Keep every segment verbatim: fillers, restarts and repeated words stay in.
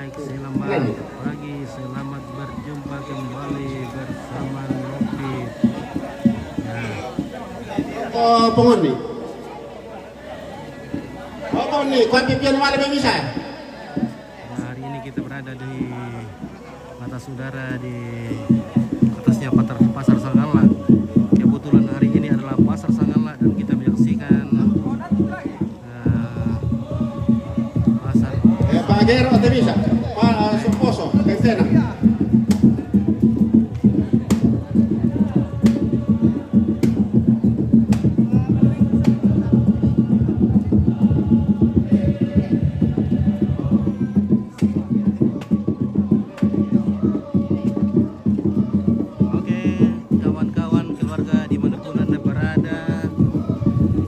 Selamat pagi, selamat berjumpa kembali bersama Nopit. Ya. Oh, pengoni. Oh, pengoni, kau pipian malam bisa? Nah, hari ini kita berada di atas udara, di atasnya Pasar, Pasar Sangala. Kebetulan hari ini adalah Pasar Sangala dan kita menyaksikan, eh, pasar. Eh, Pak Gero, ate bisa? Pak, eh, Suposo, Kentena. Oke, kawan-kawan, keluarga dimanapun Anda berada,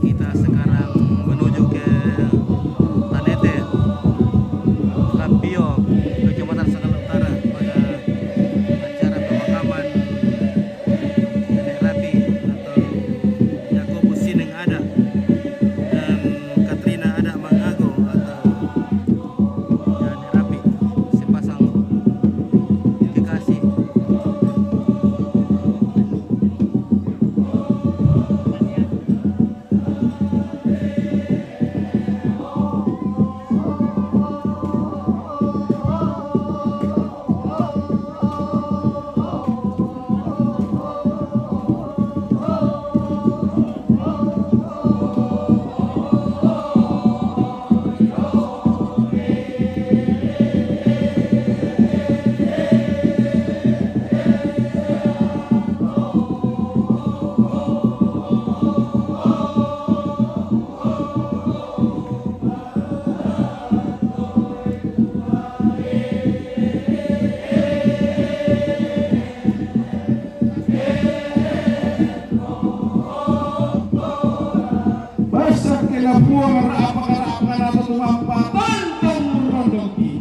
kita sekarang menuju ke Tanete, Lampio, Kecamatan Sangala Utara, pada acara pemakaman Nenek Rapi atau Yakobus Sineng Ada dan Katrina Ada Mangago atau Nenek Rapi sepasang kekasih. Basta ke la puang apa kara apa kara tu mapa tantang rondong ki.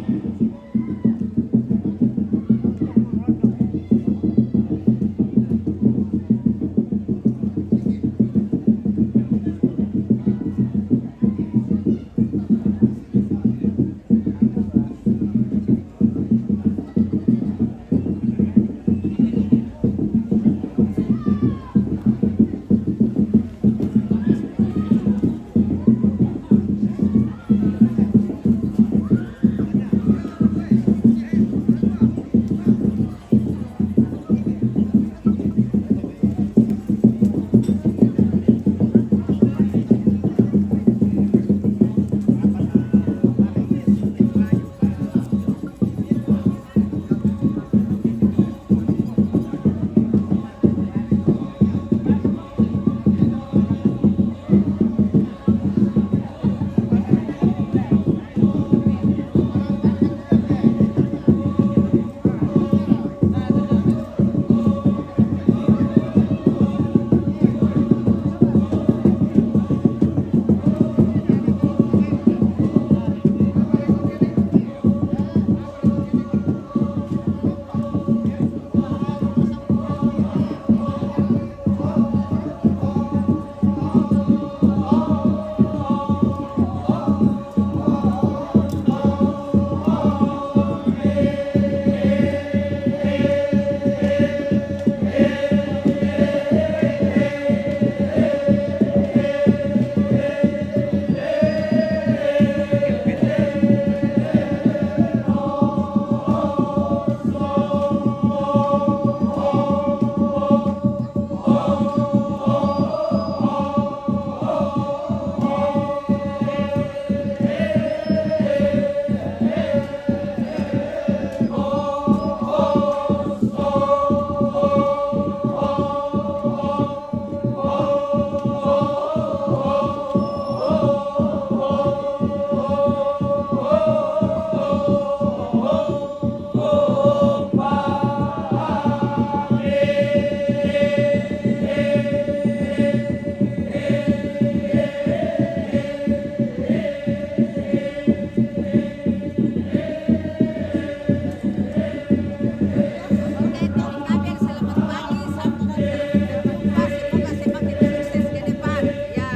Oke, Tom Gabriel, selamat pagi, selamat jumpa, semoga semakin sukses ke depan. Ya.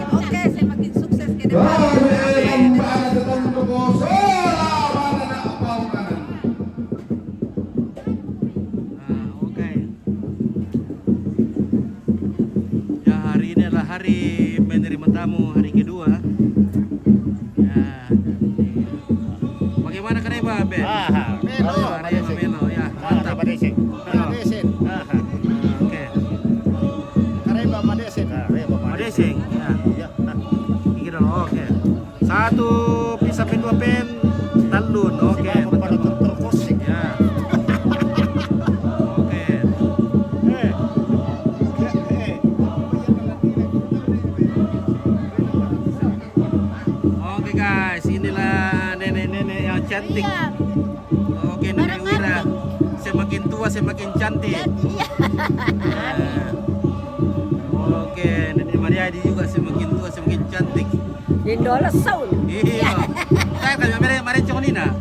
Oke, semakin sukses ke depan. Terima tamu hari kedua. Ya. Bagaimana Kareba, Ben? Aha, Kareba, Melo, Kareba, Madising. Melo, ya, mantap. Madising. Madising. Aha. Oke. Kareba Madising. Kareba Madising. Madising, ya. Ya. Iki dulu, oke. Satu pizza pen, dua pen, talun, oke, mantap. Terkosik. Ya. Oke. Eh. Eh. Oke guys, inilah nenek-nenek yang cantik. Iya. Oke, Nenek Wira. Semakin tua semakin cantik. Iya. Nah. Oke, Nenek Mariadi juga semakin tua semakin cantik. Indola sound. Iya. Saya kalau mere marencong ni na.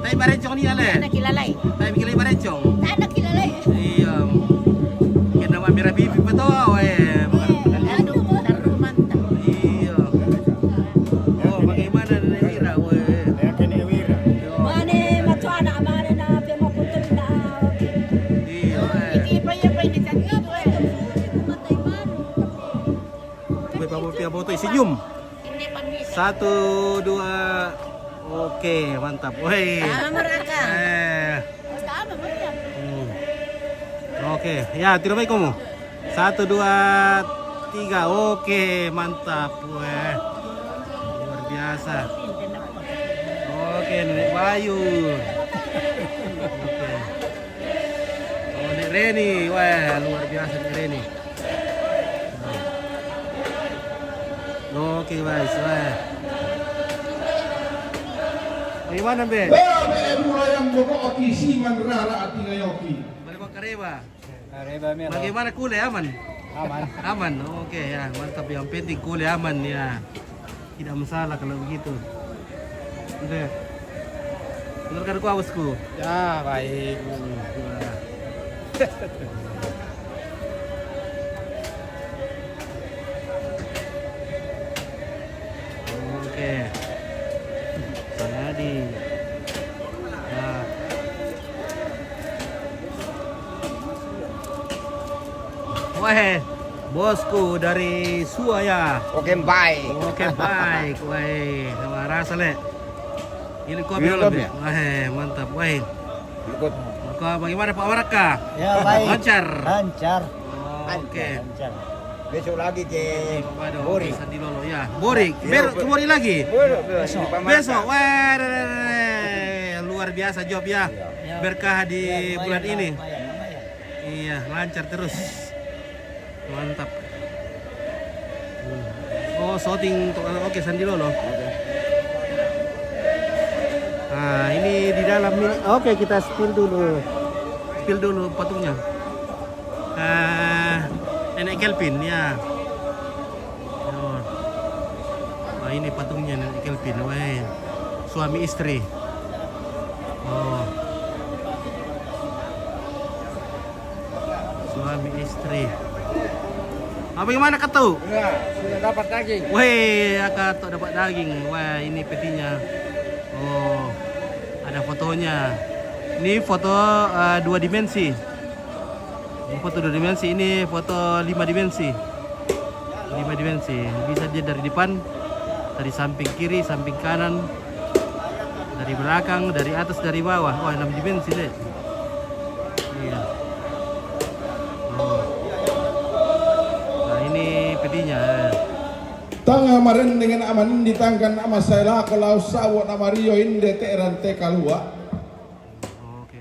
Tapi marencong ni na le. Anak kilalai. Tapi kilalai marencong. Anak kilalai. Iya. Kena wa mira pipi betul, eh. Aduh, taruh mantap. Iya. Oh, bagaimana Nenek Wira, weh? Ya, kene Wira. Mane matuana, mane na pe makutul na. Iya, eh. Iki pa iya pa ini cantik, eh. Gue pa foto, foto, senyum. Satu, dua. Oke, mantap. Woi. Sama mereka. Eh. Sama mereka. Hmm. Oke, ya, tiro mai komo. Satu, dua, tiga. Oke, mantap. Weh. Luar biasa. Oke, Nenek Bayu. Oke. Oh, Nek Reni. Wah, luar biasa Nek Reni. Oke, guys. Wah. Bagaimana, Be? Bea, be, mula yang bobok oki, siman rara ati ngayoki. Balik kok Kareba. Kareba, Melo. Bagaimana kule, aman? Aman. Aman. Oke, ya, mantap. Yang penting kule aman, ya. Tidak masalah kalau begitu. Udah. Benar kan, ku, bosku? Ya, baik. Hmm, wah. Oke. Sanadi. Nah. Weh, bosku dari Sua ya. Oke, baik. Oke, baik. Weh, sama rasa le. Ini kopi. Ini lebih. Weh, mantap. Weh. Ikut. Maka bagaimana Pak Waraka? Ya, baik. Lancar. Lancar. Oke. Lancar. Besok lagi ke Bori. Sandilolo, ya. Bori. Iya, Ber-, Bori. Ke Bori lagi. Bori, Bori. Besok. Besok. Wah, luar biasa job ya. Iya. Ya. Berkah di bulan ini. Lumayan, lumayan. Iya, lancar terus. Mantap. Hmm. Oh, syuting untuk, oke, Sandilolo. Oke. Nah, ini di dalam ini. Oke, kita spill dulu. Spill dulu patungnya. Ah, Nenek Kelvin, ya. Oh. Wah, ini patungnya Nenek Kelvin. Wah, suami istri. Oh. Suami istri. Ah, bagaimana, Ketu? Ya, sudah dapat daging. Weh, ya, Ketu dapat daging. Wah, ini petinya. Oh, ada fotonya. Ini foto, eh, dua dimensi. Ini foto dua dimensi, ini foto lima dimensi. Lima dimensi. Bisa dia dari depan, dari samping kiri, samping kanan, dari belakang, dari atas, dari bawah. Wah, enam dimensi deh. Iya. Oh. Nah, ini petinya. Tanga marendeng na aman di tangkan ama saya lako lau sawo na mario inde te rante kalua. Oke.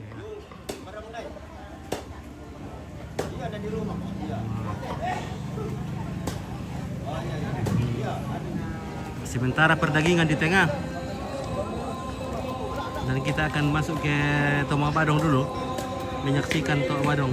Sementara perdagingan di tengah. Dan kita akan masuk ke Toma Badong dulu, menyaksikan Toma Badong.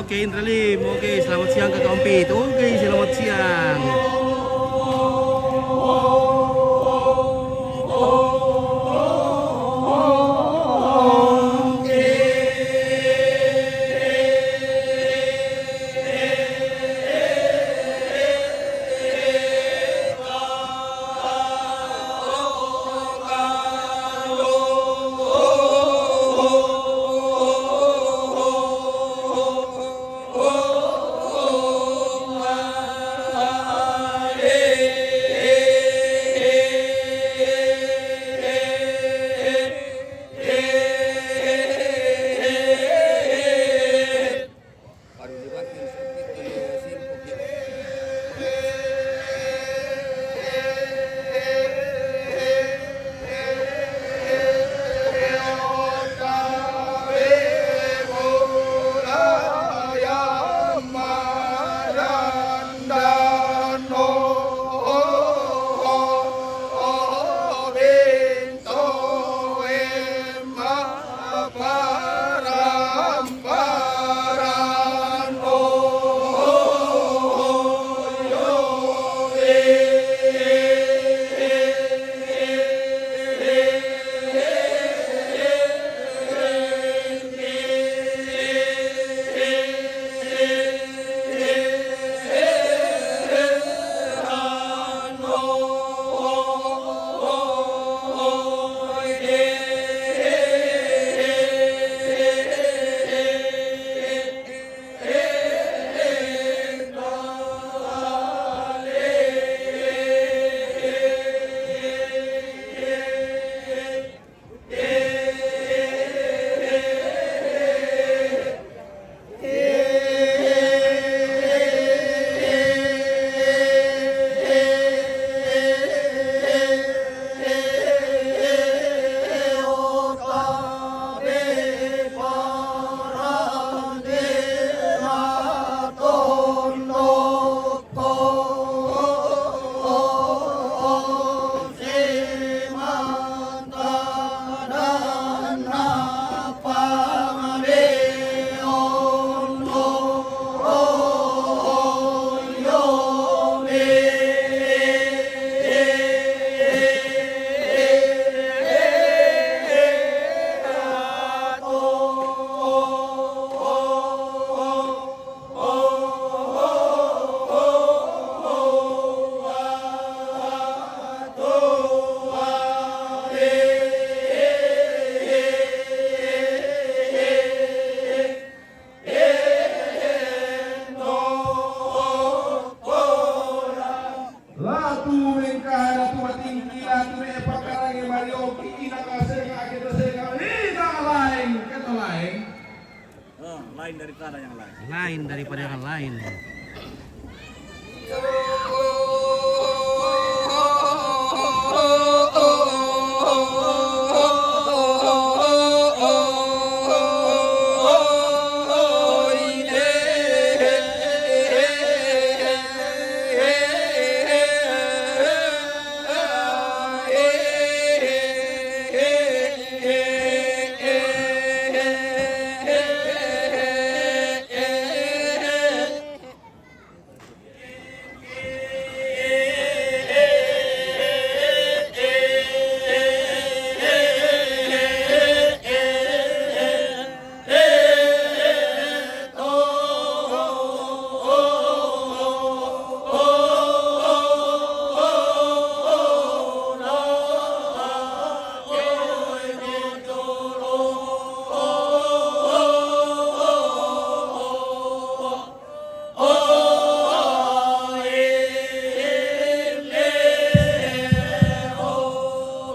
Oke, Indra Lim. Oke, selamat siang, Kakak Ompit. Oke, selamat siang. Tumengkana tu matingkila tu me pakarange marioki ina kaseka kita seka ina lain kita lain. Ah, lain daripada yang lain. Lain daripada yang lain.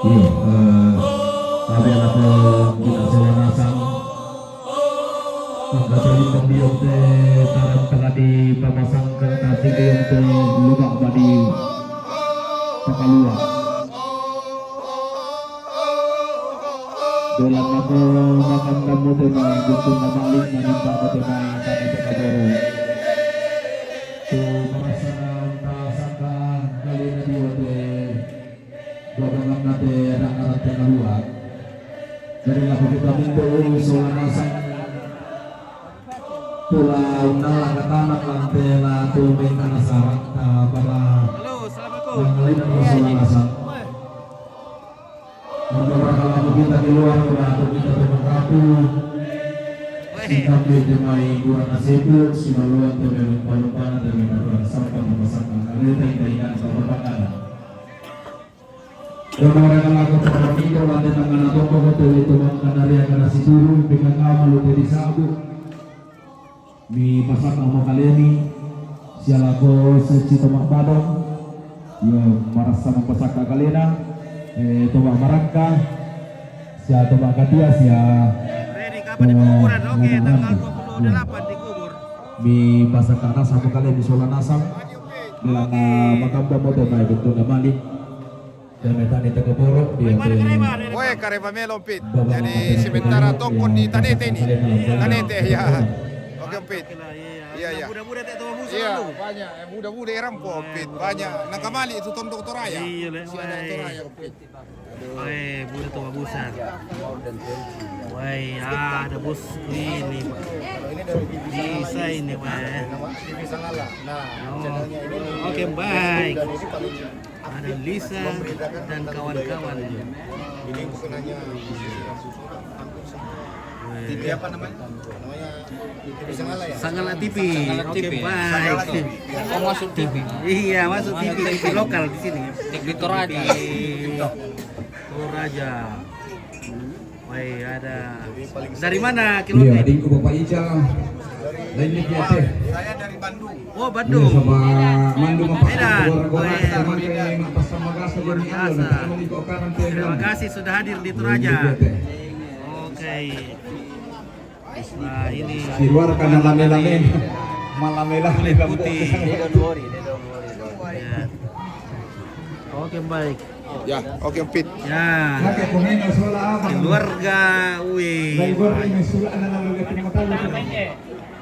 Iya, eh, tapi anak kita sewa nasang. Angka terlimbang di omte tarap tengah di pamasang ke nasi di omte lubak badi pakalua. Dolan nako makan kamu temai, gutun namalik manimba ko temai, tadi teka boru. Tu marasanan tasangka kali na diote. Dua bangan nate anak anak teka lua. Jadi laku kita minta ulu sola nasang. Tula undala katanak lantela tu mengkana sara, ah, pada Halo, assalamualaikum. Yang lain adalah sola nasang. Untuk berkala kita keluar, pada atau kita terpengkapu. Weh. Sikap dia jemai kurang nasib, simaluan tu memang palupanan dan memang kurang sampah memasak. Ada yang tak ingat atau berpakanan. Ora-ora kala ko para miko lante tangana toko ko tele to mangkanaria kana situru, P K K malu tedi sabu. Mi pasaka mo kaleni, sia lako seci to mabadong. Yo, marasa mapasaka kalena, eh, to marangka, sia to katia, sia. Reni, kapan di penguburan? Oke, tanggal dua puluh delapan dikubur. Mi pasaka nasa mo kaleni sola nasang. Bilang, ah, makamba mo to mai bentuk namali. Woi, kareba melo Pit. Jadi sementara tongkon di Tanete ini. Tanete, ya. Oke, Pit. Iya, iya. Muda-muda tak tahu musuh. Iya, banyak yang muda-muda orang po Pit. Banyak. Nang kamali itu tondok Toraya. Iya, le. Si ada Toraya, Pit. Woi, muda tua busan. Woi, ada bos ini, Pak. Bisa ini, Pak. Nah, oh. Oke, baik. Ada Lisa dan kawan-kawan. Ini bukan hanya musisi Rangkup Sangala. Weh. T V apa namanya? Namanya T V Sangala ya? Sangala T V. Sangala Oke, T V. Baik. Sangala T V. Oh, masuk T V. Iya, masuk T V, T V lokal di sini. T V Toraja. T V Toraja. Woi, ada. Dari mana keluarga? Iya, adingku Bapak Ica. Lain ni dia teh. Saya dari Bandung. Oh, Bandung. Iya, sama Bandung apa? Medan. Luar biasa. Luar biasa. Terima kasih sudah hadir di Toraja. Oke. Nah, ini. Di luar karena lame-lame. Malame-lame. Kulit putih. Ya. Oke, baik. Ya, oke, Pit. Ya. Keluarga, wih.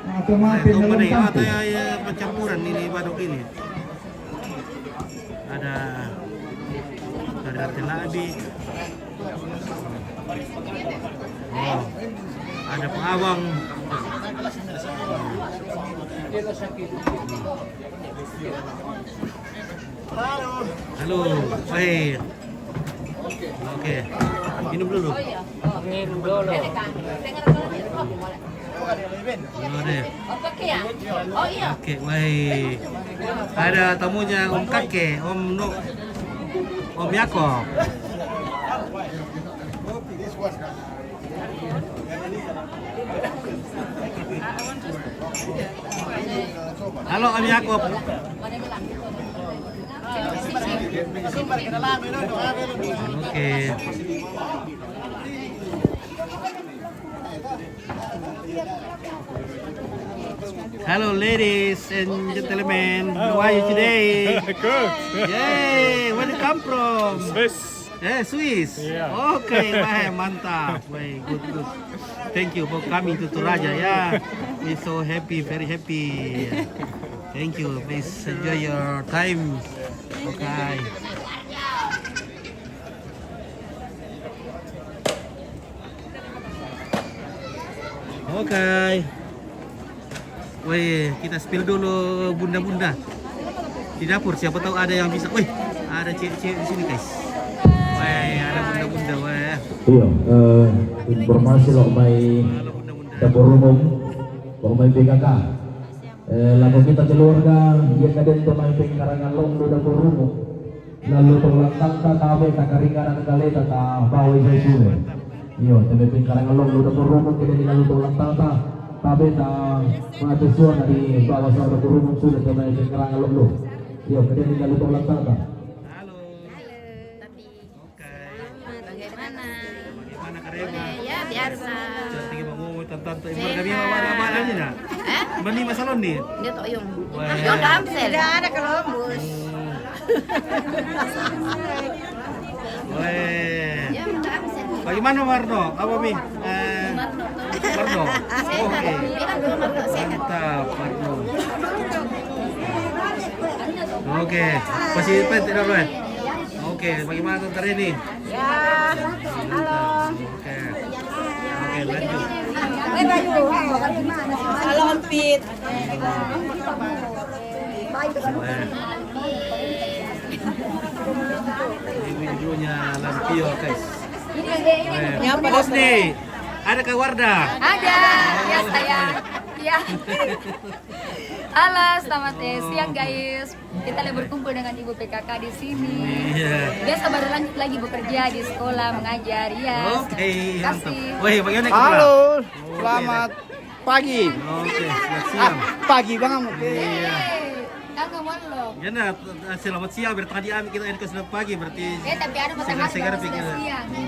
Nah, itu pada ya, atau ya, ya, percampuran ini baduk ini. Ada, ada telabi. Oh, ada pengawang. Halo, wahid. Oke, minum dulu. Minum dulu. Dulu deh. Oke, wahid. Ada tamunya Om Kake, Om Nu, Om Yako. Halo, Om Yakub. Okay. Hello, ladies and gentlemen. How are you today? Good. Yay! Where you come from? Swiss. Eh, Swiss. Yeah. Okay, wah, mantap. Wah, good, good. Thank you for coming to Toraja. Yeah, we so happy, very happy. Thank you. Please enjoy your time. Okay. Okay. Weh, kita spill dulu bunda-bunda di dapur. Siapa tahu ada yang bisa. Weh, ada cewek-cewek di sini, guys. Weh, ada bunda-bunda, weh. Iya, eh, informasi lo mai dapur umum, lo mai P K K. Eh, lagu kita keluarga, iya kaden to mai pengkarangan lombo dapur umum. Lalu to lantang ta tabe ta karingan kaleta ta bawa iso sule. Iyo, tabe pengkarangan lombo dapur umum kita di lalu to lantang ta tabe ta mahasiswa dari bawah sa dapur umum sudah tabe pengkarangan lombo. Iyo, kita di lalu to lantang ta. Halo. Tapi selamat. Bagaimana? Bagaimana karema? Ya, biasa. Cantik banget, tante-tante. Ibu kami mana, mana ni nak? Eh? Mani masalon ni? Dia tak yung. Wah. Yung damsel. Tidak ada kalau bus. Weh. Bagaimana Marno? Apa mi? Eh, Marno. Oke. Mantap Marno. Oke. Masih penting apa? Oke, bagaimana Tante Reni? Ya, halo. Oke. Oke, lanjut. Halo, Om Pit. Ibu-ibunya Lampio, guys. Ya, Bos nih. Ada Kak Warda? Ada. Ya, saya. Ya. Halo, selamat, eh, siang, guys. Kita lagi berkumpul dengan ibu P K K di sini. Iya. Biasa baru lanjut lagi bekerja di sekolah, mengajar, ya. Oke, mantap. Kasih. Weh, bagaimana? Halo, selamat pagi. Oke, selamat siang. Ah, pagi banget. Iya. Kan ngomong lo. Ya, nah, selamat siang, berarti tadi kami kita ini ke selamat pagi, berarti. Ya, tapi ada segar-segar pikir. Siang. Eh,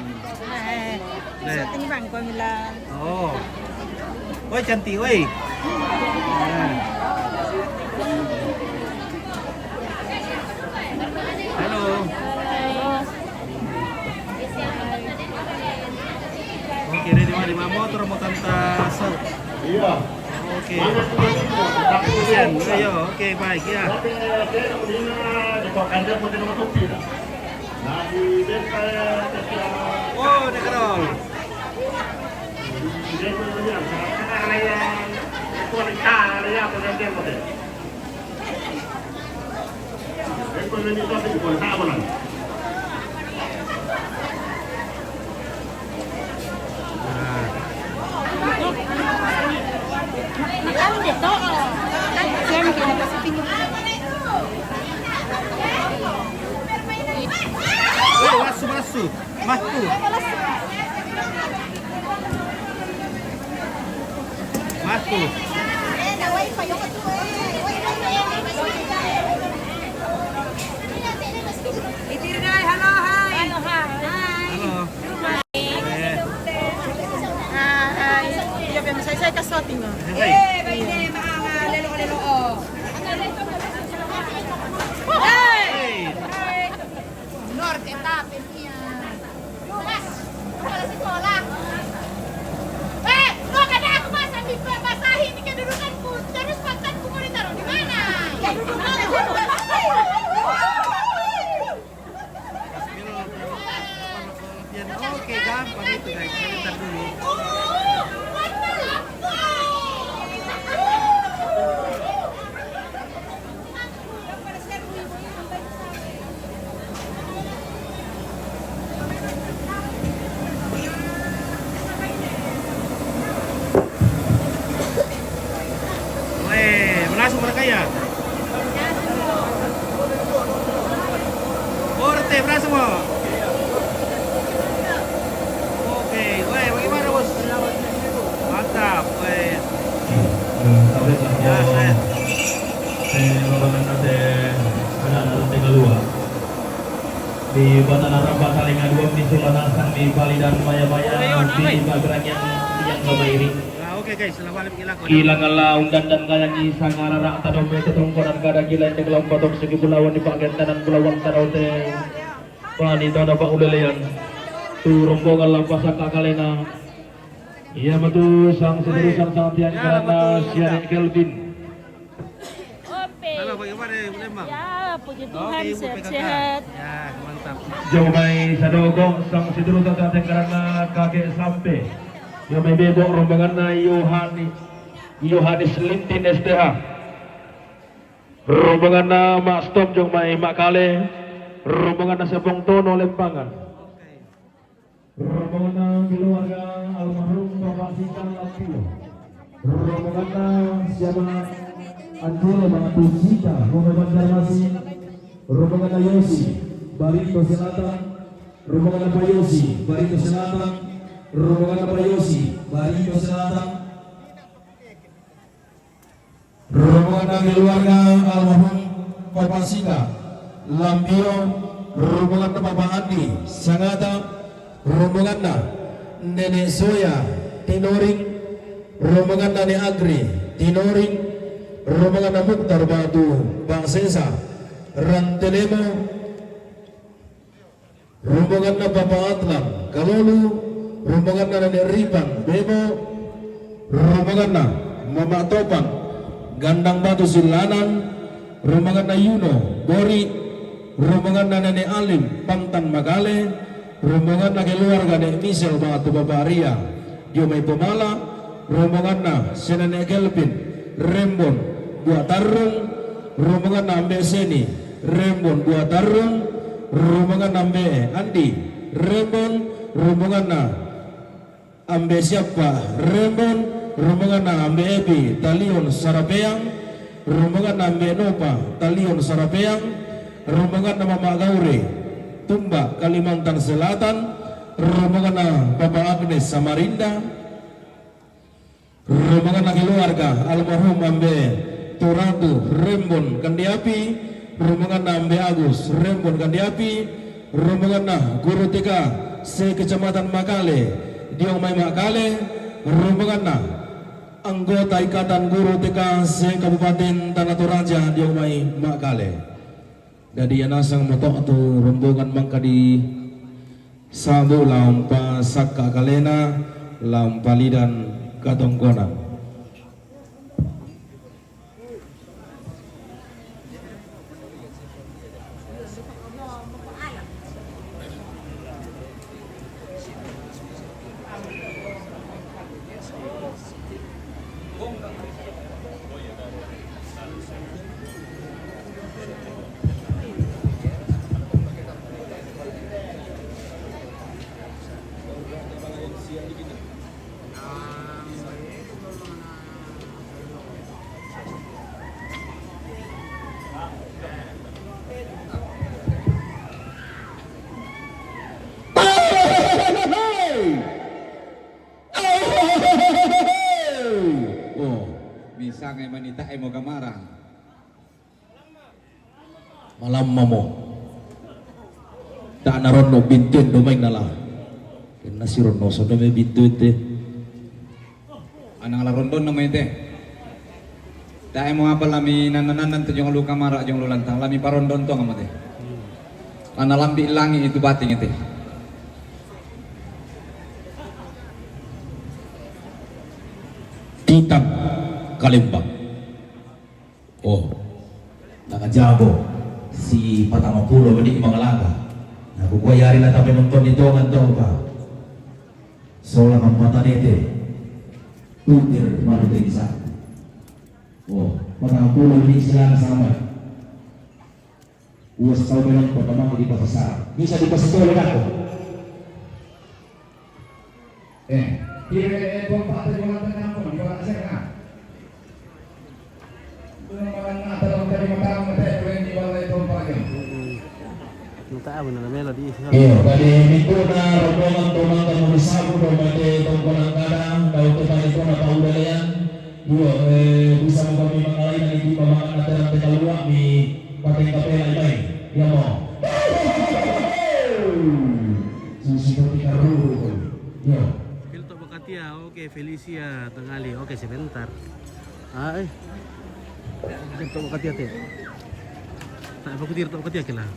eh. Nah. Ini Bang, kau bilang. Oh. Woi, cantik, woi. Nah. Halo. Oke, ini di mana? Di mana motor mau tanta sau? Iya. Oke. Kasihan. Ayo, oke, baik ya. Oh, dia kerol. Masu, masu. Masu. Masu. Halo, hai. Halo. Eh. Hai. Iya, biar saya, saya kasih shooting, loh. Eh, baik deh, Mak. Lelo, lelo, oh. Hey. Hey. Norte, tapi Mas, kepala sekolah. Eh, lo kata aku masa dibasahin kedudukanku, terus pantatku mau ditaruh di mana? Ya, duduk mana? Oke, gampang itu, guys. Sebentar dulu. Weh, berhasil mereka ya? Orte, berhasil mo? Oke, weh, bagaimana, Bos? Mantap, weh. Eh, tapi tak mau, eh, labangan nanti ada, ada tinggal dua. Di batana ramba talenga dua, di sulana sang di palidan maya-maya, di bagerangan yang kemairi. Nah, oke, guys, selamat malam, ilang kau. Ilang ala undan dan kayangi sangararak tadome tetungkonan kada kilen di kelompok segi bulawan di pagentanan bulawan tadaute. Pani tana pa ulelean. Tu rombongan lampasa kakalena. Iya, matu sang seterusang sang tiang karena siaran Kelvin. Ope. Halo, bagaimana, Lembang? Ya, puji Tuhan, sehat-sehat. Ya, mantap. Jauh mai sadoko sang seterusang sang tiang karena kakek sampai. Jauh mai bebok rombonganna Yohanes, Yohanes Lintin S T H. Rombonganna Mak Stom jong mai Mak Kale. Rombonganna Sepong Tono Lempangan. Rombonganna keluarga almarhum Bapak Sita Lapio. Rombonganna siapa? Angelo Batu Sita, Rombongan Banjarmasin. Rombonganna Yosi, Barito Selatan. Rombonganna Pak Yosi, Barito Selatan. Rombonganna Pak Yosi, Barito Selatan. Rombonganna keluarga almarhum Papa Sika, Lambio, rombonganna Papa Andi, Sangata, rombonganna Nenek Soya, Tinoring, rombonganna Nek Agri, Tinoring, rombonganna Muktar Batu, Bang Sesa, Rantelemo, rombonganna Papa Atlang, Kalolu, rombonganna Nenek Ripang, Bemo, rombonganna Mama Topang, Gandang Batu Silanan, rombonganna Yuno, Bori, rombonganna Nenek Alim, Pantan Magale, rombonganna keluarga Nek Misel Batu Babaria, Dio mai Pomala, rombonganna Sena Nek Kelvin, Rembon, Buat Tarrung, rombonganna Ambe Seni, Rembon Buat Tarrung, rombonganna Ambe Andi, Rembon, rombonganna Ambe Siappa, Rembon, rombonganna Ambe Epi, Talion Sarapeang, rombonganna Ambe Nopa, Talion Sarapeang, rombonganna Mama Gaure, Tumba, Kalimantan Selatan, rombonganna Papa Agnes Samarinda, rombonganna keluarga almarhum Ambe Toratu Rembon Kandiapi, rombonganna Ambe Agus Rembon Kandiapi, rombonganna guru T K se-Kecamatan Makale, Dio mai Makale, rombonganna anggota Ikatan Guru T K se-Kabupaten Tanah Toraja, Dio mai Makale. Dadi iyanasang moto' tu rombongan mangkadi sabu lao umpasakka kalena, lao umpalidan katongkonan. Oh, misangai manita'e mo gamarang. Malammamo. Ta'na ronno' bintu endo maing nala. Kenna sironno' sono me bintu ente. Anang la rondonna mai te. Ta'e mo apa lami nanna-nanna tu jong lu kamara jong lu lantang lami parondon tong mo te. Lana lambi' langi' itu bating te. Titang kalembang. Oh, nakajabo si patang pulo meni' mangalaga. Na kukua yari la tape nonton ni tongan tau ka. Sola kampatan ete. Putir malu te bisa. Oh, patang pulo meni' silana sama. Uas tau melang pertama di pasar. Bisa dipasitole dako. Eh, kire, eh, pompa te bola tengah pun di bawah saya. Belum malam mata dalam tadi matang mata kue di bawah itu pagi. Minta apa nama melodi? Iyo, tadi minggu na rombongan tomang kamu disabu domete tongkonan kadang, daun tadi kona paudalean. Iyo, eh, bisa mo kami mangalai na di pamangan na terang tekaluak mi pateng kapela imai. Iya mo. Ya. Phil Tok Bakatia, oke, Felicia Tengali, oke, sebentar. Ai. Phil Tok Bakatia te. Tak, aku tidak Tok Bakatia ke lah.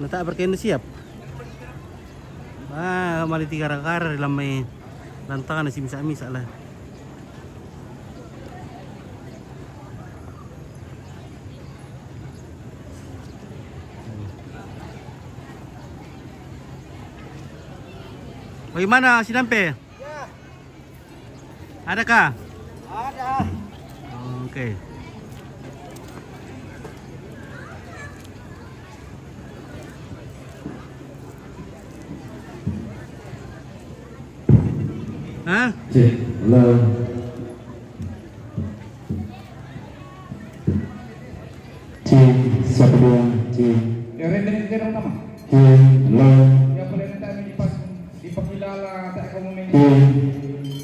Nata berkena siap. Ah, mali tiga ragara dalam mai lantana si misa-misa lah. Bagaimana, Sinampe? Ya. Adakah? Ada. Oke. Hah? Cek, halo. Cek, satu, dua, cek. Ya, rendering ke dong nama? Cek, halo. Ya, boleh nanti dipas, dipakilala, tak kamu main. Cek.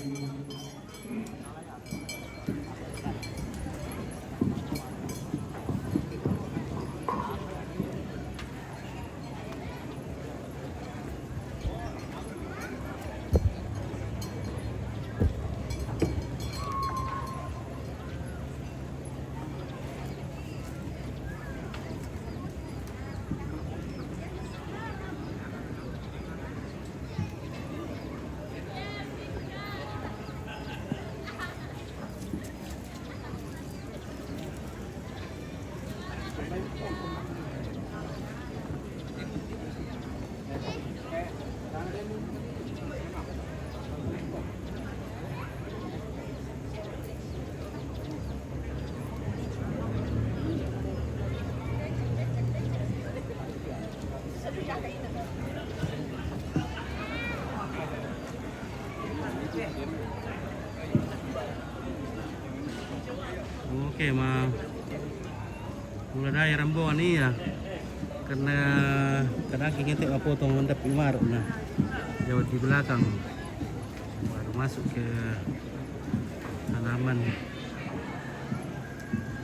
Oke, ma. Mula daya rombongan iya. Karena kadang kita mau potong mendap imarok, nah. Lewat di belakang. Baru masuk ke halaman.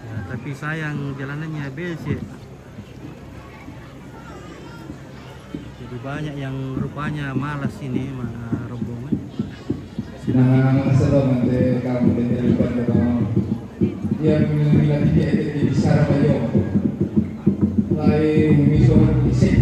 Ya, tapi sayang jalanannya becek. Jadi banyak yang rupanya malas ini, ma-, rombongan. Nah, masalah nanti kamu dari depan ke bawah. Ya, bila-bila dia itu di bicara beliau. Lain miso isip.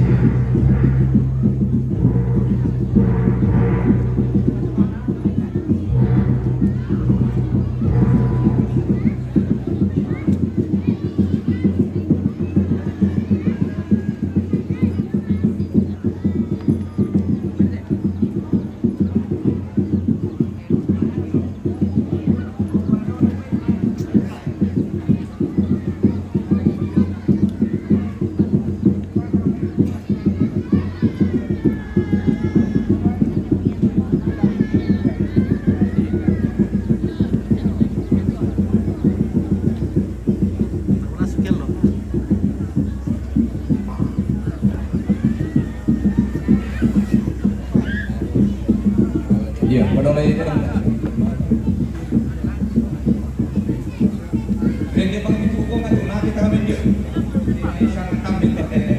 Iya, padahal itu kan. Rende pang itu kok nggak tuh, nanti kami dia. Ini sangat tampil tertene.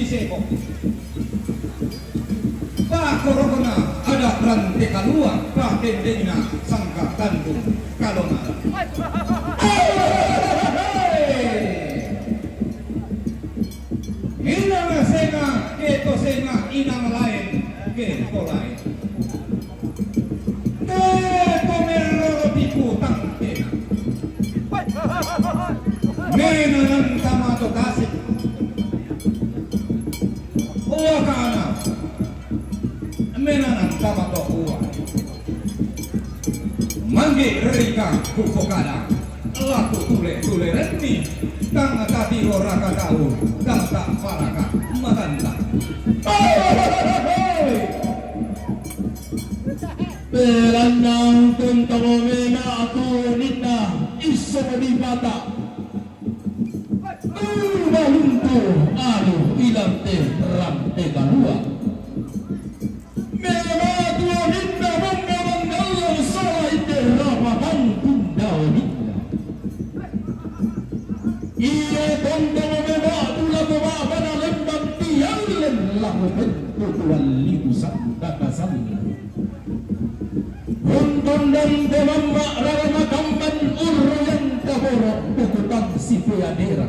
Seko. Pakorokna adat rante kalua, pakendengna sangka tandung kalongan. Inang senga, keto senga, inang laen, keto laen. Te pomerro piku tangkena. Menanan tama to tasik. Uwa kana. Menanan tama to uwa. Manggi rika kupo kada. Laku tule-tule renni, tang tatiro raka tau, tang tak paraka matanta. Pelannang tentang mena atu ninna iso dipata. Tuba luntu alu ilante rante kalua. Mema tuo ninna mangga manggallo sola inde rapatang tunda ninna. Iyo tondong mema tu lako bapana lembang tiallen lako pentu tuan lipu sanda kasalli. Runtondang te mamma rara makamban urruyang taboro tukutang sipeadera.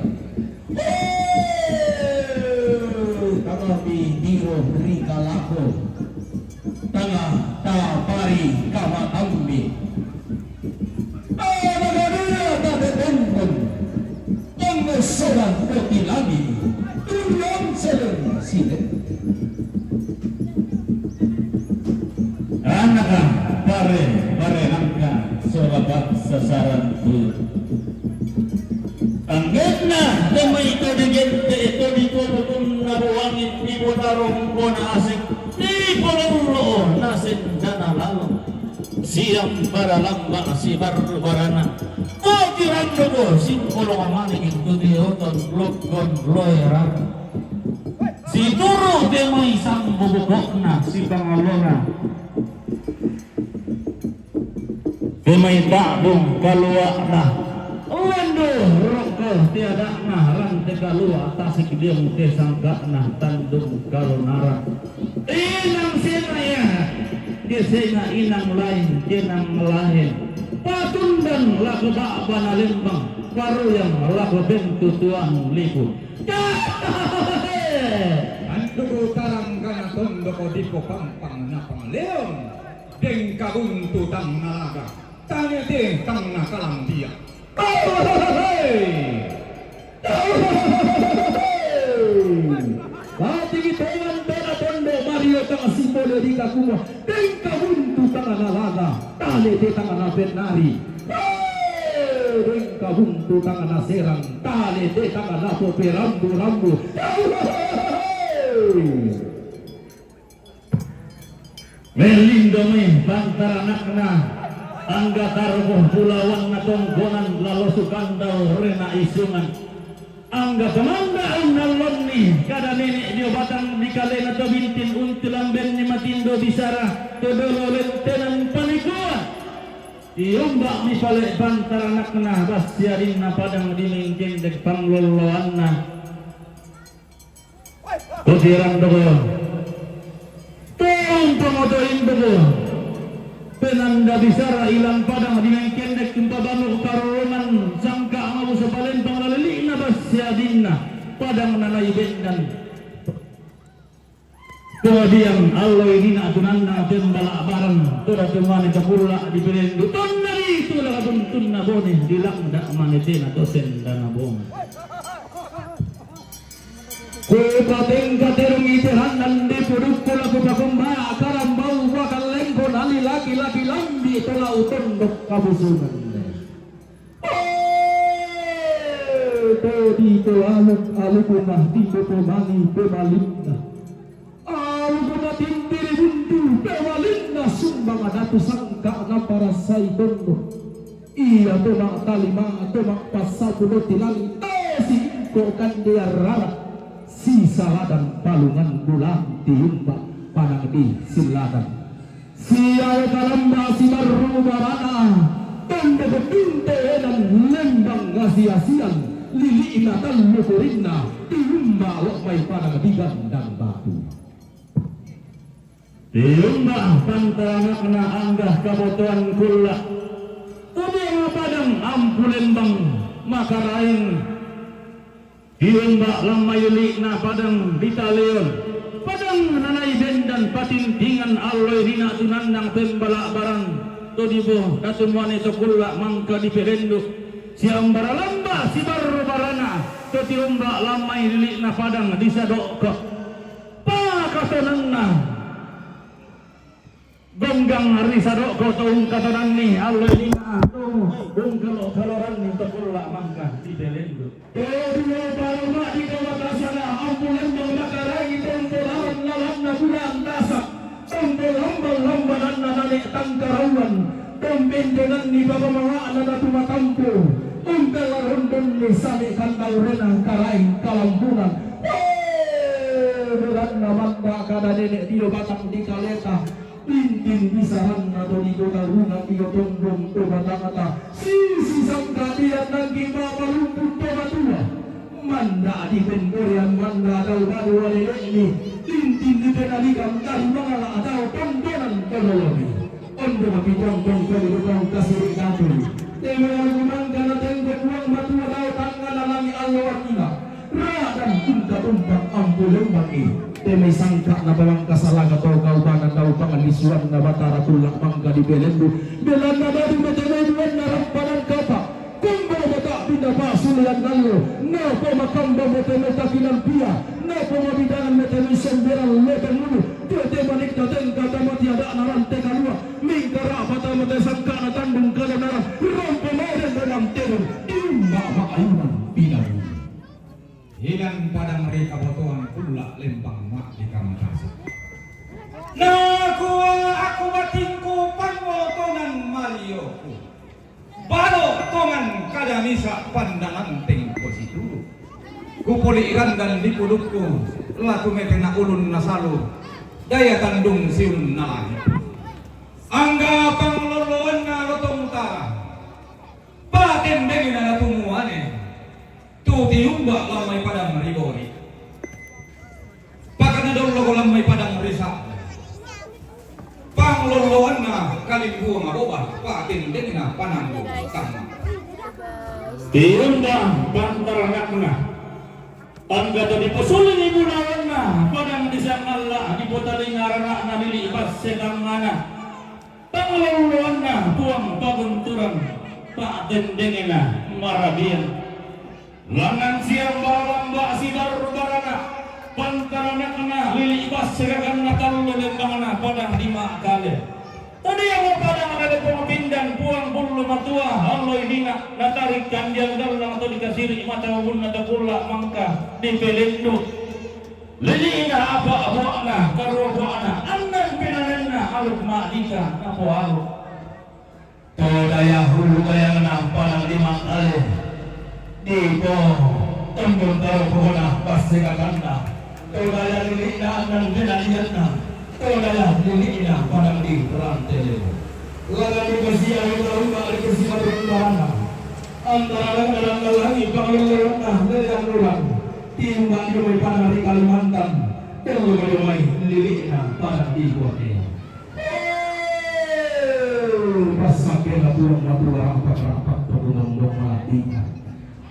Tangami diro ri kalako, tanga tapari kamatammi. Ana gadea tate tongkon, tonggo sodan koti lagi, turion selen sile. Anaka pare, pare angka sola paksasaran tu. Anggenna demai to digente to dikobutunna buangin dipotarong bona asing dipolollo nasendana lalo. Siang bara lamba sibar barana. Potirando bo singkolo mamani itu dioton lokon loerar. Situru demai sambo bokokna sipangallona. Demai ta'dung kalua'na. Lendo rokko tiada'na rante kalua tasik diong te sangka'na tandung kalonara. Inang senga ia, kesenga inang lain, kenang lain. Patundang lako ba'bana lembang, paruyang lako bentu tuang lipu. Anduku tarang kana tondoko dipo pampang napang leon. Dengka buntu tang nalaga, tane te tang nakalambiang. Pati kitolan tena tondo Mario tang sipole di kakuma. Dengka buntu tang nalaga, tane te tang napennari. Dengka buntu tang naserang, tane te tang napoperambu-rambu. Melindo me pantaranakna, angga tarbo bulawanna tongkonan lalo sukandau rena isungan. Angga pamandaan nallonni kada nene dio batang di kalena to bintin untu lambenni matindo bisara to dolo lentenan panikuan. Iombak mi pale pantaranakna bassiarinna padang di menggendek panglolloanna. Kutirang dogo. Tong pomoto indugo. Penanda bisara ilang padang di mengkendek tumpa banu karorongan sangka mabusa palempang lalili'na bassiadinna padang nanai bendan. Kemudian alloi nina tunanna tembala barang toda tumane kapulla di pelendu tonna di tula katuntunna bone di langda manetena to sendana bone. Kupatengka terung iterannan di pudukku laku pakumba karambau bakal lengko nali laki-laki lambi tolau tondok kabusungan. Todi to aluk alukuna di pemani pemalikna. Alukuna tintiri buntu pemalikna sumbang datu sangka naparasai tondok. Iya tomak talima tomak pasapu doti langit tesi ingko kandear rara. Sisa ladang palungan bulan tiumba panang di siladang. Siae kalamba sibarru barana tondok pinte enan lembang ngasi-asian. Lili'na tallu kurinna, tiumba' lo' mai padang digandang batu. Tiumba' pantaranakna angga kabotoan kulla'. Tudiang padang ampu lembang makaraeng. Tiumba' lammai lili'na padang ditaleon. Padang nanai bendan patintingan alloi lina tunannang pembala'baran. Todibo datumuane to kulla' mangka dipelendu'. Siambara lamba sibarru barana to tiumba' lammai lili'na padang disado'ko. Pakatonanna. Gonggang ri sado'ko to ungkatonanni, allo lina to ungkalo-kaloranni to kulla' mangka dipelendu'. Todua parama di kamatasana ampu lembang makaraeng tompo lalan-lalanna bulan tasak. Tompo lambang-lambananna nane' tangkarauan. Tombendenanni papamanga'na natu matampu. Ungkala rondonni sane kandaurena karaeng kalambunan. Belanna manda kada nene' dio batang di kaleta. Linting bisaranna to di kota runga' dio tondong to batangta. Sisi sangkadian nanggi mapalumpu to matua. Manda di pemborean manda dau badu walene'ni. Linting di penalikan dari mangala' dau tondonan to lolomi. Ondo mapitongkong to di rukong kasiri' katui. Teme alu mangka na tenggo Puang Matua dau tangngana langi' allo wannina. Ra'dan unta tumpak ampu lembang i. Temai sangka' na pamangkasalaga to kaubanan dau pangalisuanna Batara kulla' mangka dipelendu'. Belanna dadi metemai buanna rampanan kapa'. Kumbo mata pinda pasulian nallo. Napa makamba metemai takinan pia. Napa mabidangan metemai semberan lotong ulu. Tete manik tatengka tamati ada'na rante kalua. Mingkara pata mate sangka'na tandung kalonaran. Rompo maden dalam tedung. Imba ma'ayunan pinangun. Hinan padang ri kabotoan kulla' lembang ma' di kamatasa. Nakua aku batingku pangotonan malioku. Balo' tongan kada misa' pandangan tengko situru. Kupuli' randan di pudukku, la tumetena ulun nasalu, daya tandung siulun nalahi. Angga panglolloanna lotongta, patendengna natumuane. Tu tiumba' lammai padang ri bori. Pakana dollo ko lammai padang ri sa. Panglolloanna kalimbuang aroba, patendengna pananggu tamma. Tiumba' pantaranakna. Angga to diposulingi bulawanna padang di sangalla' dipotalinga rana'na lili' passekangngana. Panglolloanna Puang pagunturan, pa'tendengna marabian. Langngan siang balamba sibarru barana, pantaranakna lili' basse gaganna tallo lembangna padang di ma'kale. Tadiamo padang na depong pindan Puang bullu matua, alloi lina, natarik kandiang dallang to dikasiri' mata ubunna to kulla' mangka dipelendu'. Lili'na apa' bua'na, karua bua'na, annan pinanenna aluk ma'dika napoalu. To daya hulu dayangna padang di ma'kale. Dipo tondon taro pohona basse gaganna. To daya lili'na annan pinanenna. To daya lili'na padang di rantele. Laga di kasiawi taumba di kasiawi barana. Antara dalam langi panglolloanna ledan ulang. Timba dio mai padang ri Kalimantan, tellu dio mai lili'na padang di Borneo. Passampena Puang Matua rampak-rampak to gunung dong maladika.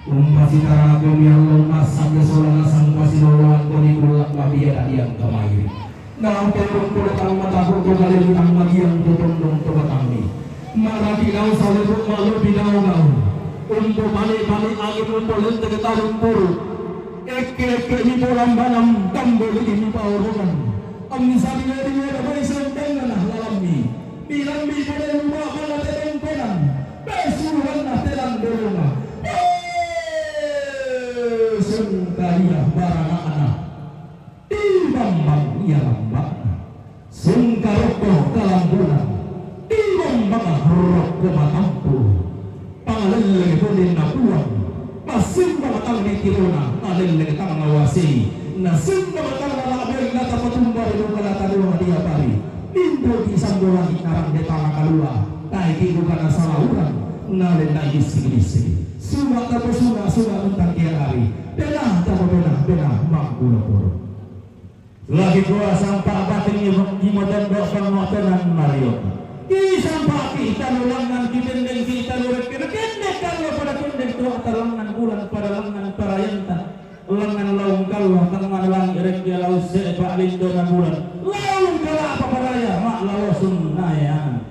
Umpasi tarago miallo massangge sola nasang pasiloloan koni kulla' mabia dadiang kamairi. Nampeng rongko datang mataku to kalelli tang magiang to tondong to batammi. Marapi dau salebu malupi dau gau. Umpo pale-pale angin umpo lenteke talung puru. Ekke-ekke mi polambanam tambo lidi mi paorongan. Ammi sabi ledi mi ada bai sentengana lalammi. Milammi pole luma pala tedong penan. Pesuranna telan dolonga. Sengkalia barana'na. Tibambang ia lamba'na, sengkarokko kalambunan, tibambang rokko matampu. Pangalelleng bonenna Puang, massimba matang di tirona, nalelleng tang ngawasei, nassimba matang nala'boi natapatumba ri duka natadoang diapari. Mintu ti sambo langi' narande tana kalua, tae ti duka nasalauran, nalennai dissigi-dissigi. Sula' tapasula'-sula' mentang kiya' ari. Bena tapabena-bena mangkula puru. Lagi kuwa sampa' batin ibu-, ibu tendok pangatonan Mario. Ki sampa' ki talulangan ki dendeng ki talurik ki dendeng kallo pada dendeng tuwa talangan bulan pada langan parayanta. Langan laung kallo tangan lang irik ya laung sepa lindona bulan. Laung kala paparaya ma' lalosun nayan.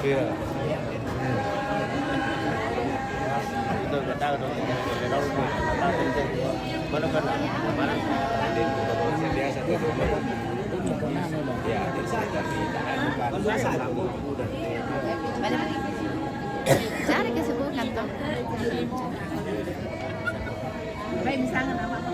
Iya. Iya. Itu udah tahu dong. Mana kan? Mana? Biasa tuh. Iya, biasa. Cari kesibukan tuh. Baik, misalnya nama apa?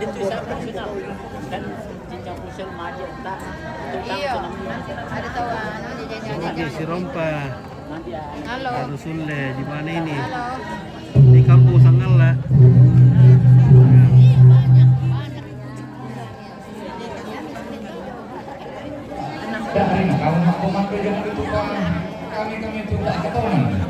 Itu siapa sih tahu? Kan cincang pusel maju, entah. Itu tahu. Iya. Senang. Ada tahu, anu, jajan-jajan. Sama di Sirompa. Halo. Halo, Sule, di mana ini? Halo. Di kampung Sangala. Dari kamu nak komandan yang itu, Pak. Kami, kami itu tak ketahuan.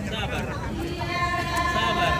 Sabar. Sabar.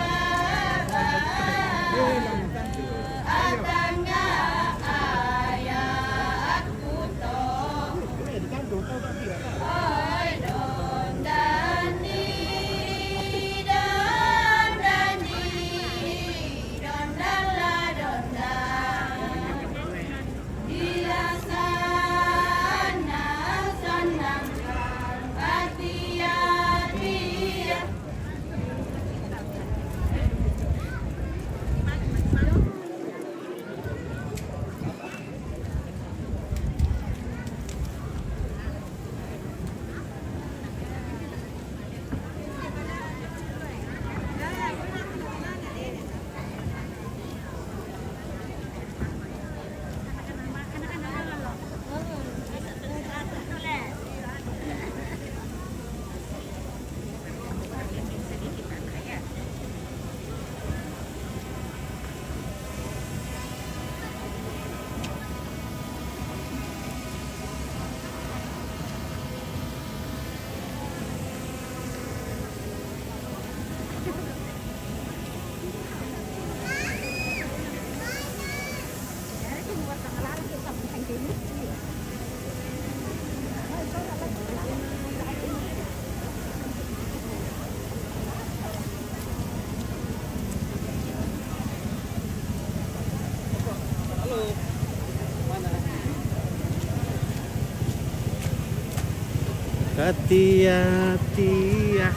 Katia-tia.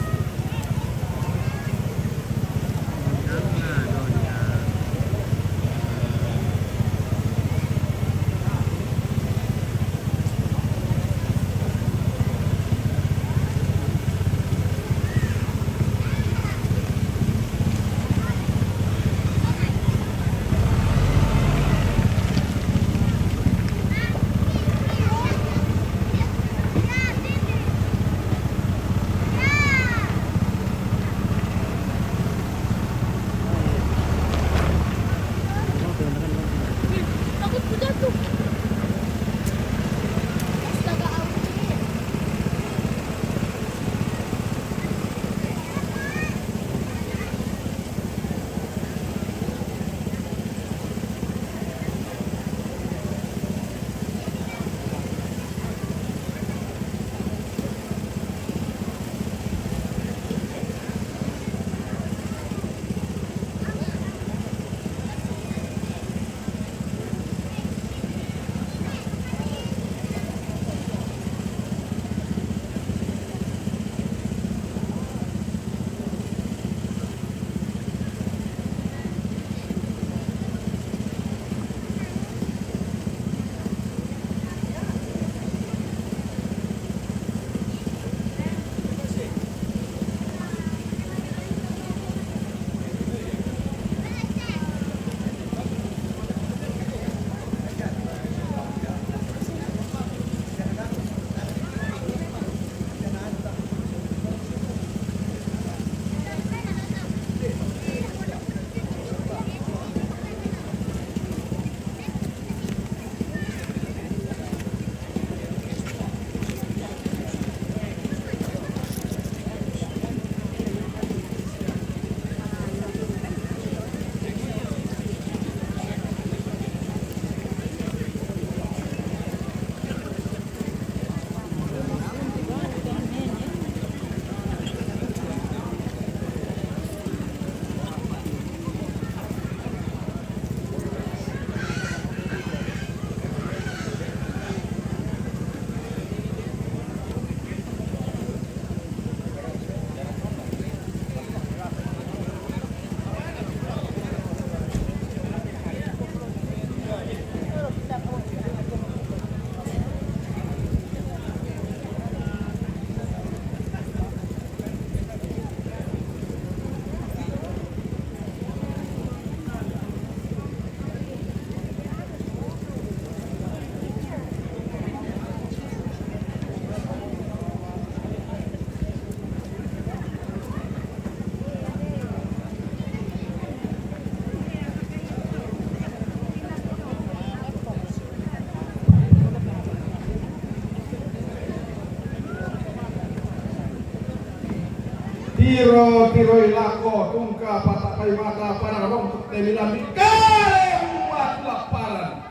Tiro-tiroi lako tungka pata paimata pada rongkok te milambi kale umat laparan.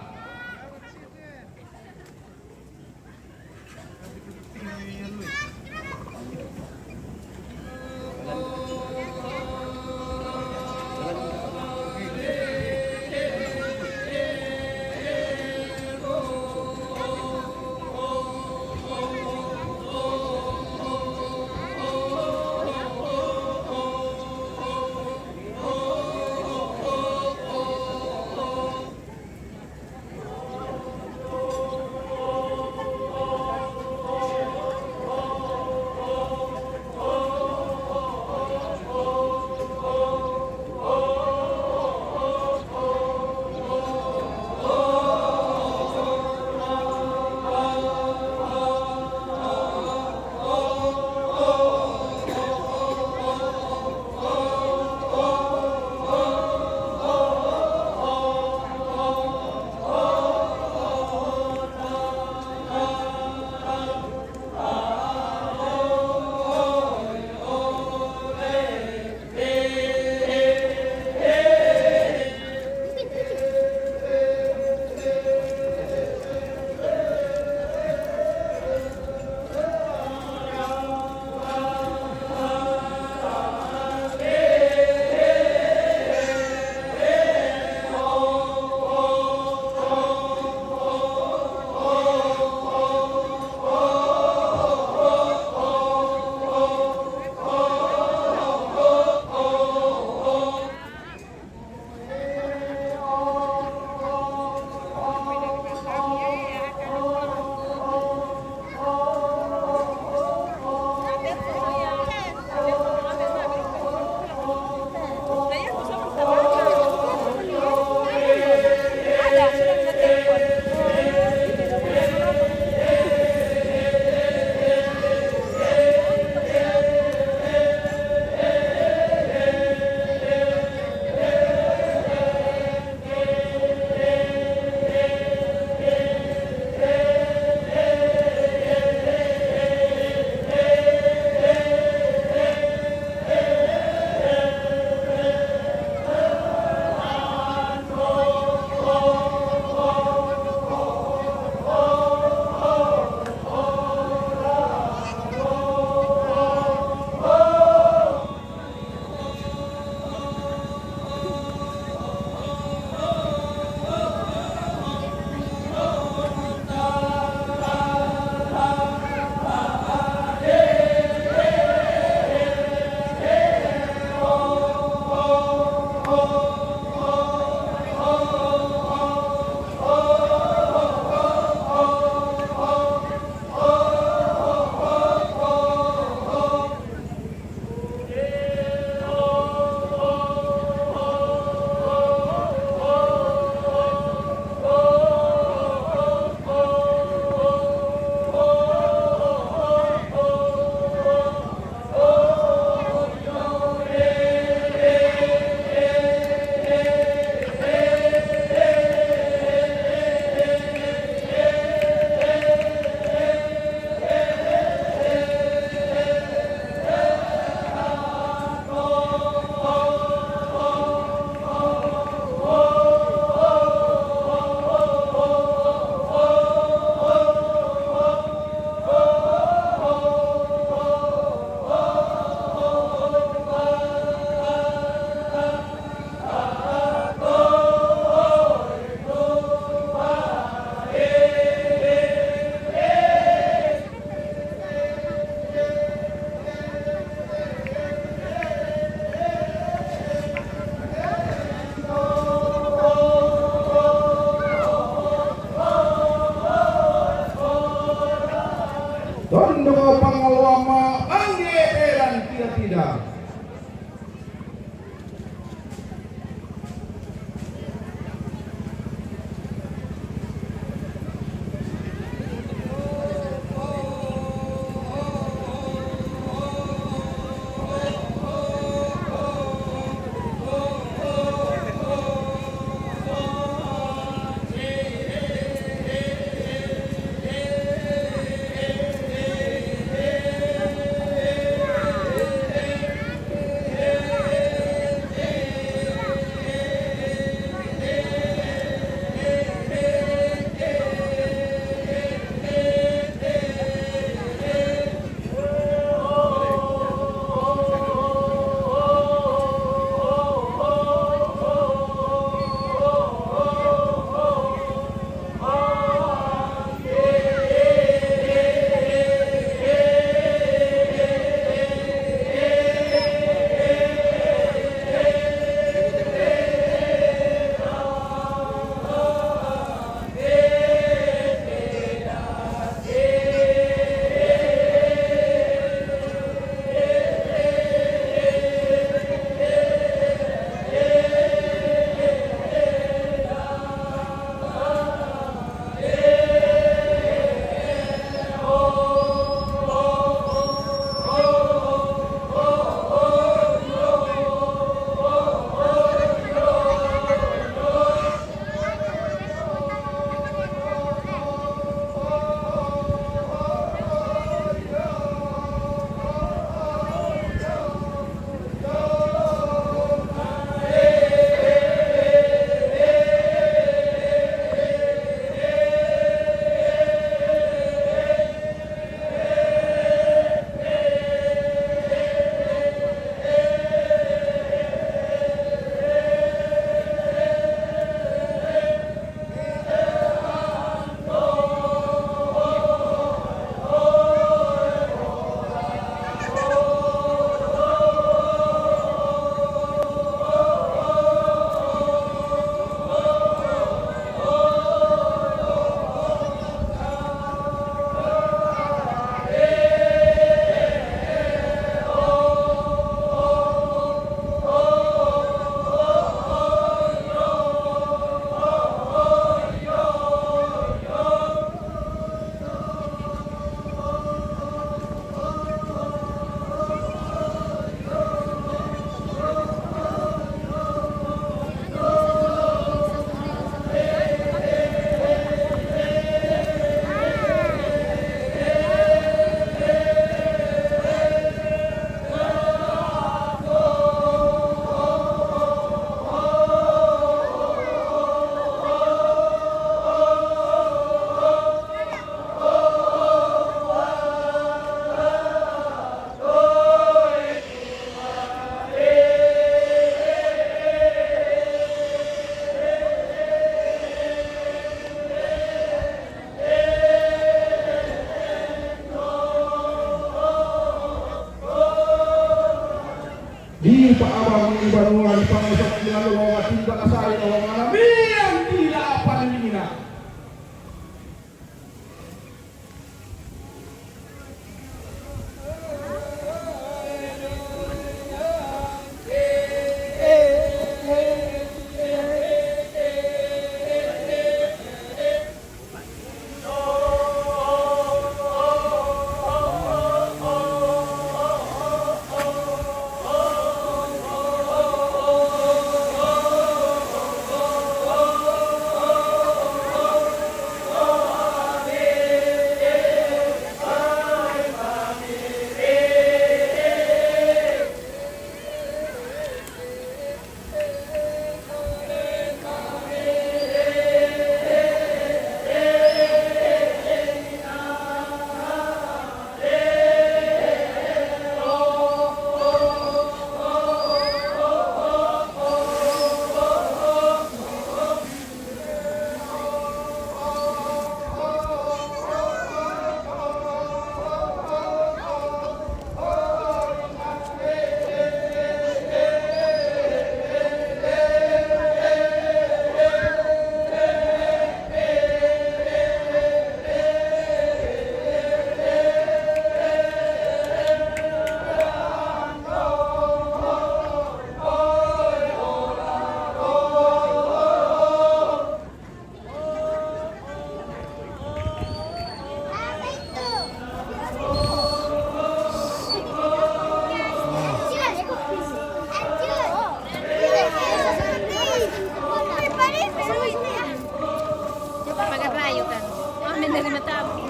Lima tahun.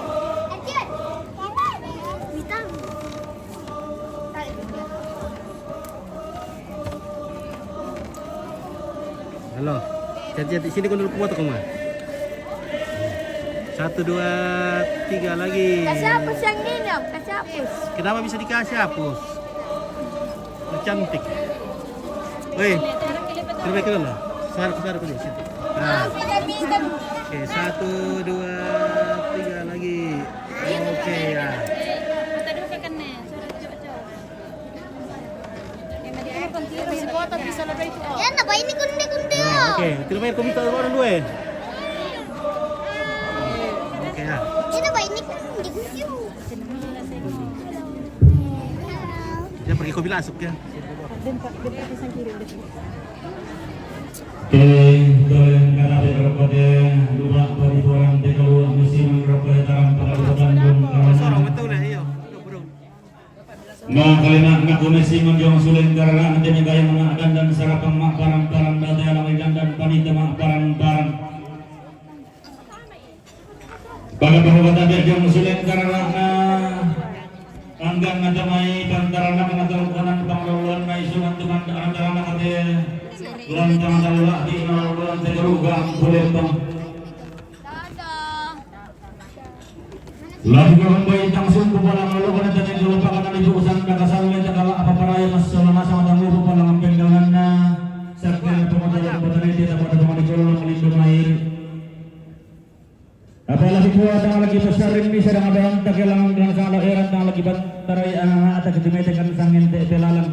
Halo. Cantik-cantik sini, kau dulu foto kau mah. Satu, dua, tiga lagi. Kasih hapus yang ini, Om. Kasih hapus. Kenapa bisa dikasih hapus? Udah cantik. Weh, terima kasih lah. Sarap, sarap dulu situ. Nah. Oke, satu, dua, tiga lagi. Oke ya. Mata dua ke kene, suara cocok. Ya, napa ini kunde-kunde? Nah, oke, terima kasih komite orang dua. Oke ya. Ya, napa ini kunde-kunde? Dia pergi kopi lasuk ya. Oke, kalau yang kata dia kalau pada lupa bagi orang dia kalau mesti mengerok pada tarang pada bukan dong. Sorong betul ya, iya. Nah, kali nak nak guna si menjong suling karena nanti minta yang mengakan dan sarapang mak parang-parang dati alang ikan dan panita mak parang-parang. Baga pangubatan dia jong suling kararana. Anggang adamay pantarana kanatulog kanan pangalawlan na isunan tuman antarana kate. Lantang tawala di nalawlan te garuga ang pulempang. Lagi ko ang bay tang sumpu pala ngalo kana tani ko pa kana ni busan na kasal na takala apa paraya mas sa mga sa matang upo pala ang pendangan na. Sakyan pangutayan pangutayan di tapos na pangalikulong lindo mairi. Apalagi kuwa tang lagi besar ini sedang ada yang tak kehilangan dengan kalau erat tang lagi bantarai anak tak kejemete kan sangin te pelalang.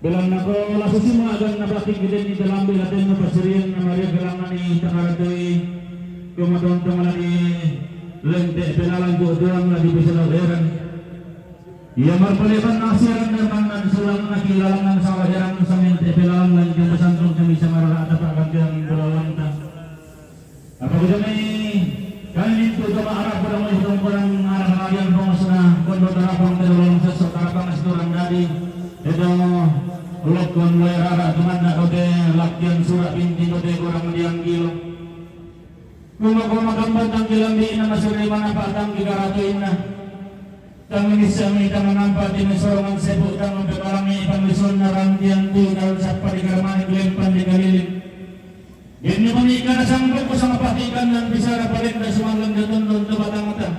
Bilang nako lasu sima agan na batik gede ni dalam bilaten na pasirian na maria gelangan ni takaratui. Kumaton tong lagi lente pelalang ko doang lagi bisa lo eran. Iya marpaleban nasiran dan mangan sulang na kilalangan sawa eran sangin te pelalang lagi pesan tong kami sama rata pak kagian berawan ta. Apa kita ni? Kami itu sama arah pada mulai tong pada arah harian pengusna kondo tarapang terlalu seso tarapang setorang dadi. Edo ulok kon mulai rara teman nak kote lakian surat binti kote kurang diang gilo. Kuma kuma gambar tanggilan di nama suri mana patang di karatu inna. Tang ini sami tang nampak di mesorongan sebut tang pemalangi pamisun narantian tu dalam sapa di karmani gelempan di kaliling. Gini mani kana sanggup ko sanga patikan nan bisara paling da sumangan da tundun to batang ta.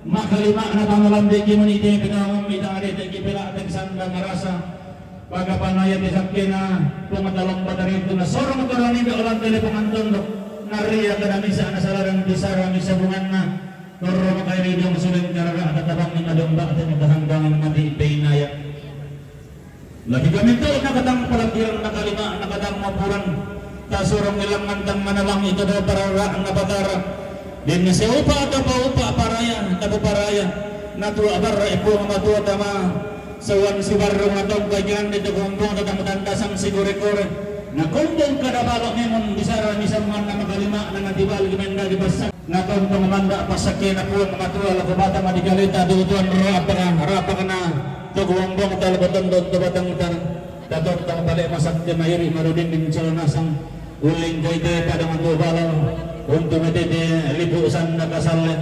Makalima na tangalam de ki mani te pinawan mi tang ade te ki pela te sanda marasa. Pagapanaya te sakkena pungatalam batari tu na sorong torani da olan tele pangantunduk. Naria kada misa na salaran bisara misa bunganna. Torro makairi dong suling karaga tatabang ni madong bakte ni tahanggangan mati peinaya. Lagi kami tu nakatang palakiran nakalima nakatang mapuran. Tasurong ilang mantang manabang ito daw parara na batara. Din na siya upa atau paupa paraya, tapu paraya. Natua barra ipuang matua tama. Sawan si barrong atau kajian di tagumpung tatang tandasang si kore-kore. Nakumpung kada balo memang bisara misamuan na makalima na natibal gimenda di basak. Natontong manda pasake na puang matua lako batang di galeta do tuan ro apaka rapaka na toguambong talako tondon to batang utara. Tatontong pale masak te mairi marudin din calonasang uling koite padang tu balau. Untuk matete lipu sanda kasalle.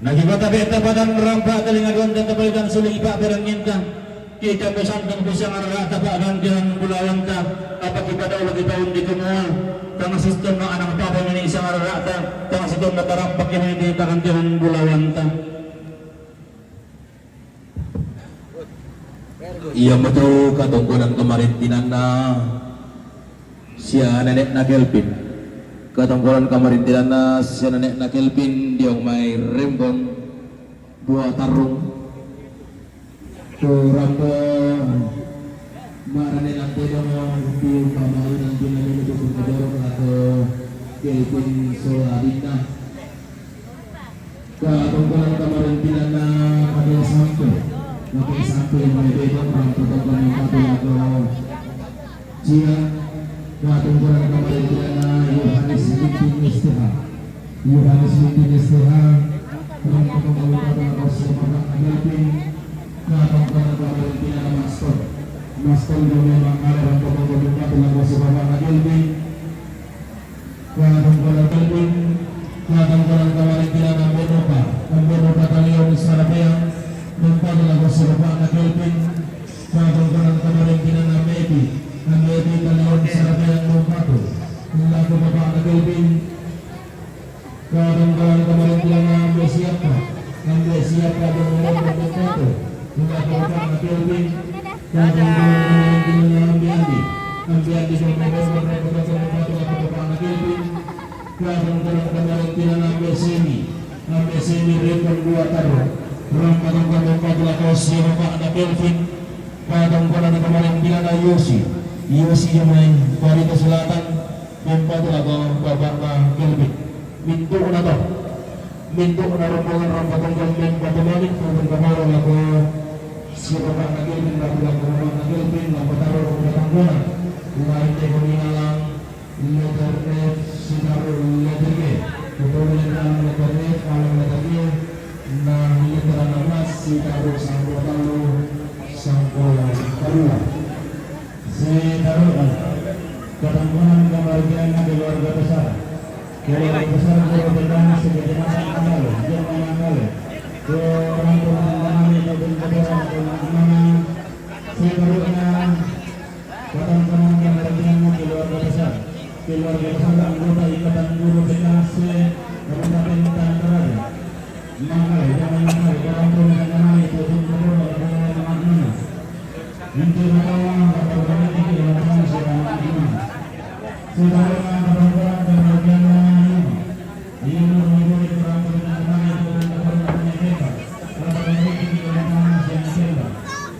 Nagibata beta padan rampa telinga gonda tepalitan suling ipa beranginta. Kita pesantren bisa ngarata pak gantian bulawanta. Apa kita daw lagi tahun di kumua. Tanga sistem na anang papa ini isa ngarata. Tanga sistem na tarap pakai ini di tangan Tuhan bulawanta. Iya betul katongkonan kemarin tinanda. Sia nenek na Kelvin. Katongkonan kemarin tinanda sia nenek na Kelvin diong mai rembon dua tarung. Kurang pun. Marane nanti dong di pamaunan di nami itu pun kedorong atau Kelvin Soladina. Katongkonan kemarin tinanda kade sampe. Kade sampe yang mau beda orang katongkonan kade atau Cia. Katongkonan kemarin tinanda Yohanes Limping Istiha. Yohanes Limping Istiha. Orang katongkonan kemarin Istiha. Katongkonan kemarin tinanda Mastor. Mastor yang memang ada orang katongkonan kemarin Istiha. Katongkonan kemarin Kamarintinan Ambe Nopa, Ambe Nopa Talion Sarapeang, mempadu lako si bapakna Kelvin, katongkonan kamarintinan Ambe Eti, Ambe Eti Talion Sarapeang mempadu lako bapakna Kelvin, katongkonan kamarintinan Ambe Siapa, Ambe Siapa mempadu lako bapakna Kelvin, katongkonan kamarintinan Ambe Andi, Ambe Andi mempadu lako bapakna Kelvin, Kadang-kadang kemarin pinana Ambe Semi. Ambe Semi rekon dua taru. Rong kadang-kadang kadang kau siapa Pak na Kelvin. Kadang-kadang kemarin pinana Yosi. Yosi yang main Barito Selatan. Membantu lagu Bapak na Kelvin. Mintu na to. Mintu na rombongan rong kadang-kadang membantu balik. Kadang kemarin lagu siapa Pak na Kelvin. Lagu lagu Bapak na Kelvin. Lagu taruh rong kadang-kadang. Lain teko minalang. Letter F, sitaru letter G. Kemudian letter F, alang letter G. Nah, letter enam belas, sitaru sangko talu, sangko kedua. Sitaru, ketanggungan kebahagiaan keluarga besar. Keluarga besar keluarga besar sekecamatan Anggale, Jerman Anggale. Ke orang tua dan kami, dan keluarga besar, dan mana. Seterusnya, Badan Penanggung Jawab Keluarga Besar, Keluarga Besar Anggota Ikatan Guru P K S Kabupaten Tanah Toraja. Mangkali, jangan mangkali, dalam pemerintahan itu pun perlu ada makna. Untuk apa, apa berarti kita dalam bangsa dan makna. Saudara, bapak-bapak, dan bagian lain, ini menurut dalam pemerintahan itu pun perlu ada makna. Apa berarti kita dalam bangsa dan makna.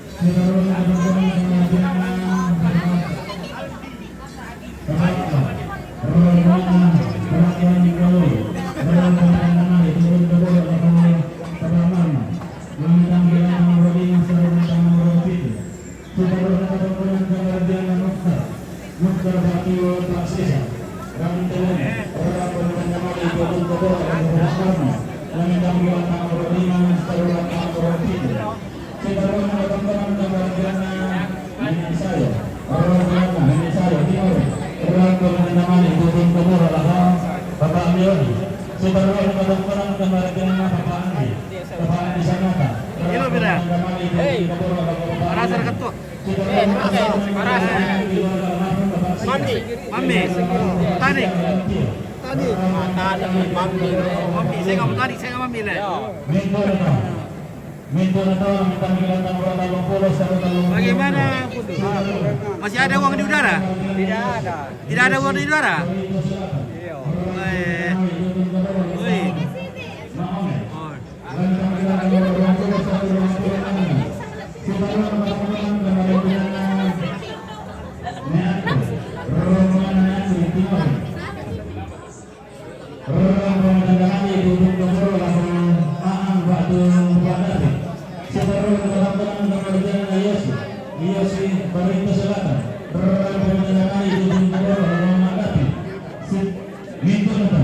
Mukhtar Bakio Taksisa, Rantelan, Orang Pemuda Nyamali, Dukun Kebora, Orang Pemuda Karma, Langit Ambil Tanggal Rodingan, Saruan Tanggal Rodingan. Sekarang ada teman-teman Tanggal Rodingan, Nenek Saya, Orang Pemuda Nenek Saya, Timur, Orang Pemuda Nyamali, Dukun Kebora, Lahal, Bapak Mioni. Sekarang ada teman-teman Tanggal Rodingan, Bapak Andi, Bapak Andi Sanata, Orang Pemuda Nyamali, Dukun Kebora, Bapak Mioni. Sekarang ada teman-teman Tanggal Rodingan, Mami, Mami, Tanik. Tanik. Mami, saya nggak mau Tanik, saya nggak mau Mami, Le. Minta datang. Minta datang, minta datang, orang dalam polos, orang dalam polos. Bagaimana, Putu? Masih ada uang di udara? Tidak ada. Tidak ada uang di udara? Iya. Eh. Woi. Oh. Mintu na to,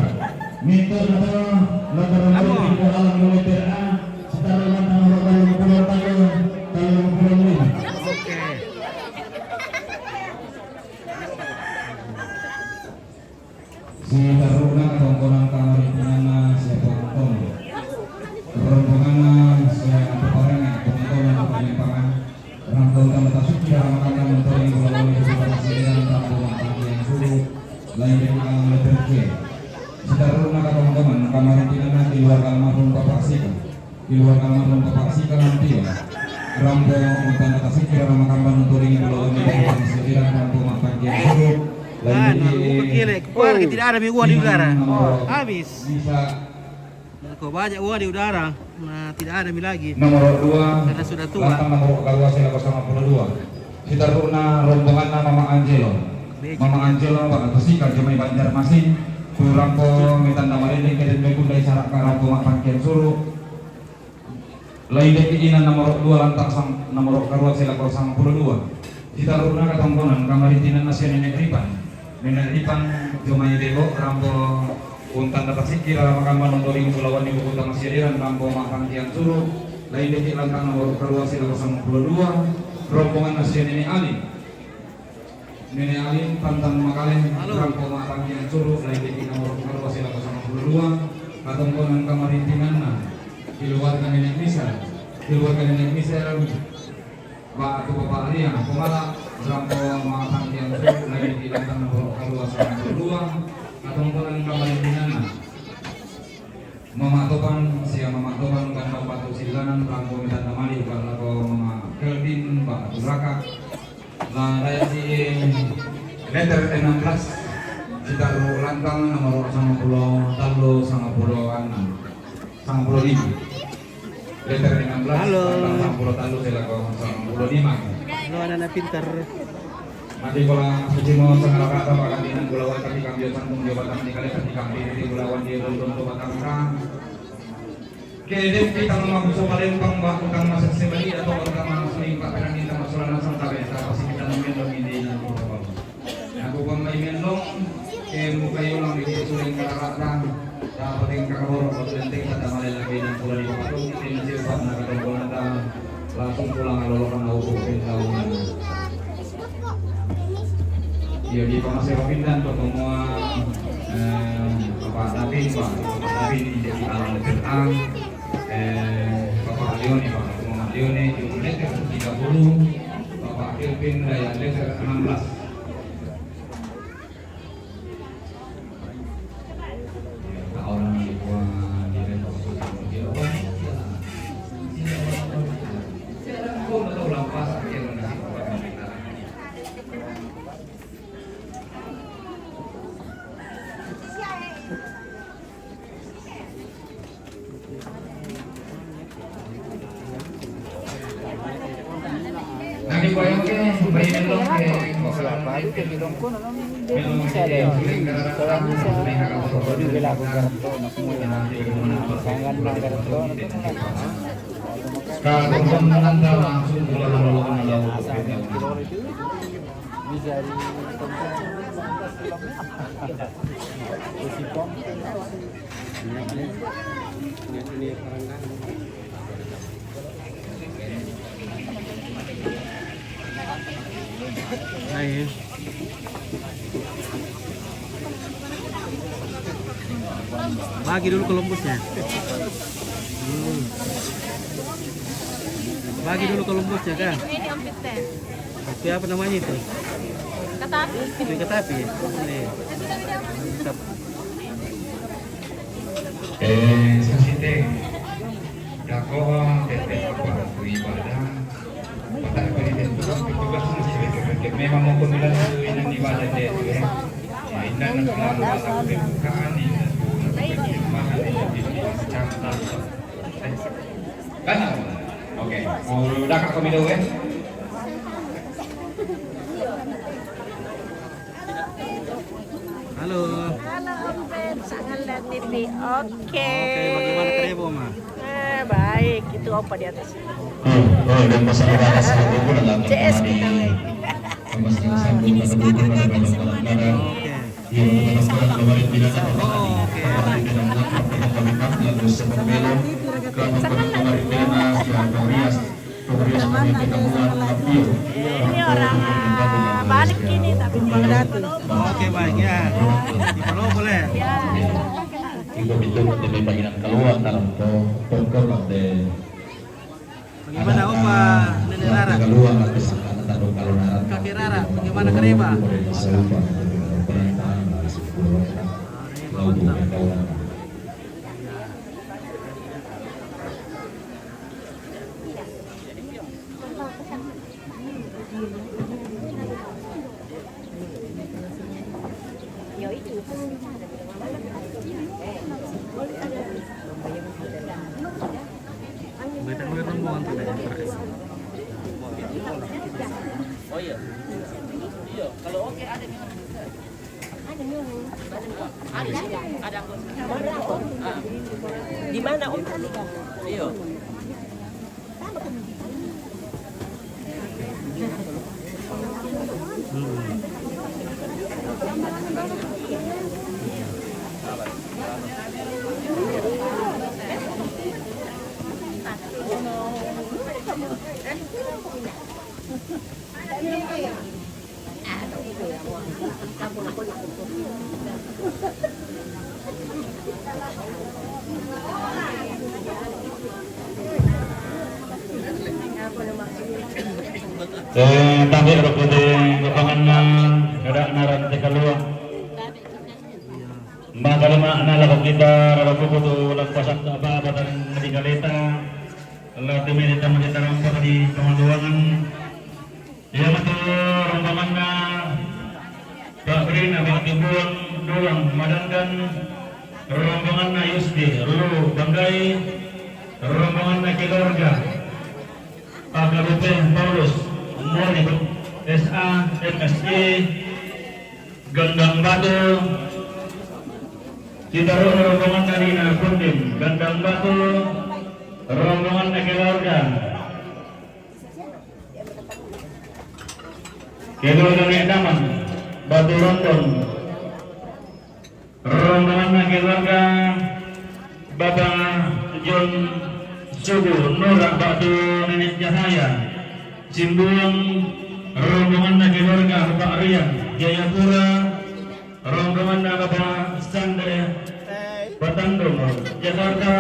mintu na to, latar belakang alam militer A, setara lantang nomor telu puluh telu, telu puluh lima. Oke. Sitaruhna katongkonan kamarintinanna sia Pongtong. Rombonganna sia Peparengnge, Pongtong, Peparengnge Pangan. Rampo tanda tasukki ramakanna mentoring kulawanni buku tamaseran rampo mattangkiang sulu, lain ri alang letter C. Sitaruhna katongkongan kamarintinanna keluarga almarhum Bapak Sika. Keluarga almarhum Bapak Sika Lampio. Rampo untanda tasukki ramakanna mentoring kulawanni buku tamaseran rampo mattangkiang sulu, lain ri. Keluarga tidak ada mi uang di udara. Habis. Bisa Kok banyak uang di udara, nah, tidak ada mi lagi. Nomor dua, karena sudah tua. Lantang nomor kedua, sila kosong dua. Sitaruhna rombonganna Mama Angelo. Mama Angelo, Pak Tusika, Jemai Banjarmasin, Kurampo, Mitanda Marinding, Keden Mekunda, Isarak, Karampo, Mak Pangkian Suru. Lain deki inan nomor dua, lantang sang, nomor kedua, sila kosong dua. Sitaruhna katongkonan, kamarintinanna sia Nenek Ripan. Nenek Ripan, Jomai Bego, rampo untanda tasikki ramakan manontoring kulawanni buku tamaseran rampo mattangkiang sulu, lain deki lantang nomor kedua sila kosong dua, rombongan sia Nenek Alin. Nenek Alin, Pantang Makale, rampo mattangkiang sulu, lain deki nomor kedua sila kosong dua, Katongkonan kamarintinanna, keluarga Nenek Misal, keluarga Nenek Misal, Pak Atu Bapak Riang, pemala, Rampo Makan Tiang Su, lagi di lantang nomor dua sama dua, katongkonan kamarintinanna. Mama Topan, sia Mama Topan, kandang batu silanan, Rampo Mitan Namali, Pak Lako Mama Kelvin, Pak Atu Raka, Nah, dari si letter enam belas, kita ru lantang nomor sanga pulo tallu, sanga pulo annang, sanga pulo lima. Letter enam belas, halo, lantang sanga pulo tallu, sila ko sanga pulo lima. Halo, anak-anak pintar. Mati pola suci mo, sanga rata, pakandinan bulawan, tapi kambio sangkung, dio batang di kali, tapi kambio di bulawan, dio dondon, to batang ka. Kedep kita mamaguso palempang ba utang masak sebali atau utang masak limpa perang kita masalah nasang tabe ta pasi kita mendong ini na ko. Aku pamai mendong ke muka yolang di suling kararata. Dapat yang kakabor kau lenteng kata malai lagi dan pulang di patung kita masih upat na katongkonan ta. Langsung pulang alolokan au pupin tahunan. Iya, di Pamasero Pindan, pertemuan, eh, Bapak David, Pak, Bapak David, ini jadi alam Jepang, eh, Bapak Leone, Pak, Bapak Leone, itu letter tiga puluh, Bapak Kelvin, Raya, letter enam belas. Bisa di Hai. Bagi dulu kolombusnya. Hmm. Bagi dulu kolombusnya, kan? Ini Om Piten. Tapi apa namanya itu? Katapi. Itu katapi. Ini. Mantap. Eh, sasite. Dakoa, tete apa? Ibadah. Patah beri dan tugas, tugas mesti pikir-pikir. Memang mau pemilihan itu, ini ibadah dia itu, ya. Nah, ini dan selalu ada pembukaan, ini dan tugas, pembukaan, ini dan tugas, ini dan tugas. Kan? Oke, mau udah kak pemilu, ya? Halo. Halo, Om Ben, sangat lihat T V. Oke. Oke, bagaimana Karebo, Ma? Eh, baik. Itu apa di atas? Oh, oh, dan masalah bahas itu pun adalah C S kita lagi. Oke. Oh, oke. Ini orang, eh, balik ini, tapi belum. Oke, baik, ya. Di Pulau boleh. Ya. Itu, itu demi panggilan keluar dalam to-, tongkol de. Bagaimana Opa, Nenek Rara? Keluar nanti sangka tentang kalau naran. Kakek Rara, bagaimana Kareba? Kareba, mantap. Oh iya. Iya, kalau oke ada yang ada. Ada, ada. Ah. Di mana Om tadi? Iya. Eh, tabe' ro kote babanganna, kada' narante kalua. Maka lema' na lako kita rarabuku tu lampasakka apa batang di kaleta. Lati meni tamani taramba di pangaluangan. Iyamoto rombonganna Pak Brina, Pak Tibuan, Dulang, Madandan, rombonganna Yusti, Lu, Banggai, rombonganna keluarga Pak Kabupaten Paulus, Mori, S A, M S I, Gendang Batu, Citarum, rombonganna Dina Kundim, Gendang Batu, rombonganna keluarga. Keluarga Nek Daman, Batu Rondon. Rombonganna keluarga Bapak John Sugu, Nura Batu Nenek Cahaya. Simbuang, rombonganna keluarga Bapak Rian, Jayapura. Rombonganna Bapak Sande, Patandung, Jakarta.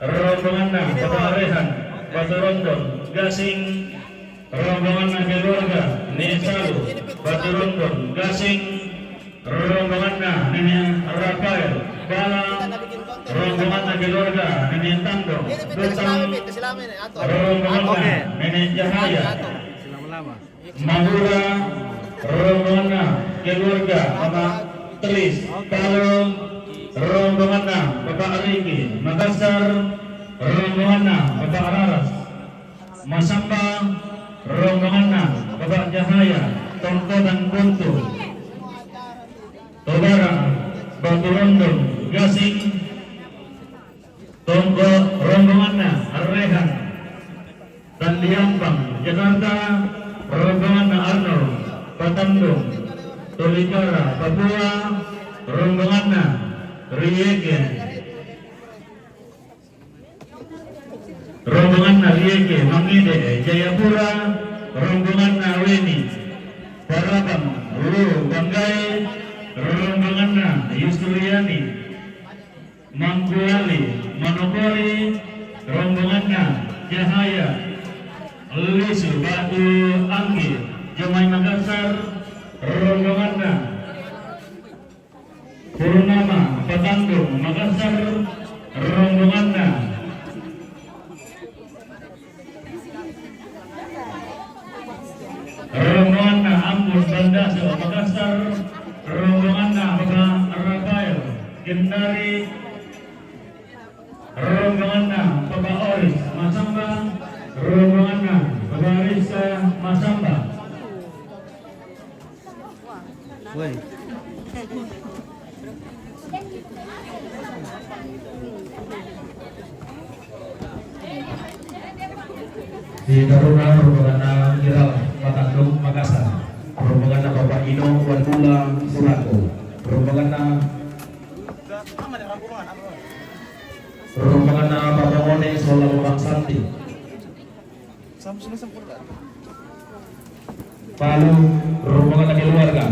Rombonganna Bapak Rehan, Batu Rondon, Gasing. Rombonganna keluarga Nenek Salu, Batu Rondon, Gasing. Rombonganna Nenek Rafael, Bala. Rombonganna keluarga Nenek Tandong, Dutang. Rombonganna Nenek Cahaya, Madura. Rombonganna keluarga Mama Tris, Palu. Rombonganna Bapak Riki, Makassar. Rombonganna Bapak Raras, Masamba. Rombonganna Bapak Cahaya, Tongkonan Buntu. Tobara, Batu Rondon, Gasing. Tongko, rombonganna Rehan, Tandiampang, Jakarta. Rombonganna Arnold, Patandung, Tolikara, Papua. Rombonganna Rieke. Rombonganna Rieke, Mangede, Jayapura. Rombonganna Weni, Parabang, Lu, Banggai. Rombonganna Yusriani, Mangkuali, Manokori. Rombonganna Cahaya, Lisu, Batu Anggi, Jomai, Makassar. Rombonganna Purnama, Patandung, Makassar. Rombonganna, rombonganna Ambon, Bandaso, Makassar. Rombonganna Bapak Rafael, Kendari. Rombonganna Bapak Oris, Masamba. Rombonganna Bapak Risa, Masamba. Woi. Di taruna rombonganna Giral, Patandung, Makassar. Rombonganna Bapak Ino, Wadula, Surago. Rombonganna, rombonganna Bapak One, Sola, Lubang Santi. Palu, rombonganna keluarga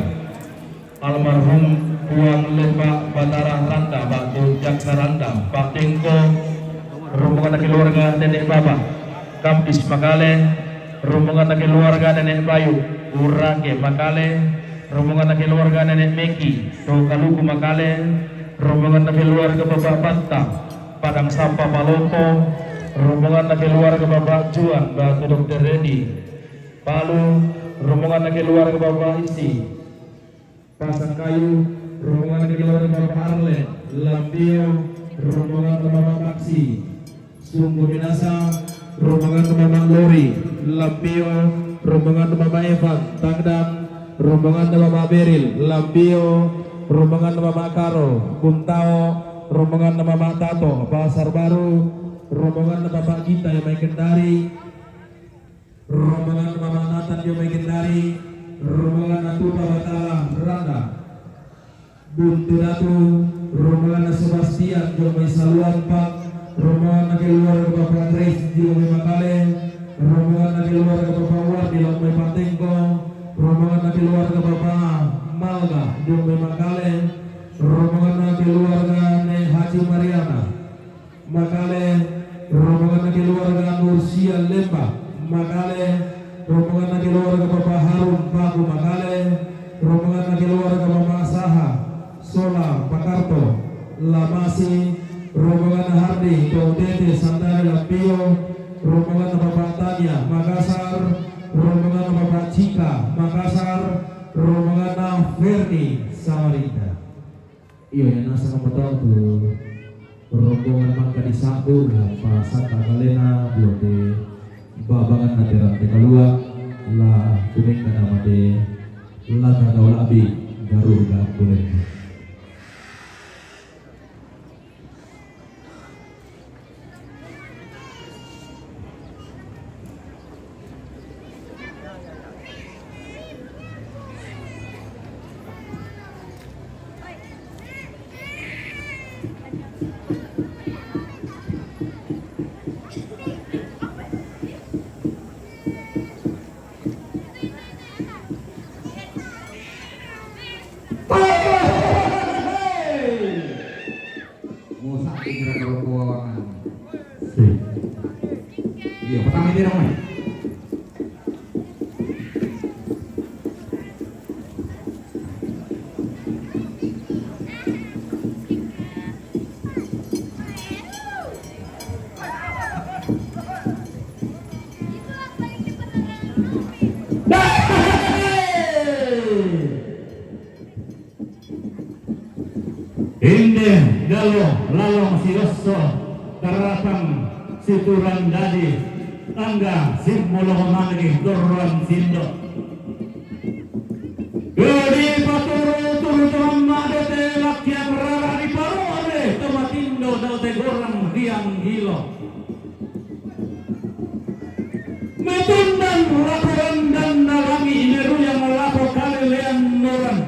almarhum Tuan Lemba Batara Randa, Batu Jaksa Randa, Patengko. Rombonganna keluarga Nenek Baba, Kampis, Makale. Rombonganna keluarga Nenek Bayu, Urake, Makale. Rombonganna keluarga Nenek Meki, Tokaluku, Makale. Rombonganna keluarga Bapak Batta, Padang Sampah, Palopo. Rombonganna keluarga Bapak Juan, Batu Dokter Redi, Palu. Rombonganna keluarga Bapak Isi, Pasang Kayu. Rombonganna keluarga Bapak Arle, Lambio. Rombonganna Mama Maxi, Sungguminasa. Rombonganna Mama Lori, Lambio. Rombonganna Mama Evan, Tangdan. Rombonganna Mama Beril, Lambio. Rombonganna Mama Karo, Buntao. Rombonganna Mama Tato, Pasar Baru. Rombonganna Bapak Gita, Jomai Kendari. Rombonganna Mama Nathan, Jomai Kendari. Rombonganna Tupa Batara Randa, Buntu Datu. Rombonganna Sebastian, Jomai Saluampa. Rombonganna keluarga Bapak Grace, Jomai Makale. Rombonganna keluarga Bapak Wardi, Jomai Patengko. Rombonganna keluarga Bapak Jombe Makale, rombonganna keluarga Ne Haji Mariana. Makale, rombonganna keluarga Nursia Lemba. Makale, rombonganna keluarga Bapak Harun Paku Makale, rombonganna keluarga Mama Saha Sola Pakarto. Lamasi, rombonganna Hardi Totete Sandari Lampio, rombonganna Bapak Tania Makassar, rombonganna Bapak Cika Makassar, rombonganna Ferni Samarinda. Iyo, yang nasa nomor tu rombongan mangka di Sabu, apa sata kalena, buat di babangan nateran te kalua, la kuning kana mate, la tagau labi, garu ga kuning. Musa pikiran kalau keuangan. Sip. Iya, pertama itu dong, Mai. Inde galo lalong silosso, tarapang situran dadi, tangga simmolo manegi dorroan sindo. Dadi paturu-turu to mamma dete lakkiang rara diparore to matindo dao tegorang riang hilo. Metundan lako randanna langi, meruyang lako kalelean noran.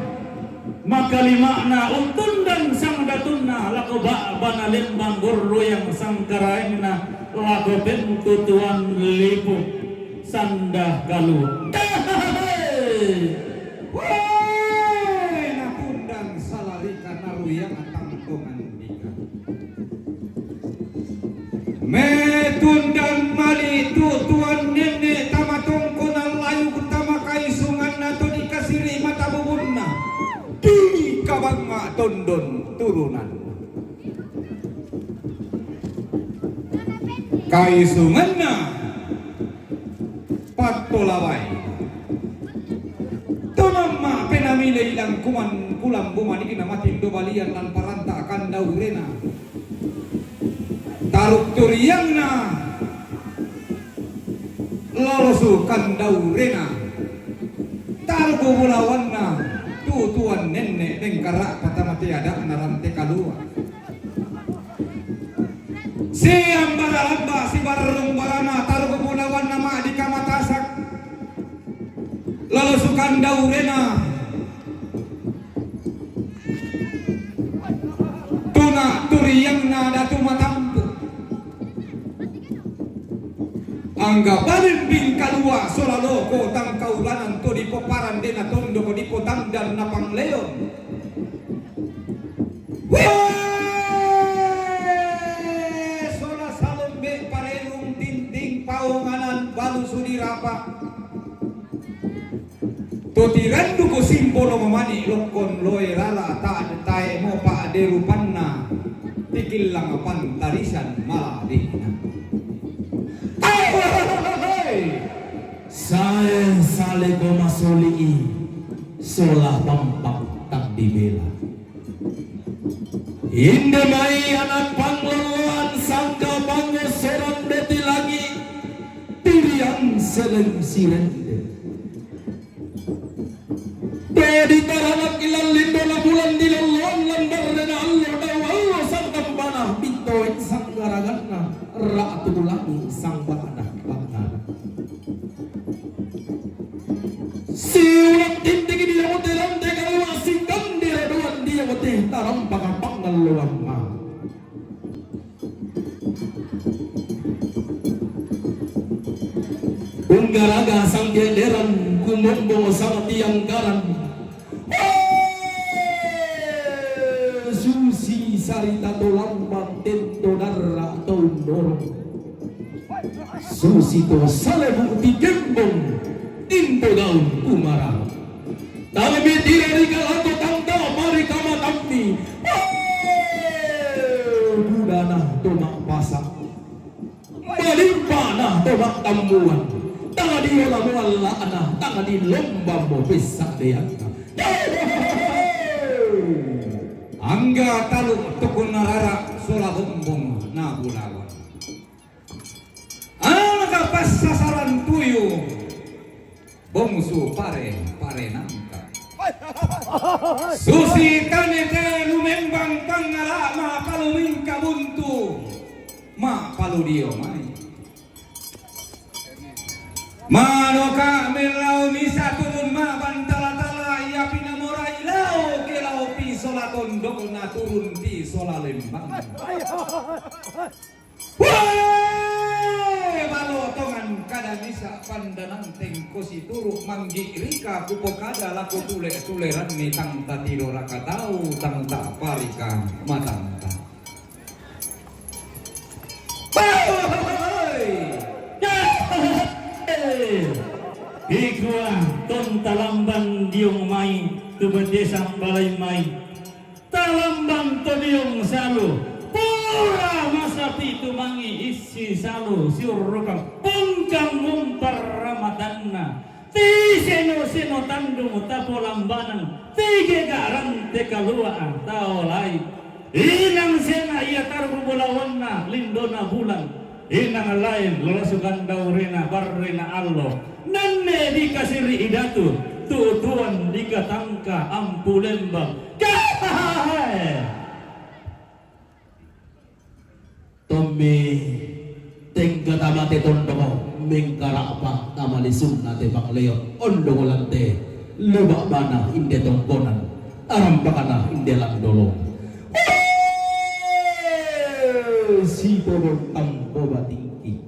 Makalima'na untundang sangdatunna lako ba'bana lembang gorroyang sangkaraenna lako pentutuan lipu sanda kalu. Weh, natundang salarika naruyang tangkongan dika. Metundan mali tu tuan nenne tama tongkonan layuk tama kaisunganna to dikasiri mata bubunna. Di kabanga tondon turunan. Kaisunganna Pattolabai. Tomamma penamile ilang kuman kulambu manikna matindo balian lan paranta kandaurena. Taruk turiangna lolosu kandaurena. Taruk bulawanna tutuan nenne dengkara patamate adakna rante kalua. Siambara lamba sibarrung barana taruk bulawanna ma'dika matasak. Lolosu kandaurena. Tuna turiangna datu matampu. Angga balimbing kalua sola loko tangkaulanan to dipoparan dena tondoko dipotandan napangleon. Wee! Sola salombe parelung tinting paonganan balu sudirapa. To tiranduku simbolo mamani lokkon loe rara ta tae mopa de rupanna tikillang pantarisan maladina. Sae saleko masoli'i sola pampang tang dibela. Inde mai anak pangloloan sangka pangosoran deti langi tiriang seleng sirende. Dadi taranak ilan lindo la bulan diloloan lan barrena allo dau allo sangkambana bintoeng sanggaraganna ratu langi sangbana bangana. Siulang tintigi dia mote lante kalua sikandi raduan dia mote tarampaka pangalloamma. Unggaraga sanggenderan kumombong sang tiang garan. Sarita to lambang tento darra to norong. Susi to salebu ti kembong tinto gaun kumarang. Tami tira di kalato tangta mari kamatammi. Budana to makpasa. Malimpana to maktammuan. Tanga di wala mo allana, tanga di lomba mo pessa deanna. Angga talu tukun narara sola bombong na bulawan. Angga passasaran tuyu bongsu pare, pare nangka. Susi tane te lumembang pangala ma palumingka buntu ma paludio mai. Manoka mellau misa turun ma bantala-tala ia pinamorai lau ke lau pi sola tondokna turun pi sola lembang. Wee! Balo tongan kada misa pandanang tengko situru manggi rika kupokada lako tule-tuleran ni tang tatiro raka tau tang ta parika matangta. Ikua tonta lambang diong mai tu bedesang balai mai. Talambang to diong salu. Pura masapi tumangi isi salu siurukang pungkang mumpar ramatanna. Ti seno-seno tandung tapolambanan, ti gegaran te kalua taolai. Inang sena ia taru bulawanna lindona bulan. Inang lain lolosukan daurena barrena allo. Nanne dikasiri idatu, tutuan dikatangka ampu lembang. Kahahahe. Tommi tengka tamate tondoko mengkara'pa tamalisunna te pangleon ondongolante luba'bana inde tongkonan arampakana inde landolo. Sitodong tampo batingki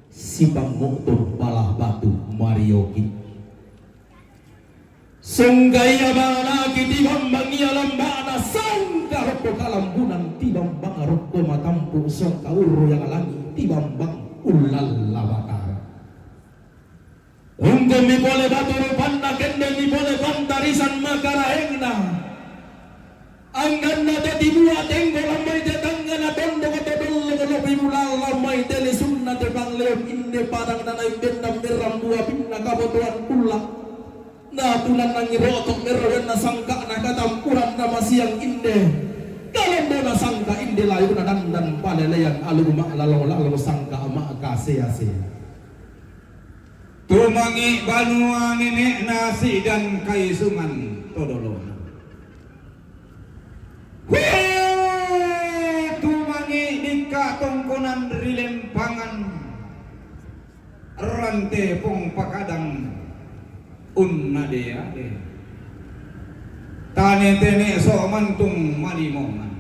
sipango'to balah batu marioki. Sangka ia banaki tibambang ia lamba'na, sangka rokko kalambunan tibambang rokko matampu, sangka urru yang langi tibambang ullalla batara. Ungkummi pole batu rupanna, kendemi pole pantarisan makaraengna. Angganna te tibua tenggo lammai te tangngana tondoko te dolloko lopi mulala lammai te lisunna te pangleon inde padang nanaimbenna merrang bua pinna kabotoan kulla. Natunan nangi roto merrowenna sangka'na katampuranna masiang inde. Kalembona sangka inde layuna dandan palelean alu ma'lalo-lalo sangka ma'kasea-sea. Tumangi banua nene'na sidan kaisungan todolona. Hue! Tumangi dikka tongkonan ri lempangan rante pong pakadang unnade-ade. Tane tene so mantung malimongan.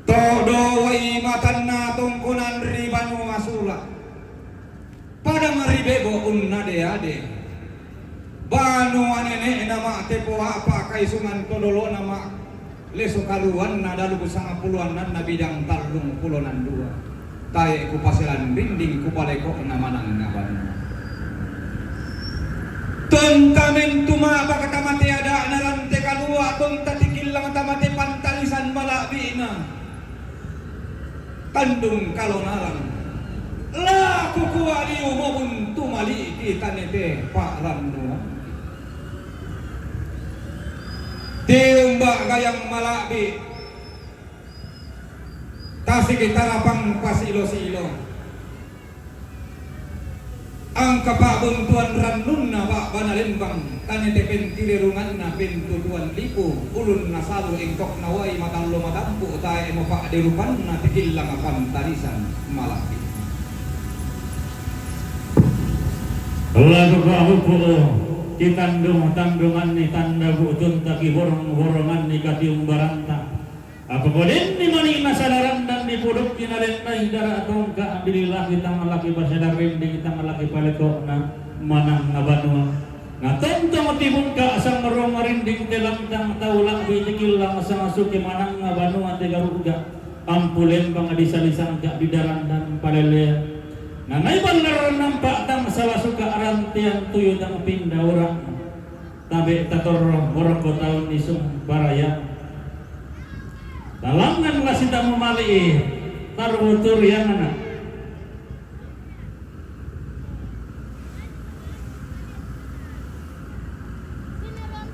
Todo wai matanna tongkonan ri banua sula. Pada maribebo unnade-ade. Banua nene'na ma'tepo a'pa kaisungan todolona ma' leso kaluanna dalu sangapuluannanna bidang tallung pulo nan dua. Tae' kupaselan rinding kupaleko'na manang na banua. Tonta mentu ma'baka tamate ada'na rante kalua, tonta tikillang tamate pantalisan mala'bi'na. Tandung kalonaran. La kukua liu mobuntu mali'ki tanete pa'rannuan. Tiumba gayang mala'bi. Tasiki tarapang pasilo-silo. Angka pa'buntuan rannunna ba'bana lembang, tanete pentirerunganna pentutuan lipu, ulunna salu engkokna wai matallo matampu, tae' mo pa'derupanna tikillang pantarisan mala'bi. Laku ka'upu, kitandung-tandunganni tanda bu'tunta, kiborong-boronganni katiumbaranta. Apa kodenni mani'na sadarandan dipudukki nalennai dara tongka, bililaki tang laki pasedarrinding tang laki paleko'na manang na banua. Natontong tibungka sangrong rinding Te lantang tau la'bi te killang sangasuke manangnga banua te garu'ga, ampu lembang disalisangka bidarandan palelean. Nanai ballar nampa tang sala suka rantean tuyu tang pindaurang. Tabe tatorro borokko taun ni sumbarayang. Talangngan la sitamu mali'i, taruturianna.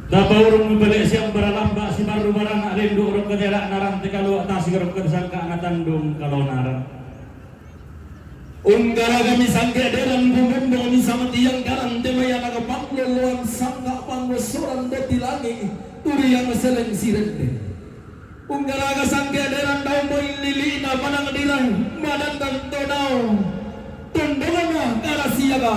Tapaurung bale siang baralamba sibarru barana lendu rokko dera narang te kalua tasik rokko sangka natandung kalonarang. Unggaragami sangke derang gumundung sama tiang garang temaya naga pangloloan sangka pangosoran doti langi turiang seleng sirende. Unggaraga sangke derang dau moi lili'na padang dirang madandang to dau. Tondongna karasiaga.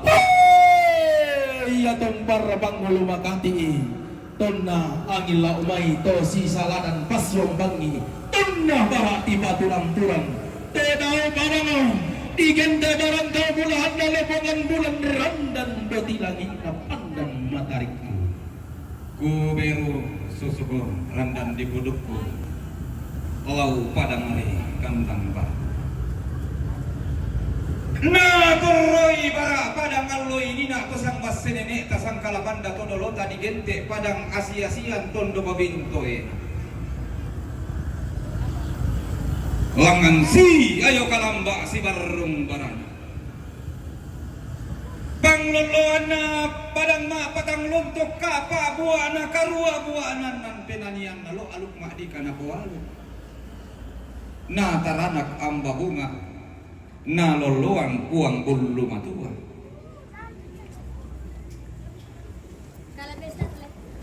Hei, iya tompar pangulu makati'i. Tonna angin lau mai to sisaladan passiombangi. Tonna bara tipaturang-turang. Te dau padang digente barang tau bulahanna lepongan bulan randan doti langi'na pandan matarikku. Kuberu susuku randan di pudukku, lau padang ri kandang bara. Na torroi bara padang allo inina to sangbasse nene'ta sangkalapanda to dolota digente padang asi-asian tondo babintoe. Langngan si ayo kalamba sibarrung barana. Panglolloanna padang ma'patang lontok ka'pa bua'na karua bua'na nan penanianna lo aluk ma'dika napoalu. Na taranak amba bunga, na lolloang puang bullu matua.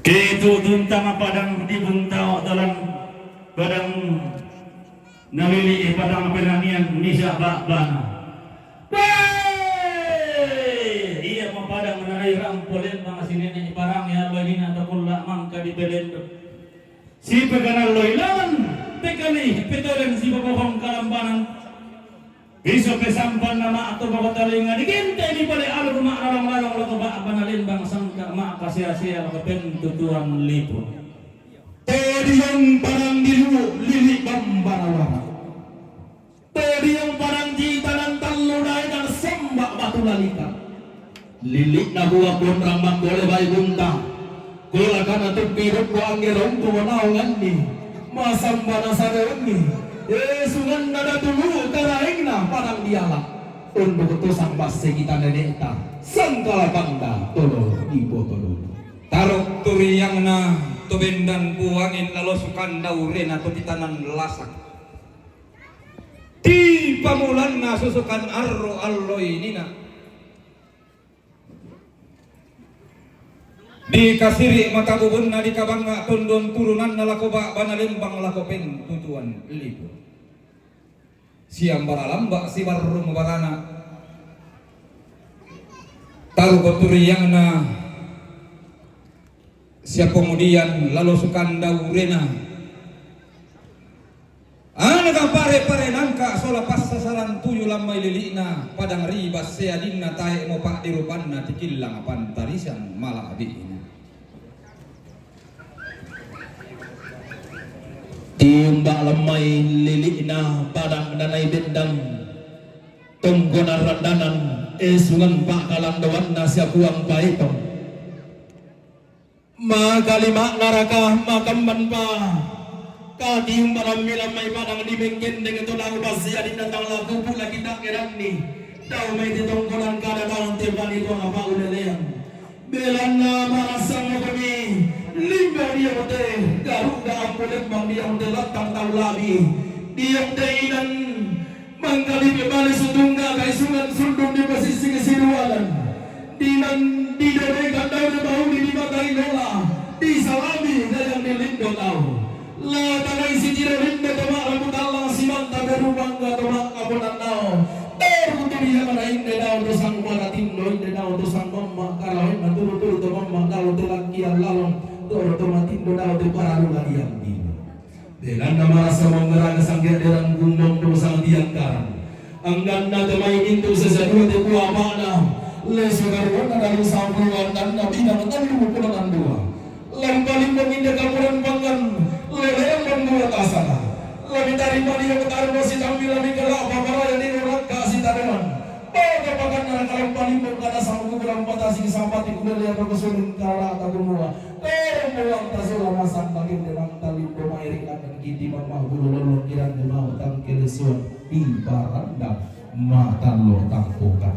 Kitu tuntang padang di buntao dalam padang Nalili'i padang penanian nisa ba'bana. Wee! Iya mapadang nanaira mpolen mangasi nene' parang ya lo nina takulla mangka di pelendo. Sipaganallo ilaman pekali petolen sipabohong kalambanan. Biso pesampan nama atau bawa talinga digente di pale alu ma'rarang-rarang lo ba'bana lembang sangka ma'kasia-sia lo pentutuan lipo. Todiang parang di Luwu, lili' bambana wara. Todiang parang di tanang tallu dae dan samba batu lalika. Lili'na bua konrang makkole bai bunta. Kolakana tuppi rukku anggerongku manaunganni. Masambana sareunni. Esunganna datu Luwu karaengna parang diala. Tondok tosang basse kita nene'ta. Sangkala panda tolo di botolo. Taruk turiangna to bendan buangin lalo sukan daurena to titanan lasak. Ti pamulanna susukan arro allo inina. Di kasiri matabubunna di kabangnga tondon turunanna lako ba'bana lembang lako pentutuan lipo. Siambara lamba sibarrung barana. Taru turiangna sia pemudian lalo sukan daurena. Anaga pare-pare nangka sola passasaran tuyu lammai lili'na padang riba seadinna tae mo pa'dirupanna tikillang pantarisan mala'bi'na. Tiumba lemmai lili'na padang nanai bendang. Tonggonan randanan esungan pa'kalandoanna sia puang paetong. Makalima'naraka makambanpa. Katiumba lammi lammai padang di menggendeng to dau basi adinna tang lakupu lagi takkeranni. Dau mai ti tonggonan kada daun te pani tuang apa uleleang. Belanna marassangngokomi limbo diong te garu'ga ampo lembang diong te lattang tau labi diong te inan mangkalipe bale sutungga kaisungan sundung di pasissiki siduanan dinan didoreka dau de bauli di matai lola disalami dayang di lindo tau. La tanai sitiro lindo to ma'rabu tallang simanta beru mangga to ma'kaponannao. Teru tu dia mana inde dau tu sang mana tindo inde dau tu sang mamma karawenna turu-turu tu mamma dau tu lakkian lalong toro tu matindo dau tu paralu ladian dino. Denanna marasa mangeraga sangge derang gumbong tu sang tiang karang. Angganna tu mai intu sesadua tu buah mana lesu karuana dalu sampuluan dan nabi nama telu puluh dua. Lam palimbong inda kamuran pangan, leleng membuat asana. Lami tarima dia ketarima si tambi lami kelak paparaya di orang kasih tanaman. Baga pakan nara kalam palimbong kada sanggup lam patasi sampati kulele atau kesuling kala atau gemua. Terembuang tasula masang daging denang talimbo mairik akan kiti mamah bulu lolong kirang gemau tangkelesuan di barandang mata lo tangkukan.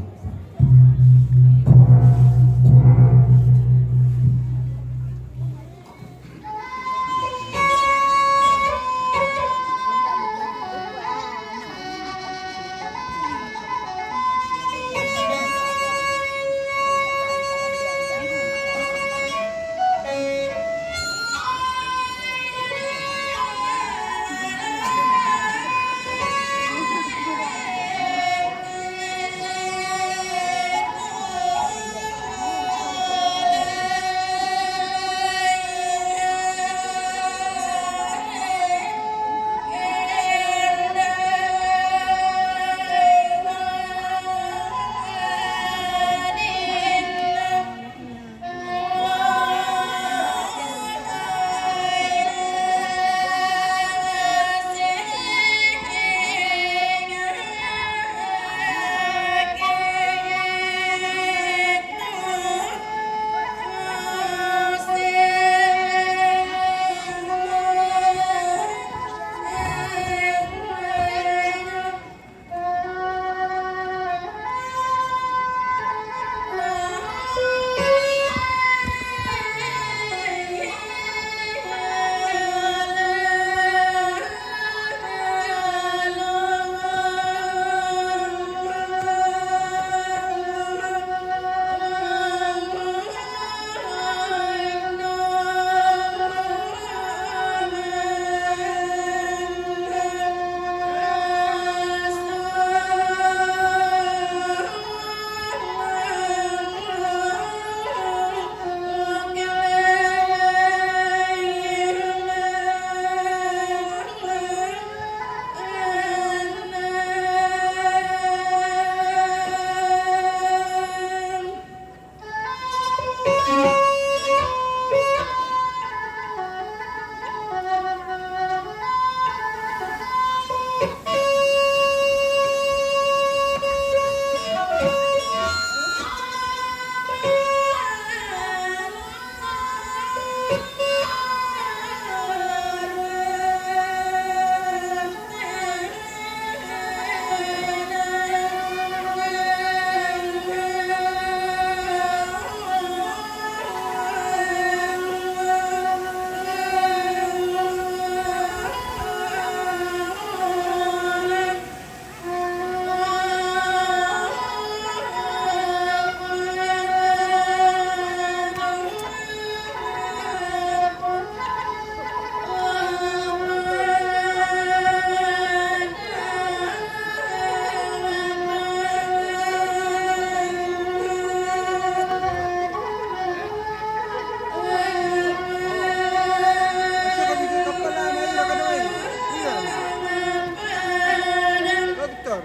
Doktor.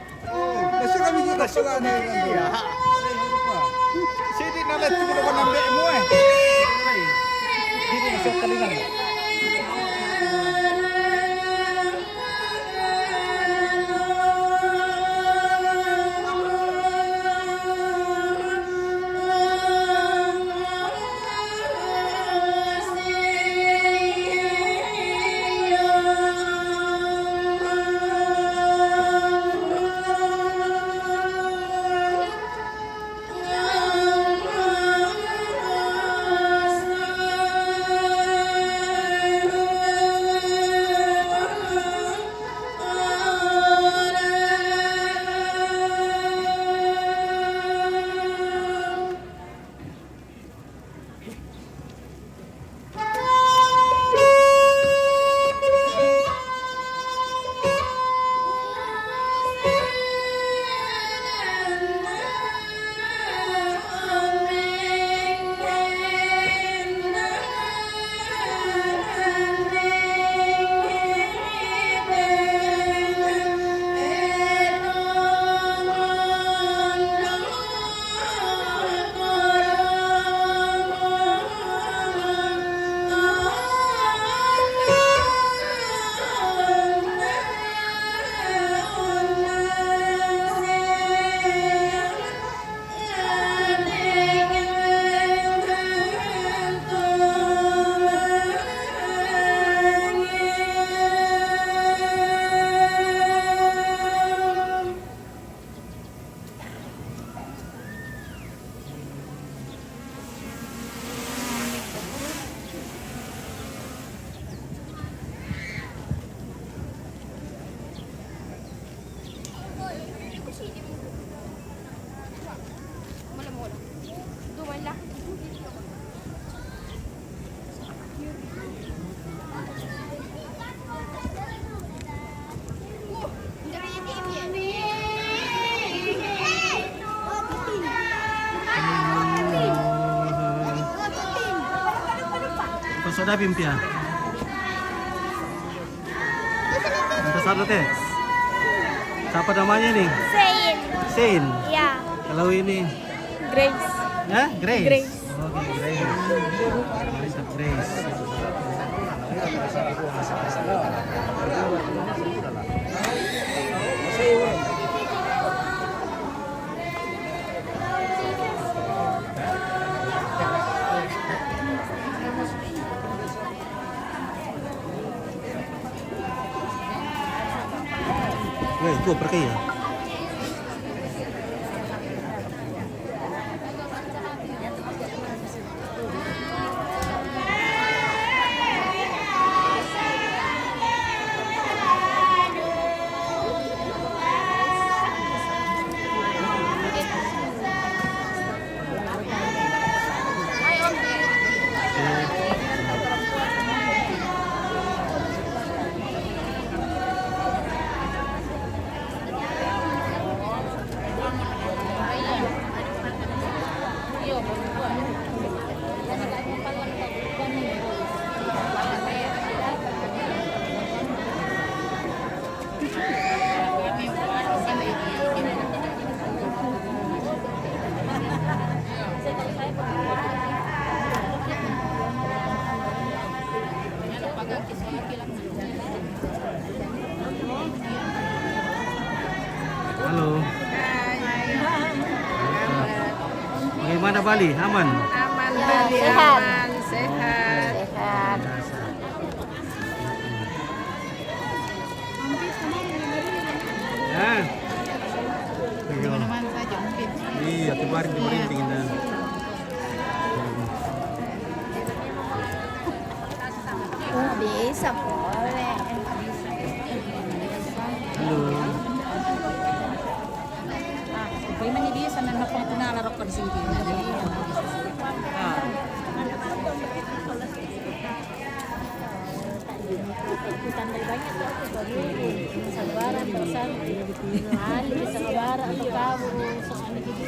Masuk kami juga sekolah ni. Iya. Sini nak lihat tu kalau kau nampak mu eh. Sini masuk telinga. Pasok dah pimpia. Minta satu teks. Siapa namanya ini? Zain. Zain. Ya. Kalau ini? Grace. Ya, Grace. Grace. Oke, Grace. Mantap, Grace. Weh, itu pergi ya? Halo. Bagaimana Bali? Aman? Aman, Ya, Bali, sehat. Aman, sehat. Sehat. Ya. Di mana-mana saja mungkin. Iya, kemarin kemarin dingin dah. Bisa boleh. Halo. Pwede man hindi sa na napangkunala ko di singkina. Dali. Ah. Tambah banyak ya, aku baru ini sabaran pesan. Ali sabaran atau kamu sama ini gitu.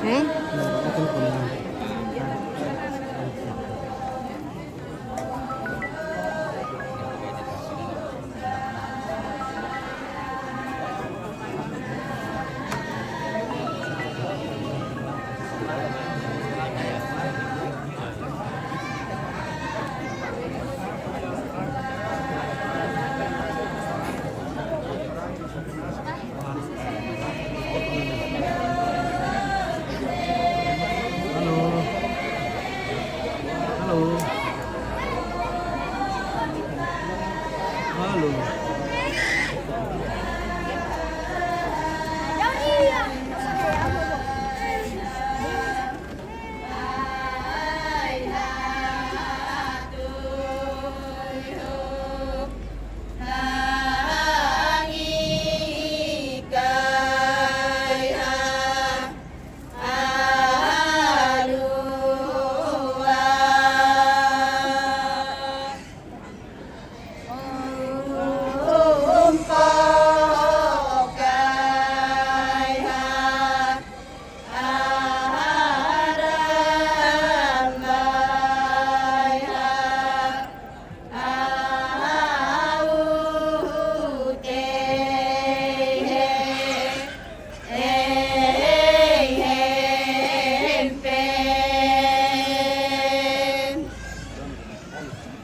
Hmm? Halo. Halo. Halo.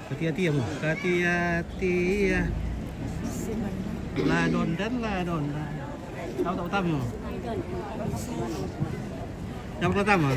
Hati-hati ya, Bu. Hati-hati ya. Ladon dan ladon. Tahu tak utama? Yang pertama.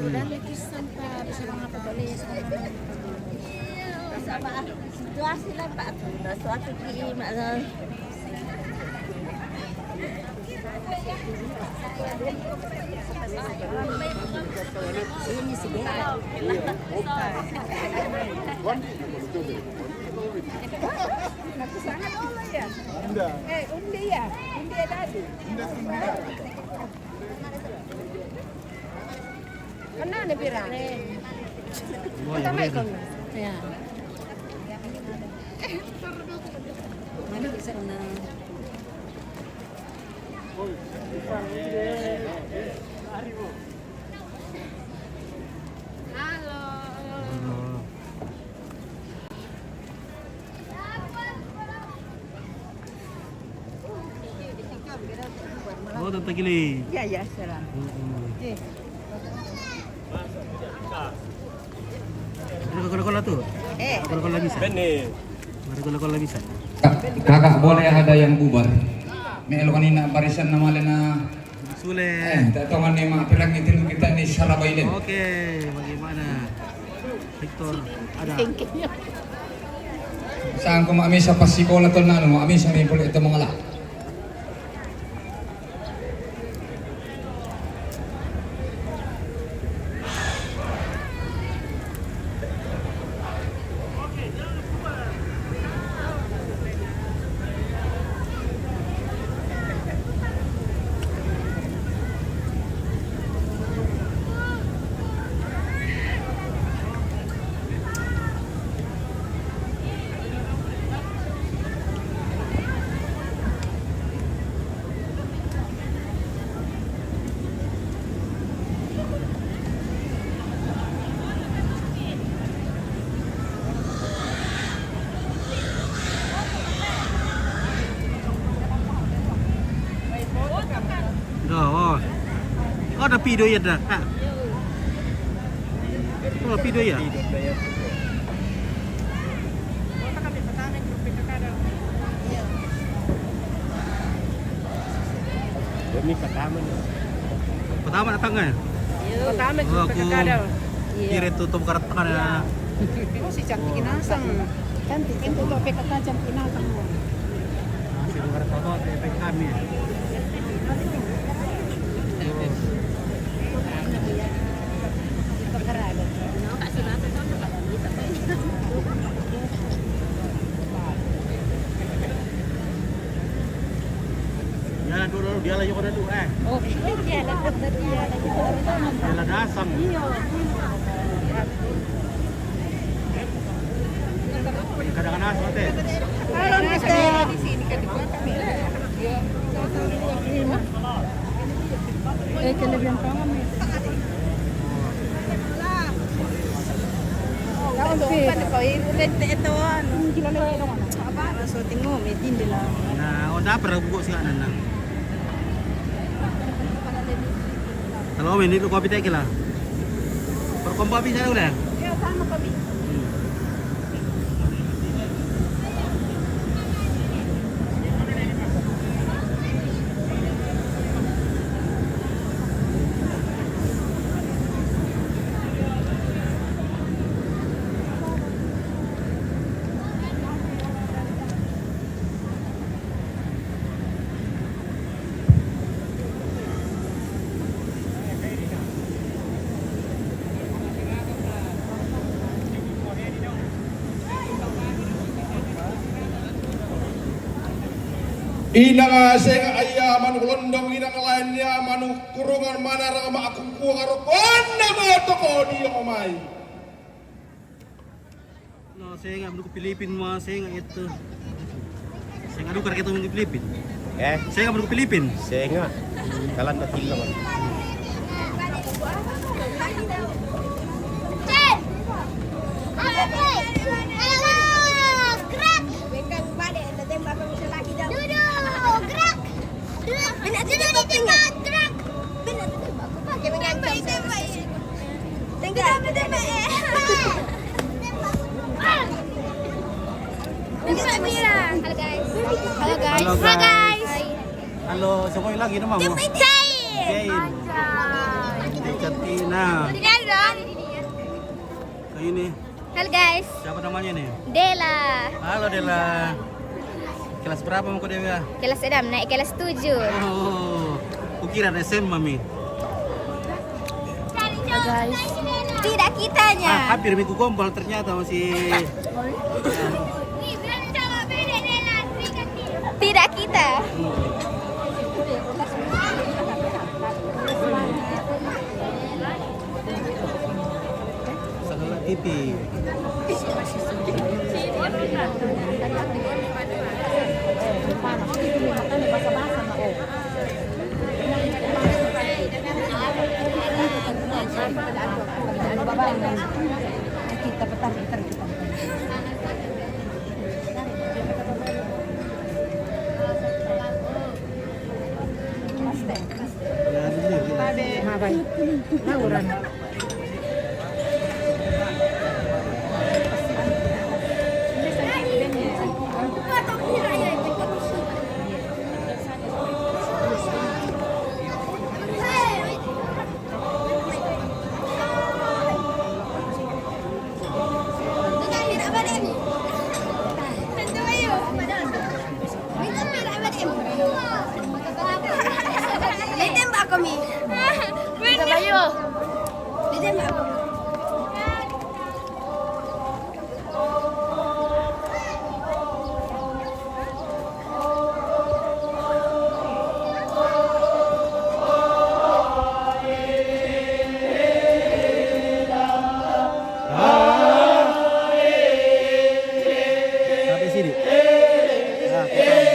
Dali, kisan pa, bisa mga pabali sa mga. Sama, situasi lang pa. Suatu di, ma-, Nagkusangan ulo ya. Hindi. Eh, hindi ya. Hindi ya dati. Hindi, hindi. Ano na, pira? Wala, wala. Ayan. Ano, isa na. Hello. Oh, Tante Gili. Ya, ya, salam. Mm-mm. Oke. Ada Coca-Cola tuh? Eh. Coca-Cola bisa? Bene. Ada Coca-Cola bisa? Kakak, boleh ada yang bubar? Melo kanina barisan na male na. Sule. Eh, tatongan ni ma pirang itu kita ni Sarabailen. Oke, bagaimana? Victor, ada. Saan ko maamisa pa sikola to na, ano, maamisa mi puli ito mga la. Dah, oh. Oh, ada pido ya dah. Ha. Oh, pido ya. Ini pertama nih. Pertama datang kan? Pertama. Oh, aku kira itu tuh karet tengah ya. Oh, si cantik inasang. Cantik, cantik, tuh P K K cantik inasang. Si bukan foto, P K K kami. Dia lah dulu, dia lah juga dulu, eh. Oh, dia lah, dia lah. Dia lah dasang. Iya. Kadang-kadang asal teh. Halo, Mister. Eh, kelebihan kamu. Taon ko, ulit na ito, ano. Para sa tingin mo, may din nila. Na, o, dapat raw buko siya, anan na. Kalau ini lu kopi teh kila. Kalau kopi sana udah. Ya, sama kopi. Ina nga senga aya manuk londong, ina nga lain ya manuk kurungan, mana ra ma aku kuang aro konna ma toko di omai. No, senga manuk Pilipin mo, senga ito. Senga dukar kita manuk Pilipin. Eh? Senga manuk Pilipin. Senga. Kalan na tilla man. Cek. Apa, Cek? Ayo, gerak. Duduk, gerak. Duduk, duduk di tempat, gerak. Tembak, tembak, tembak. Tembak, Mira. Halo, guys. Halo, guys. Halo, guys. Halo, siapa lagi nama mo? Jumpa, Jay. Jay. Anjay. Jay Cantina. Ini. Halo guys. Siapa namanya nih? Dela. Halo Dela. Kelas berapa mau kau dia? Kelas enam, naik kelas tujuh. Oh, kukira S M A mi. Guys. Tidak kitanya. Ah, hampir mi kugombal ternyata masih. Tidak kita. Salah tipi. Kita petar, petar, kita. Mabai. Lauran. Ditembak kami. Bener. Ditembak kami. Sampai sini. Nah, kita.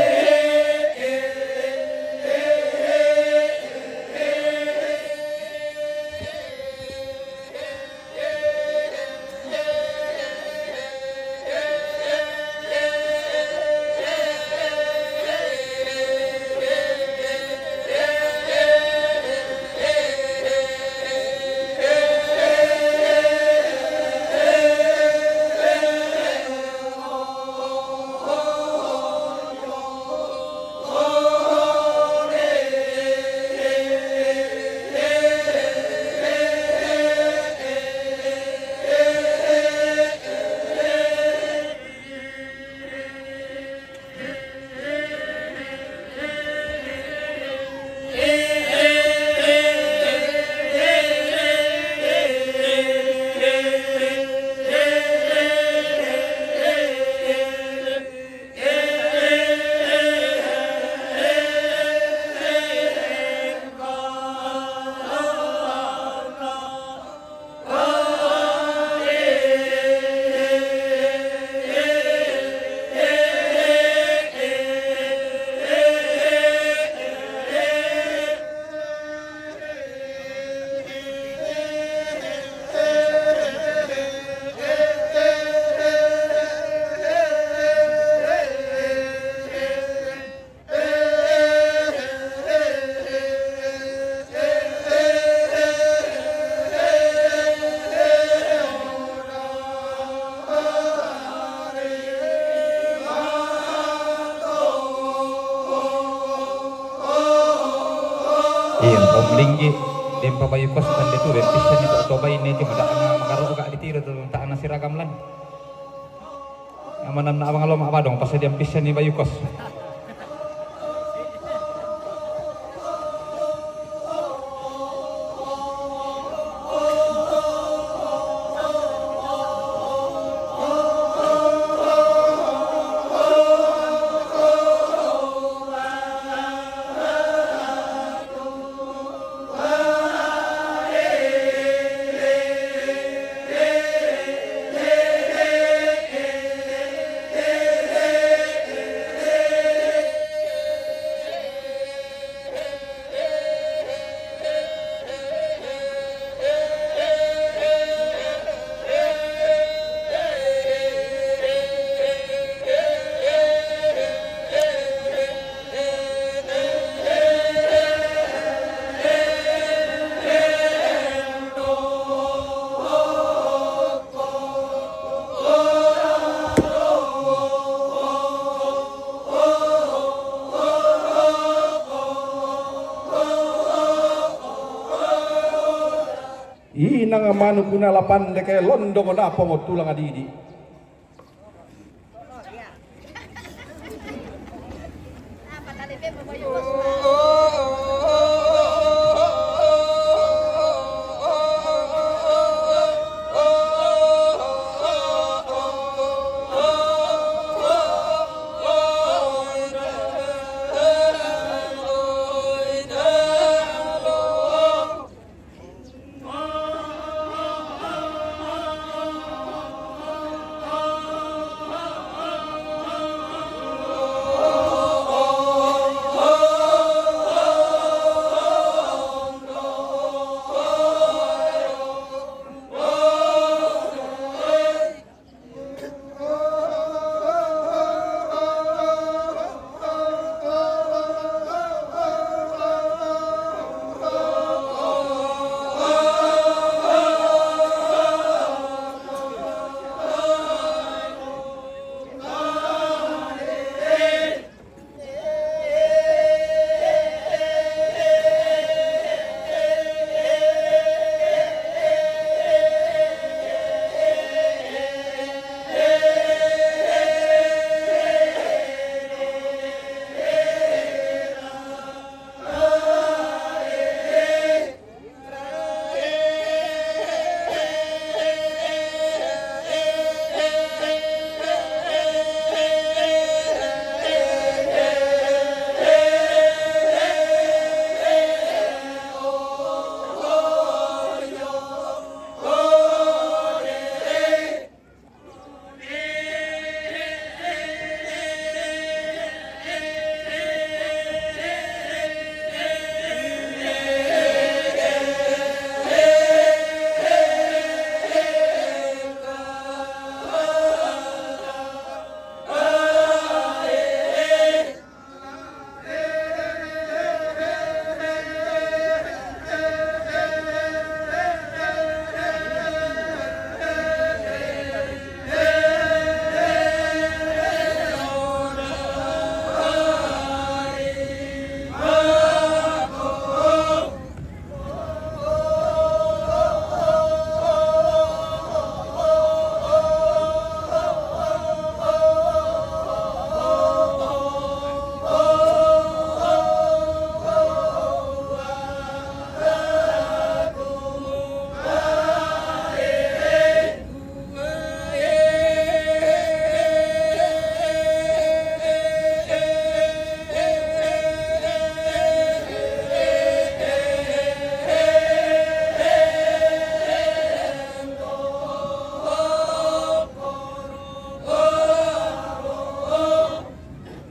Iya, Om Linggi, dempa bayu kos tande tu, dempa pisani tu, to baine, cuma tak ana makaroka ditiro tu, tak ana siragam lan. Amanan na abang alo ma abadong, pasadian pisani bayu kos. Inang manukuna lapandeke londo ko napongo tulang adidi.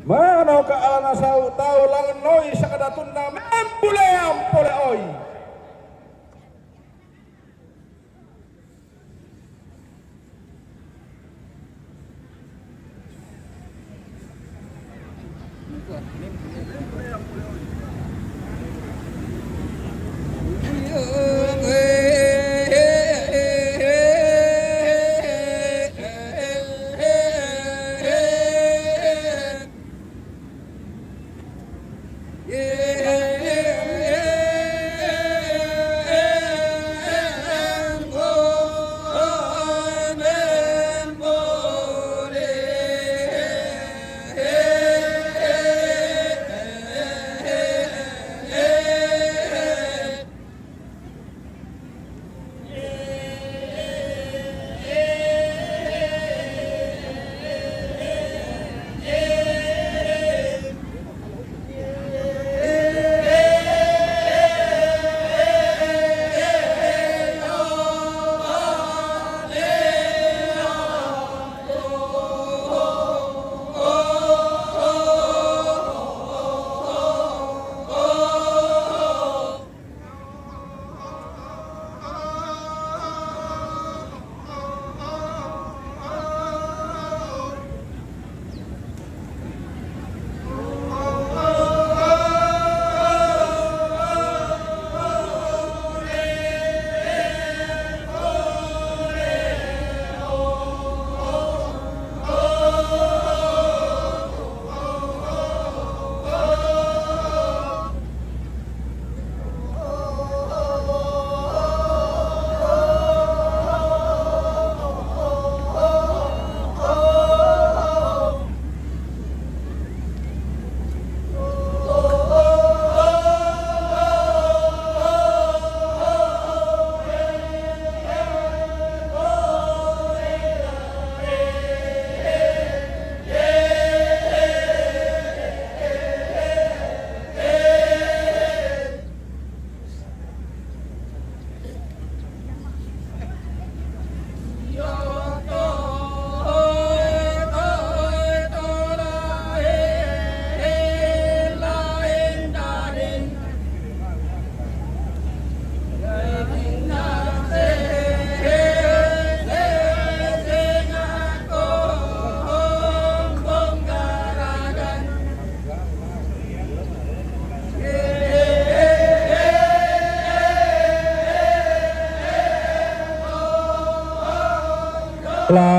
Manoka alana sau tau langen oi sakadatuna membulean pole oi.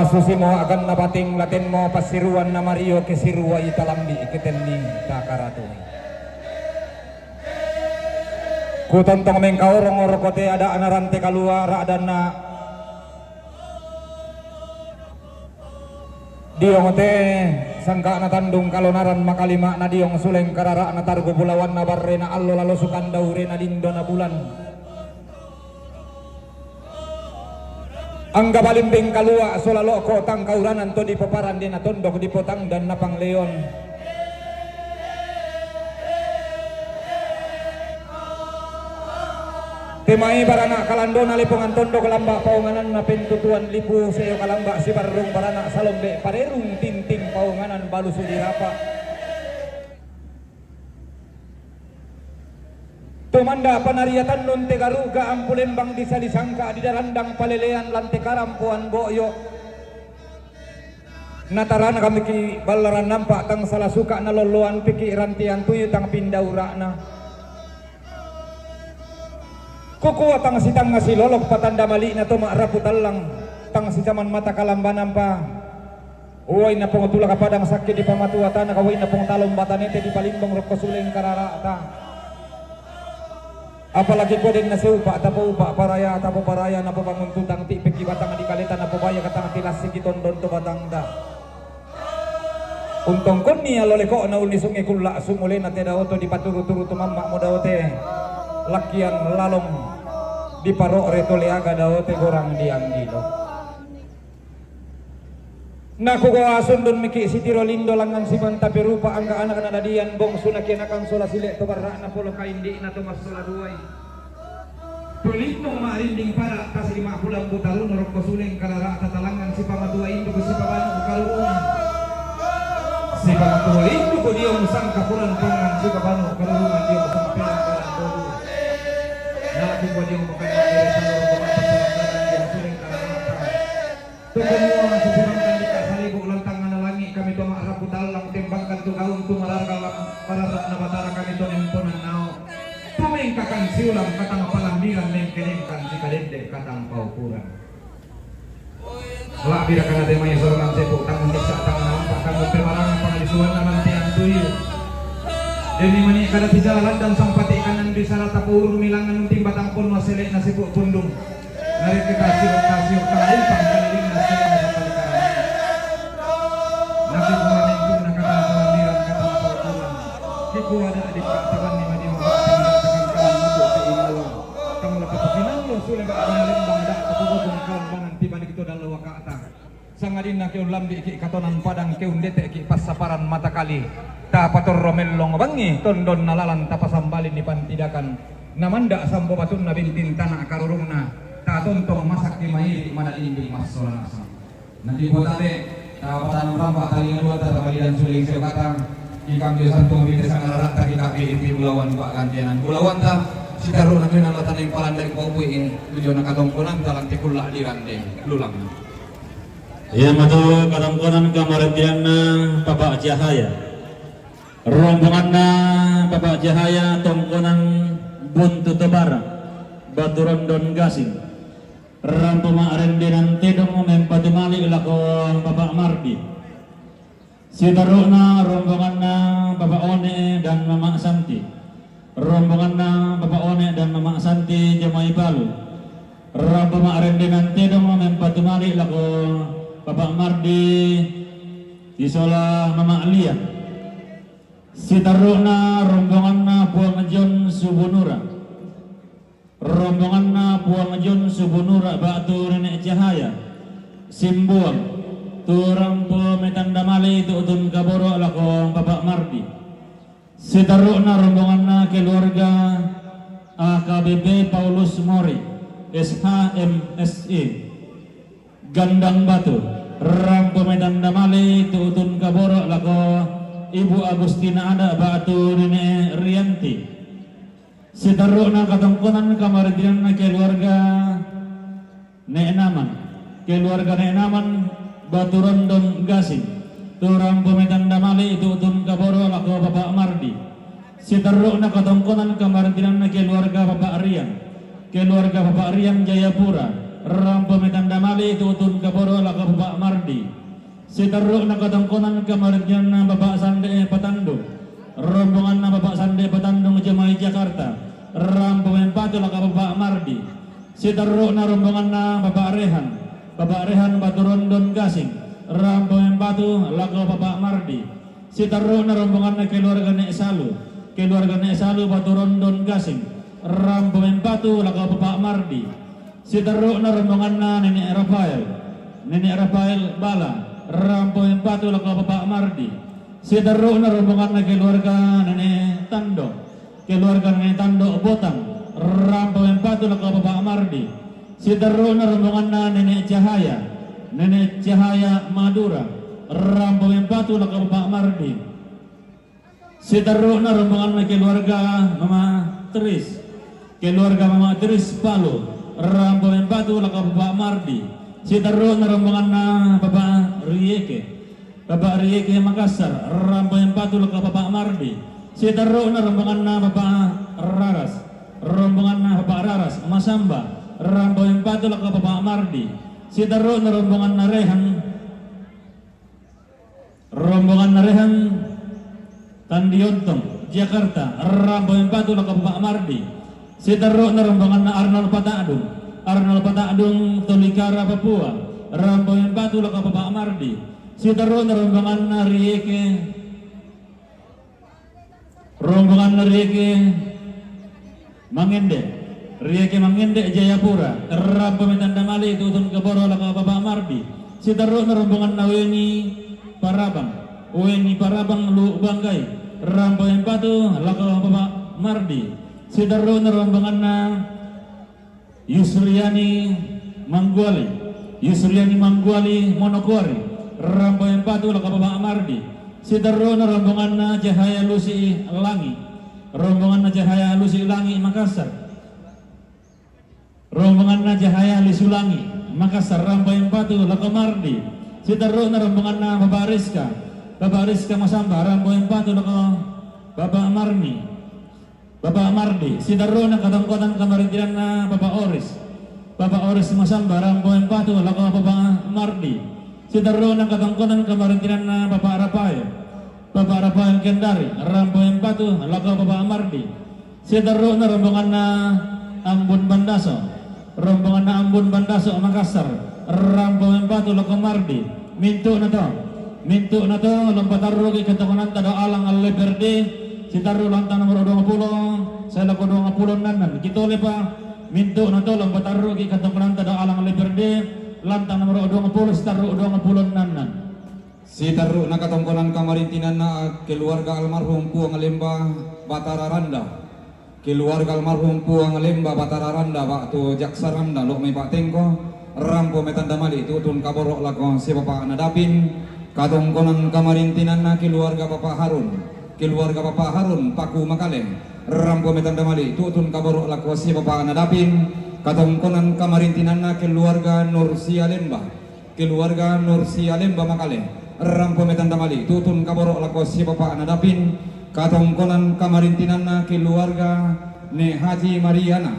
Susimo aganna bating latenmo passiruanna mario kesiruai talambi ketenni takaratung. Kutontong mengkaorong-orokote ada'na rante kalua ra'danna. Diong te sangka'na tandung kalonaran makalima'na diong suleng karara'na targu bulawanna barrena allo lalo sukanda urena lindona bulan. Angga balimbing kalua sola lo'ko tangkauranan to dipoparan dena tondok dipotang dan napangleon. Temai barana kalandona lepongan tondok lamba paongananna pentutuan lipu seo kalamba sibarrung barana salombe parerung tinting paonganan balusu dirapa. Tumanda panariatan nun tegaruga ampu lembang disa disangka di darandang palelean lante karampoan bo'yo. Natarana kami ki ballaran nampa tang salah suka nalolloan piki rantian tuyu tang pindaura'na. Kukua tang sitanga silolok patanda mali'na to ma'rapu tallang tang sicaman mata kalambanampa. Uwai napong tulaka padang sakki di pamatuatana kawai napong talong batanete di palimbong rokko suleng karara'ta. Apalagi koden naseupa tapoupa paraya tapoparaya napobangun tutang ti peki batang di kaleta napobaya katang tilassiki tondon to batangta. Untongkonni allo leko'na ulli sunge kulla sumulena te daoto dipaturu-turu tu mamma'mo daote. Lakkiang lalong diparo're to leaga daote gorang dianggilo. Nakugoa sundun miki sitiro lindo langngan sipanta perupa angga anak nadadian bongsu nakenakan sola sile to barra'na polo kaindi'na to massola duai. Tulinnung ma'rinding para tasri ma'pulang butaruno rokko suleng karara tatalangan sipamatua induku sipabanu karurungan. Sipamatua induku diong sangkapuran pangan sipabanu karurungan diong sampelan barang dodu. Nalaki gua diong makana kere salo rokko mata salanganan diong suleng karara. Tukumua sesirangkan di kasalibu lantang ana langi kami to ma'rapu tallang tembangkan tu gaun tu mararga lam mararra na batara kami to nemponan nao. Tumengkakan siulang katang palambiran mengkenengkan sikadende katang paukuran. La'bira kana temai soronan sepu tangun dessa tangan ampa tangun pemarang pangalisuan na lantean tuyu. Demi mani kada tijala landang sampati kanan bisara tapourung milangan unting batang ponno sele na sepu pundung. Narekki tasiuk-tasiuk talimpang kalilingna sena sampalikarana. Nabi pura mingkung nakatang palambiran katang paukuran. Kikuada dikka tabanni madiong ba'tang da'takan kalan matu ke inawa. Tang lapatu kinallo sule ba'tang lembang da'ta pogogong kalan banan tibalik to dallo waka'ta. Sangadinna keullambi'ki katonan padang keundete'ki passaparan matakali. Tapatorro mellong bangi tondonna lalan tapasambalini pantidakan. Namanda sambo batunna bintin tana karurungna. Tatontong masakki mairi madadinding massola nasang. Natipotate, tapatanu rampa talinga dua tatabalidan suling seukata. Ikam dio santung binte sangararata kikabbi ipi bulawan pa'gantianan bulawanta. Sitarru'na mena lataneng palandai paupui ini. Ujona katongkonanta lanti kulla dirande lulang. Iamatu katongkonan kamarettianna Papa Cahaya. Rombonganna Papa Cahaya tongkonan Buntu Tobara, Batu Rondon Gasing. Rampo ma'rendenan tedong mempatumali lako Papa Mardi. Sitarru'na rombonganna Papa One dan Mama Santi. Rombonganna Papa One dan Mama Santi Jamai Palu. Rampo ma'rendenan tedong mempatumali lako Papa Mardi isola Mama Lia. Sitarru'na rombonganna Puang John Subunura. Rombonganna Puang John Subunura ba'tu Nenek Cahaya. Simbuang. Tu rampo metanda male itu utun kaboro lako Papa Mardi. Sitarru'na rombonganna keluarga A K B P Paulus Mori, S H M S I. Gandang Batu, rampo metanda male tu utun kaboro lako Ibu Agustina Ada ba'tu Nenek Rianti. Sitarru'na katongkonan kamarettianna keluarga Nek Naman, keluarga Nek Naman Batu Rondon Gasing, tu rampo metanda male tu utun kaboro lako Bapak Mardi. Sitarru'na katongkonan kamarettianna keluarga Bapak Rian, keluarga Bapak Rian Jayapura, Rampo metanda mali' tu'tun kaboro' lako Bapa' Mardi. Siterru'na katongkonan kamarintinanna Bapa' Sande' Patandung. Rombonganna Bapa' Sande' Patandung jomai Jakarta. Rampo mempatu lako Bapa' Mardi. Siterru'na rombonganna Bapa' Rehan. Bapa' Rehan Batu Rondon Gasing. Rampo mempatu lako Bapa' Mardi. Siterru'na rombonganna keluarga Ne' Salu. Keluarga Ne' Salu Batu Rondon Gasing. Rampo mempatu lako Bapa' Mardi. Siterru'na rombonganna Nene' Rafael. Nene' Rafael Bala. Rampo mempatu lako Bapa' Mardi. Siterru'na rombonganna keluarga Nene' Tando. Keluarga Nene' Tando Botang. Rampo mempatu lako Bapa' Mardi. Siterru'na rombonganna Nene' Cahaya. Nene' Cahaya Madura. Rampo mempatu lako Bapa' Mardi. Siterru'na rombonganna keluarga Mama Tris. Keluarga Mama Tris Palu. Rampo mempatu lako Bapa' Mardi. Siterru'na rombonganna Bapa' Rieke. Bapa' Rieke Makassar. Rampo mempatu lako Bapa' Mardi. Siterru'na rombonganna Bapa' Raras. Rombonganna Bapa' Raras Masamba. Rampo mempatu lako Bapa' Mardi. Siterru'na rombonganna Rehan. Rombonganna Rehan Tandiontong, Jakarta, rampo mempatu lako Bapa' Mardi. Siterru'na rombonganna Arnold Pata'dung. Arnold Pata'dung, Tolikara, Papua, rampo mempatu lako Bapa' Mardi. Siterru'na rombonganna Rieke. Rombonganna Rieke Mangende. Rieke Mangende Jayapura. Rampo metanda mali' tu'tun kaboro' lako Bapa' Mardi. Siterru'na rombonganna Weni Parabang. Weni Parabang Lu'u Banggai. Rampo mempatu lako Bapa' Mardi. Siterru'na rombonganna Yusriani Mangguali. Yusriani Mangguali Monokuari. Rampo mempatu lako Bapa' Mardi. Siterru'na rombonganna Cahaya Lusi Langi. Rombonganna Cahaya Lusi Langi Makassar. Rombonganna Cahaya Lisu Langi Makassar, rampo mempatu lako Mardi. Siterru'na rombonganna Bapa' Rizka. Bapa' Rizka Masamba, rampo mempatu lako Bapa' Marni. Bapa' Mardi, siterru'na katongkonan kamarintinanna Bapa' Oris. Bapa' Oris Masamba, rampo mempatu lako Bapa' Mardi. Siterru'na katongkonan kamarintinanna Bapa' Rafael. Bapa' Rafael Kendari, rampo mempatu lako Bapa' Mardi. Siterru'na rombonganna Ambun Bandaso. Rombonganna Ambun Bandaso Makassar, rampo mempatu lako Mardi. Mintu'na to. Mintu'na to la umpatarruki katongkonanta do Alang Alle Verde, sitarru' lantang nomoro duangpulo sae lako duangpulo ennannan. Kitolepa, mintu'na to la umpatarruki katongkonanta do Alang Alle Verde, lantang nomoro duangpulo sitarru' duangpulo ennannan. Siterru'na katongkonan kamarintinanna keluarga almarhum Puang Lemba Batara Randa. Keluarga almarhum Puang Lemba Batara Randa, ba'tu Jaksa Randa, lo' mai Pa'tengko, rampo metanda mali' tu'tun kaboro' lako siopapa'na dapin. Katongkonan kamarintinanna keluarga Bapa' Harun. Keluarga Bapa' Harun Paku Makale, rampo metanda mali' tu'tun kaboro' lako siopapa'na dapin. Katongkonan kamarintinanna keluarga Nursia Lemba. Keluarga Nursia Lemba Makale, rampo metanda mali' tu'tun kaboro' lako siopapa'na dapin. Katongkonan kamarintinanna keluarga Ne' Haji Mariana.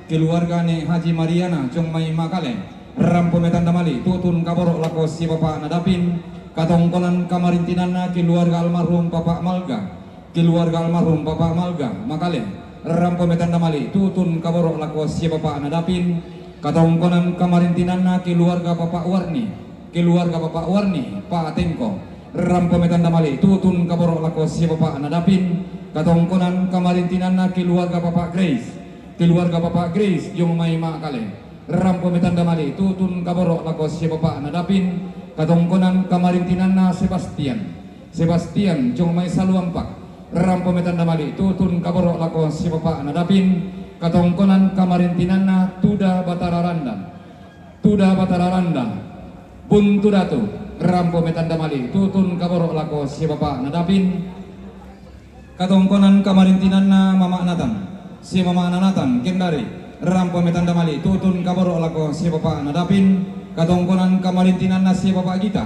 Keluarga Ne' Haji Mariana, jong mai Makale, rampo metanda mali' tu'tun kaboro' lako siopapa'na dapin. Katongkonan kamarintinanna keluarga almarhum Bapa' Malga. Keluarga almarhum Bapa' Malga Makale, rampo metanda mali' tu'tun kaboro' lako siopapa'na dapin. Katongkonan kamarintinanna keluarga Bapa' Warni. Keluarga Bapa' Warni Pa'tengko, rampo metanda mali' tu'tun kaboro' lako siopapa'na dapin. Katongkonan kamarintinanna keluarga Bapa' Grace. Keluarga Bapa' Grace, jong mai Makale, rampo metanda mali' tu'tun kaboro' lako siopapa'na dapin. Katongkonan kamarintinanna Sebastian. Sebastian, jong mai Saluampak, rampo metanda mali' tu'tun kaboro' lako siopapa'na dapin. Katongkonan kamarintinanna Tuda Batara Randan. Tuda Batara Randan, Buntu Datu, rampo metanda mali' tu'tun kaboro' lako siopapa'na dapin. Katongkonan kamarintinanna Mama' Natan, si Mama' Natan Kendari, rampo metanda mali' tu'tun kaboro' lako siopapa'na dapin. Katongkonan kamarintinanna siopapa' Gita,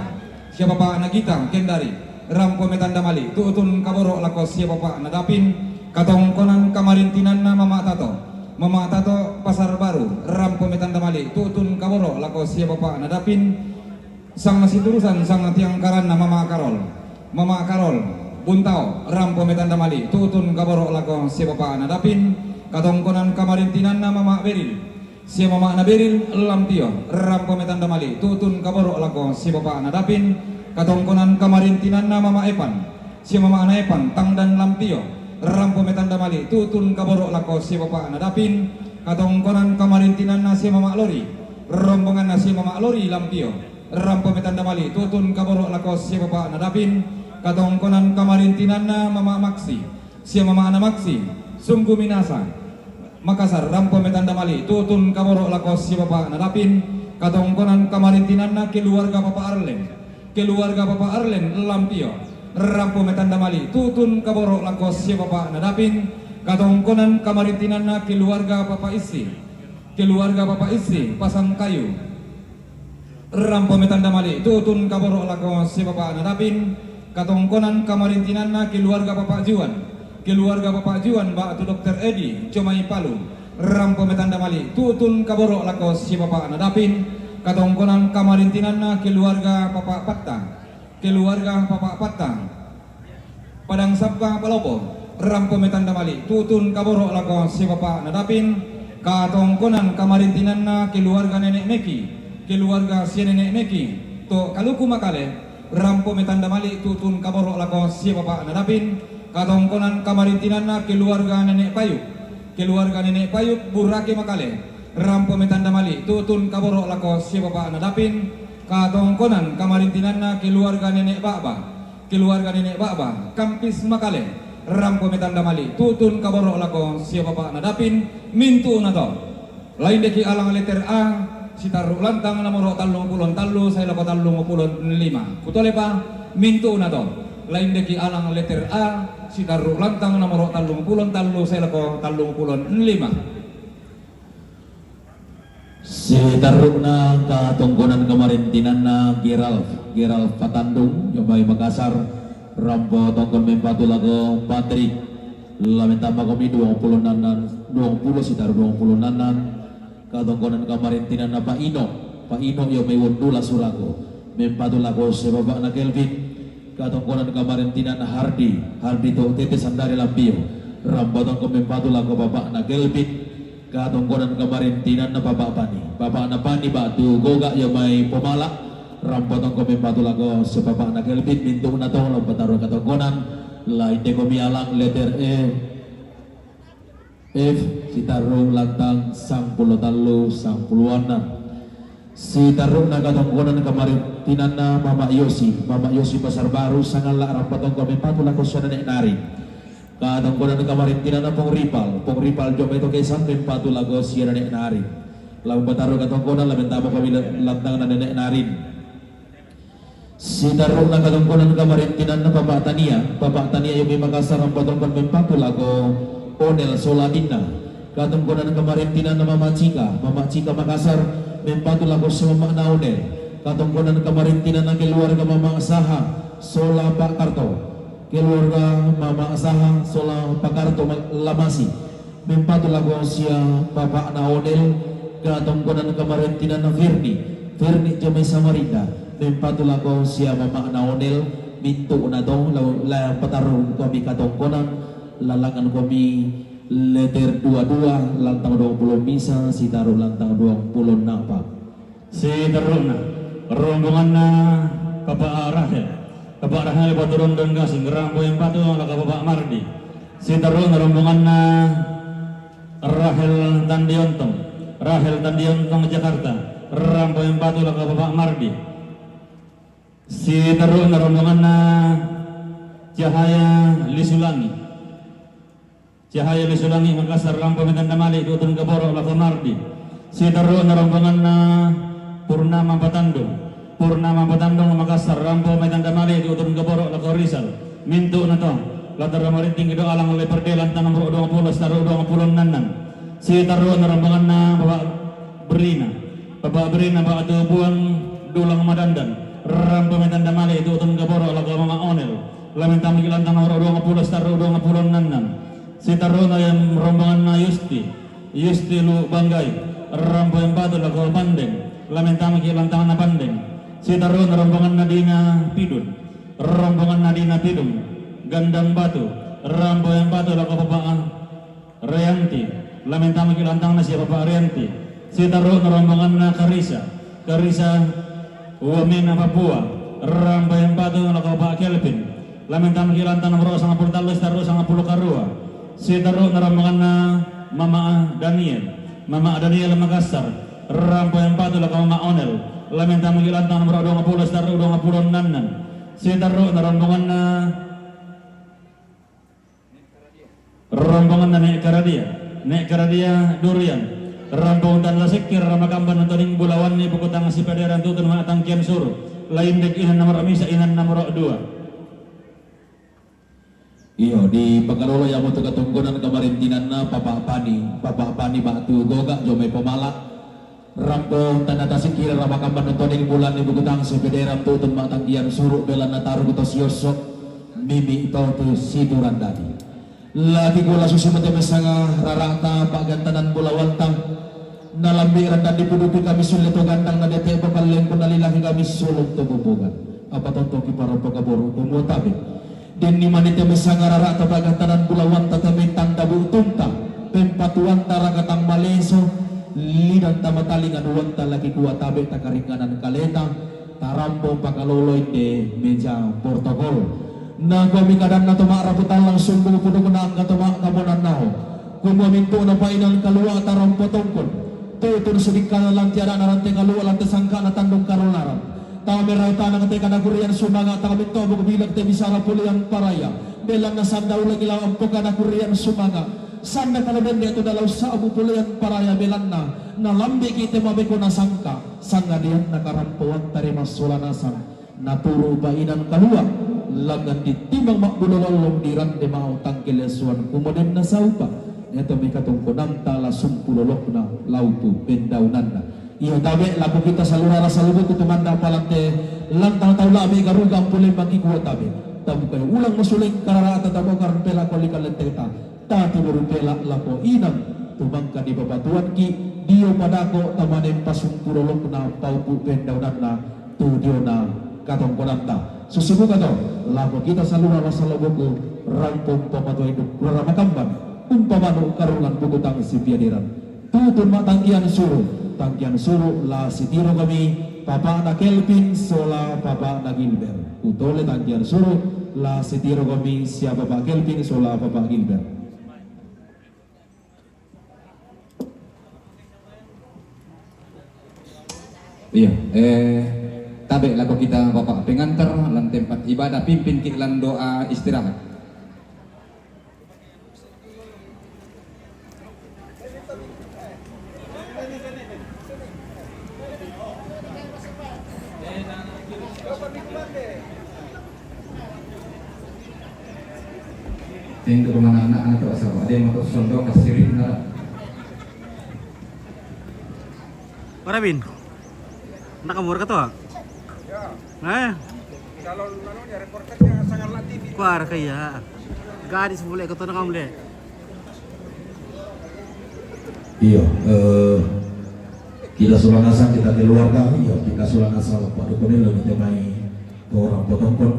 siopapa'na Gita Kendari, rampo metanda mali' tu'tun kaboro' lako siopapa'na dapin. Katongkonan kamarintinanna Mama' Tato, Mama Tato Pasar Baru, rampo me tanda mali, tutun kaboro' lako sia bapa'na Dapin. Sang Siturusan, sang Tiangkaranna Mama Karol. Mama Karol Buntao, rampo me tanda mali, tutun kaboro' lako sia bapa'na Dapin. Katongkonan kamarintinanna Mama Beril sia mama'na Beril Lampio, rampo me tanda mali, tutun kaboro' lako sia bapa'na Dapin. Katongkonan kamarintinanna Mama Epan sia mama'na Epan Tangdan Lampio, rampo me tanda mali, tutun kaboro' lako sia bapa'na Dapin. Katongkonan kamarintinanna sia Mama Lori, rombonganna sia Mama Lori Lampio, rampo me tanda mali, tutun kaboro' lako sia bapa'na Dapin. Katongkonan kamarintinanna Mama Maksi sia mama'na Maksi Sunggu Minasa, Makassar, rampo me tanda mali, tutun kaboro' lako sia bapa'na Dapin. Katongkonan kamarintinanna keluarga Papa Arlen, keluarga Papa Arlen Lampio, rampo me tanda mali, tutun kaboro' lako sia bapa'na Dapin. Katongkonan kamarintinanna keluarga Papa Issi, keluarga Papa Issi Pasangkayu, rampo me tanda mali, tutun kaboro' lako sia bapa'na Dapin. Katongkonan kamarintinanna keluarga Papa Juan, keluarga Papa Juan ba'tu Dokter Edi Comai Palu, rampo me tanda mali, tutun kaboro' lako sia bapa'na Dapin. Katongkonan kamarintinanna keluarga Papa Patta, keluarga Papa Patta Padang Sappa Palopo, rampo me tanda mali, tutun kaboro' lako sia bapa'na Dapin. Katongkonan kamarintinanna keluarga Nenek Meki, keluarga sia Nenek Meki to Kaluku Makale, rampo me tanda mali, tutun kaboro' lako sia bapa'na Dapin. Katongkonan kamarintinanna keluarga Nenek Payuk, keluarga Nenek Payuk Burake Makale, rampo me tanda mali, tutun kaboro' lako sia bapa'na Dapin. Katongkonan kamarintinanna keluarga Nenek Ba'ba, keluarga Nenek Ba'ba Kampis Makale, rampo me tanda mali, tutun kaboro' lako sia bapa'na Dapin. Mintu'na to laindeki alang letter A, sitarru' lantang nomoro tallung pulo tallu sae lako tallung pulo lima. Kutolepa, mintu'na to laindeki alang letter A, sitarru' lantang nomoro tallung pulo tallu sae lako tallung pulo lima. Sitarru'na katongkonan kamarintinanna Gerald, Gerald Patandung, Jomai Makassar, rampo tongkon mempatu lako Patrick. Lamentama komi duang pulo nannan, duang pulo sitarru' duang pulo nannan. Katongkonan kamarintinanna Pak Ino, Pak Ino Jomai Wondula Surako, mempatu lako sia bapa'na Kelvin. Katongkonan kamarintinanna Hardi, Hardi to Tete Sandari Lampio, rampo tongkon mempatu lako bapa'na Kelvin. Katongkonan kamarintinanna Papa Pani, bapa'na Pani ba'tu Goga Jomai Pomala, rampo tongkon mempatu lako sia bapa'na Kelvin. Mintu'na to la umpataru' katongkonan, lainde komi alang letter E, F, sitarru' lantang sangpulo tallu, sangpulo annang. Sitarru'na katongkonan kamarintinanna Mama Yosi, Mama Yosi Pasar Baru, sangalla' rampo tongkon mempatu lako sia Nenek Narin. Katongkonan kamarintinanna Pong Ripal, Pong Ripal Jomai to Kesang, mempatu lako sia Nenek Narin. La umpataru' katongkonan, lamentama komi lantangna Nenek Narin. Sitarru'na katongkonan kamarintinanna Papa Tania, Papa Tania Jomai Makassar, rampo tongkon mempatu lako Onel sola adinna. Katongkonan kamarintinanna Mama Cika, Mama Cika Makassar, mempatu lako sia mama'na Onel. Katongkonan kamarintinanna keluarga Mama Saha sola Pa' Karto, keluarga Mama Saha sola Pa' Karto Ma-, Lamasi, mempatu lako sia bapa'na Onel. Katongkonan kamarintinanna Firni, Firni Jomai Samarinda, mempatu lako sia mama'na Onel. Mintu'na to la, la umpataru' komi katongkonan, la langngan komi letter dua dua, lantang duang pulo misa, sitarru' lantang duang pulo a'pa'. Sitarru'na, rombonganna Papa Rahel. Papa Rahel Baturondon Gasing, rampo mempatu lako Papa Mardi. Sitarru'na rombonganna Rahel Tandiontong, Rahel Tandiontong Jakarta, rampo mempatu lako Papa Mardi. Sitarru'na rombonganna Cahaya Lisulangi. Cahaya Lisulangi Makassar, rampo me tanda mali, tutun kaboro' lako Mardi. Sitarru'na rombonganna Purnama Patandung. Purnama Patandung Makassar, rampo me tanda mali, tutun kaboro' lako Rizal. Mintu'na to la tarru' mari'ting do alang letter D, lantang nomoro duang pulo sitarru' duang pulo nannan. Sitarru'na rombonganna Bapak Brina. Bapak Brina ba'tu Puang Dulang Madandan, rampo me tanda mali, tutun kaboro' lako Mama Onel. Lamentama komi lantang nomoro duang pulo sitarru' duang pulo nannan. Sitarru'na rombonganna Yusti, Yusti Lu Banggai, rampo empatu lako Pandeng, la mentamaki lantangna Pandeng. Sitarru'na rombonganna Dina Pidun, rombonganna Dina Pidun, Gandang Batu, rampo empatu lako Papa Rianti, la mentamaki lantangna sia Papa Rianti. Sitarru'na rombonganna Karisa, Karisa Wamena Papua, rampo empatu lako Papa Kelvin, la mentamaki lantang nomoro sangappulo tallu, sitarru sangappulo karua. Sitarru'na rombonganna Mama Daniel, Mama Daniel Makassar, rampo empatu lako Mama Onel, la mentamaki lantang nomoro duangappulo, sitarru duangappulo ennanna. Sitarru'na rombonganna Rombonganna Nek Karadia, Nek Karadia Durian. Rampung tanda sekkir ramakamban toding bulawanni bukutang sipederan tutun ma tangkian suru. Lain dek inan nomor misa, inan nomor dua. Iyo, di pakalolo ya mutu katungkunan kamarintinanna Papa Pani, Papa Pani batu goga jomai pemala. Rampo tanda tasikira ramakamban toding bulan ni bukutang sipederan tutun ma tangkian suru belanna taru kuto siosso. Mimi to tu siturandani. Laki gola susi mate mesanga rarata pagantanan bulawanta. Nalambi randang dipudupi kami sulle to gandang na dete pakallempu nalilaki kami sulung to bumbungan. Apa tonto ki parappa kaboru kumua tabe. Denni mani te mesanga rarata pagantanan bulawanta te mai tanda butunta. Pempatuanta rakatang maleso. Lidan tamatalingan uanta laki kua tabe takaringanan kaleta. Tarampo pakalolo inde meja protokol. Nakuami kadanna to ma'rapu tallang sumbu pudukna angka to ma'kaponannao. Kumua mintu'na painan kalua tarampo tongkon. Tutun sidikkana lanti ada'na rante kalua lante sangka'na tandung karolaran. Tau merau tanang te kana kurian sumanga tau minto buku bilak te bisara pulian paraya. Belanna sanda ulangi lao ampoka na kurian sumanga. Sanda kalau dende tu dalau sa'bu pulian paraya belanna. Nalambi ki te mabeko nasangka. Sangadianna karampoan tarima sola nasang. Naturu painan kalua, langan ditimbang ma'bulo lollong dirante ma'o tangkelesuan kumodenna saupa. Neta mika tongkonanta la sumpu lolokna laupu pendaunanna. Iyo tabe lako kita salura rasa lubuku tumanda palante lantang tau labe garuga ampule maki kua tabe. Tabukai ulang masuleng kararata tabokar pelako lika lenteta. Tatuluru pela lako inang, tumangka di papatuanki, dio padako tamanen pasumpurolokna paupu pendaunanna, tu diona katongkonanta. Susibuka to, lako kita salura rasa loboku, rampung pamatuai duk rara makamban, umpamanu karungan bukutang sipiadiran. Tutun ma tangkian suru, tangkian suru la sitiro kami, Papa'na Kelvin sola Papa'na Gilbert. Utole tangkian suru la sitiro kami sia Papa Kelvin sola Papa Gilbert. Iya, eh, tabe lako kita Bapak pengantar lan tempat ibadah, pimpin ki lan doa istirahat. Tendo ko mana anak-anak to asal ade moto sondo kasiri na. Ora bin. Nda kamu ora katoa? Eh? Calon anu ya, reporternya sangat latih. Kuara kaya. Gadis bule katoa na kamu le. Iyo, eh, kita sola nasang, kita keluarga, iyo, kita sola nasang, Pak Dukun ini lebih temai orang potongkon,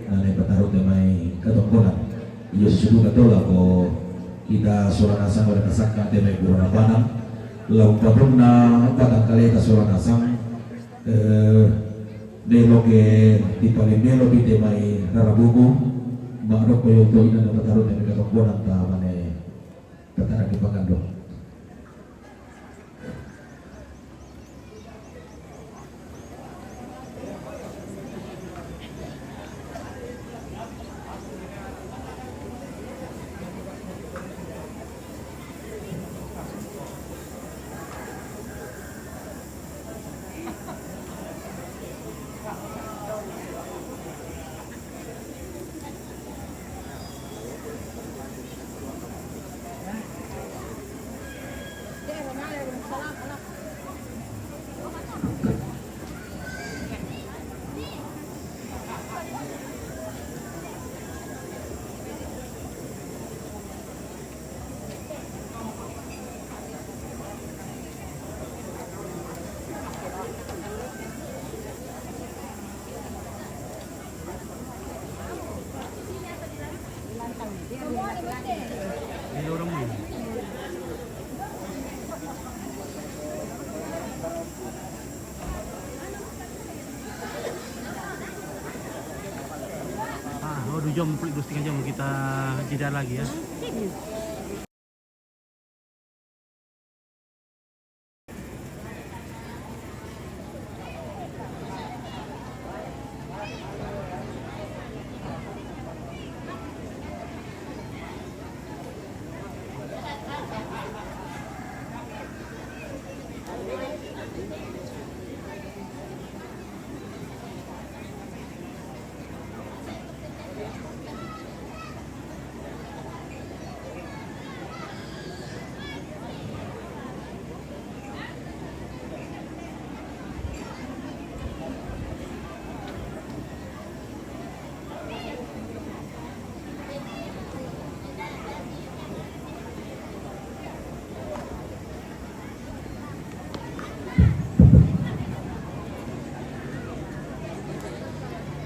nane pataru temai katongkonan. Iyo, susudu katola ko kita sola nasang pada kasaka temai guru na padang, lau patunna padang kale kita sola nasang, eh, melo ke tipale melo pite mai rarabuku, ma dok ko yo to ina na pataru temai katongkonan ta mane. Tatarak di Pangandok. Di lorong mana? Ah, oh, dua jam, dua setengah jam kita jeda lagi ya.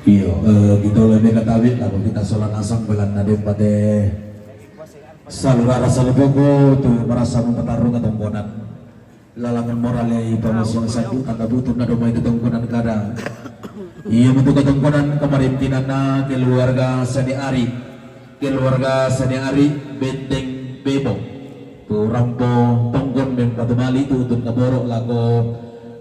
Iyo, eh, kita oleh mega tawit lah, kita sola nasang belan nade pate salurara salupoku tu marasa mempataru katongkonan. Lalangan moral ya, i pamasuang sapu tanda butun nado mai tu tongkonan kada. Iyo, mutu katongkonan kamarintinanna keluarga Sani Ari, keluarga Sani Ari Benteng Bemo. Tu rampo tongkon mempatu mali tu utun kaboro lako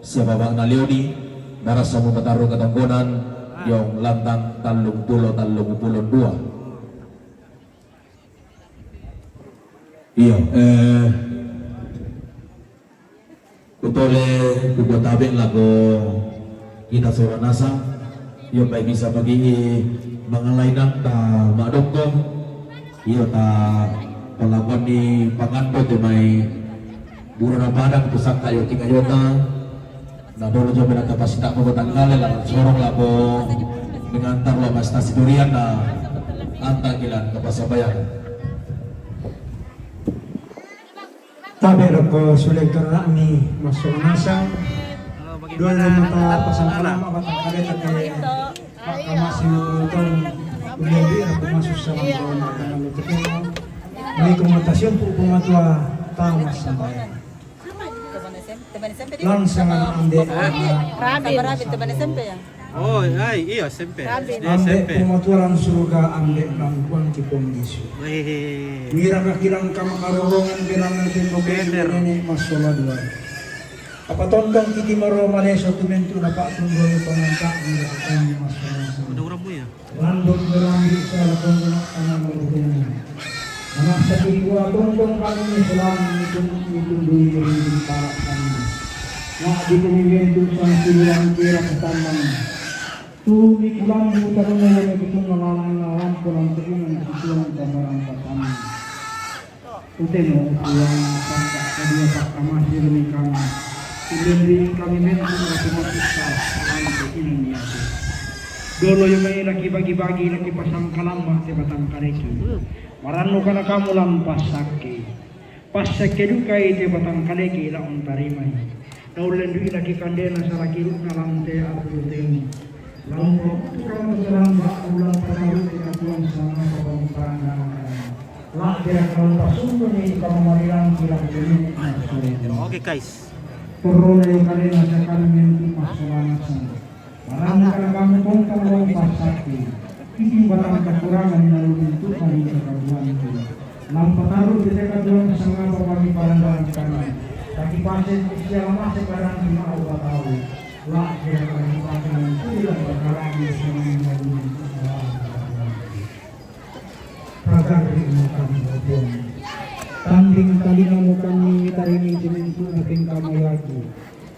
siapa bang nalioni, marasa mempataru katongkonan, yong lantang tallung pulo, tallung pulo dua. Iyo, eh, kutole kubotabe lako kita sola nasang. Iyo, baik bisa bagi mangalainan ta madokko. Iyo, ta palakuan di panganto tu mai bura Ramadan tu saka iyo tiga jota. Nah, dolo jo bena kapasita ko batang kale lah sorong lah ko mengantar lo mas nasi durian na anta kilan ke pasar bayar. Tabe roko sulek ternak ni masuk nasang. Dua lima ta pasang kalam apa tak ada tapi Pak Kamas ini beruntung. Udah di aku masuk salam ke rumah tangan lu. Ini komunikasi untuk pematua tamas sampai. Langsung anak ambil. Rabin. Rabin, teman S M P ya? Oh, ai, iyo, S M P. Rabin. S D, ambil S M P. Pematuran surga, ambil bangkuan kipong Yesu. Wih. Mira kakilang kama karorongan bilang nanti pokoknya nenek masalah dua. Apa tontong kiti maro maleso tumentu dapat tunggu pengantak mira katanya masalah. Ada orang punya? Landok berambik salah penggunaan tangan berhubungan. Anak satu dua tongkong kami selang itu itu dulu berhubung para kami. Nak di kami bentuk sang siluran kira ketambang. Tumi kulang mutar nolong itu ngelalang ngelalang pulang teringan kesuang gambaran pertama. Uteno uang pangka kedua pangka masih demi kami. Ulendri kami mentu ratu matusa. Ante ini niati. Dolo yang main lagi bagi-bagi lagi pasang kalamba te batang kareki. Marannu kana kamu lampas sakki. Pas sakki dukai te batang kaleki la untarimai. Naulendui laki kandena salaki rukna lante aturutemu. Lalu kau tukang terserang bak ulang pataru dengan tuan sama papamutarang dalam. Lak dia kalau pasungkuni kamu marilang kilang kini. Oke, guys. Perlu dari kalian asakan mentu masalah nasang. Barang kana kamu tongkong lompat sakti. Iti barang kekurangan lalu bentuk kali kekaduan itu. Lampa taruh di teka Tuhan sangapa kami parandaran kami. Kaki pasir usia lama sekarang di mau tahu. Lah kira kami pakai kuda berkalang di sini lalu bentuk dalam kekurangan. Pagar di kami berbuang. Tanding talingamu kami tarini jementu napeng kami lagi.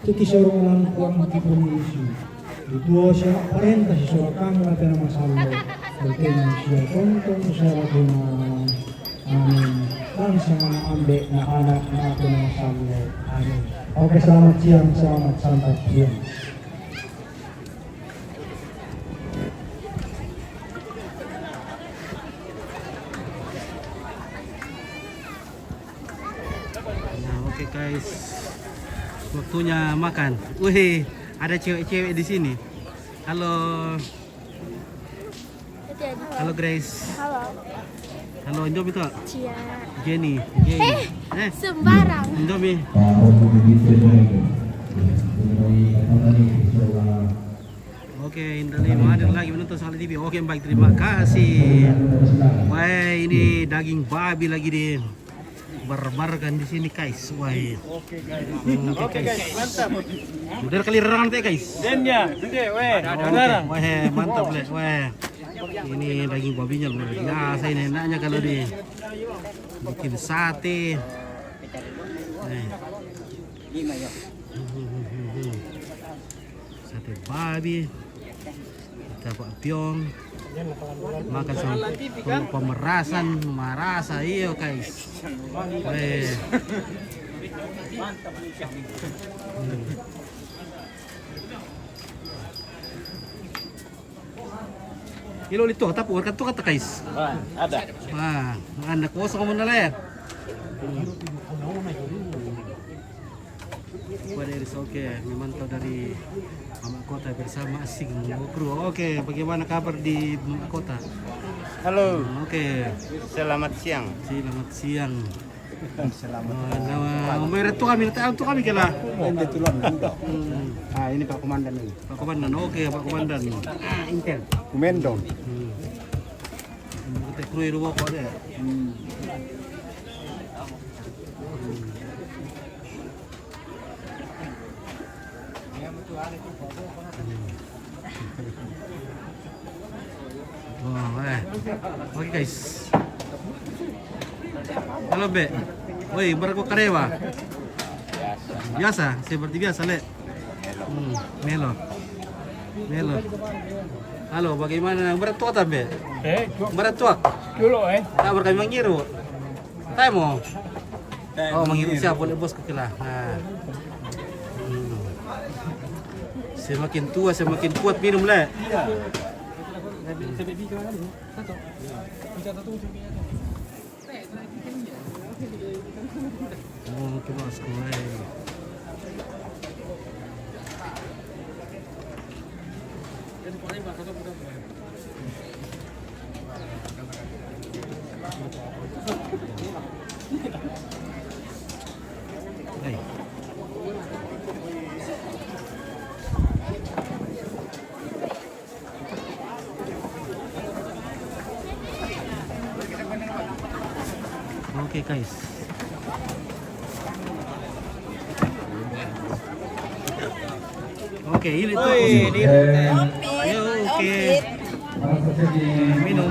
Tuki sorong lampuang kipung Yesu. Dituo sia parenta si sorakamu ate na masallo. Berkena sia tontong sia laguna. Amin. Bangsa na ambe na anak na ate na masallo. Amin. Oke, selamat siang, selamat santap siang. Nah, oke guys, waktunya makan. Wih, ada cewek-cewek di sini. Halo. Halo Grace. Halo. Halo, Indomie tak? Cia. Jenny. Jenny. Eh, Eh, sembarang. Indomie. Oke, Indomie hadir lagi menonton Sahli T V. Oke, baik, terima kasih. Wah, ini daging babi lagi di barbarkan di sini, guys. Wah. Oke, guys. Oke, guys, mantap. Udah kali rangan teh, guys. Denya, gede, weh. Oke, weh, mantap, Le. Weh. Ini daging babinya luar biasa ini, enaknya kalau di bikin sate. Nih. Sate babi. Kita Pak Piong. Makan sama pemerasan, marasa, iyo, guys. Weh. Hmm. Ilo lito, tapi warga tu kata, guys. Wah, ada. Wah, anak kosong kamu nala ya. Pada Iris, oke, memantau dari Mamak Kota bersama Asing Kru. Oke, bagaimana kabar di Mamak Kota? Halo, Oke, selamat siang. Selamat siang. Selamat. Oh, nama, nama itu kami, tahu tu kami kela. Ini tulang Indo. Hmm. Ah, ini Pak Komandan ini. Pak Komandan, oke, Pak Komandan. Ah, Intel. Komando. Hmm. Kita kru itu kok deh. Wah, eh. Oke, guys. Halo, Be. Woi, berapa karewa? Biasa, seperti biasa, Le. Hmm, melo. Melo. Halo, bagaimana? Berat tuak, Be? Eh, Berat tuak? Dulu, eh. Tak berkami mangiru. Tahu mau? Oh, mangiru siapa, Le, bos, kekila. Nah. Hmm. Semakin tua, semakin kuat minum, Le. Oh, oke, bosku, eh. Hey. Oke, guys. Oke, ini tuh. Ayo, oke. Minum.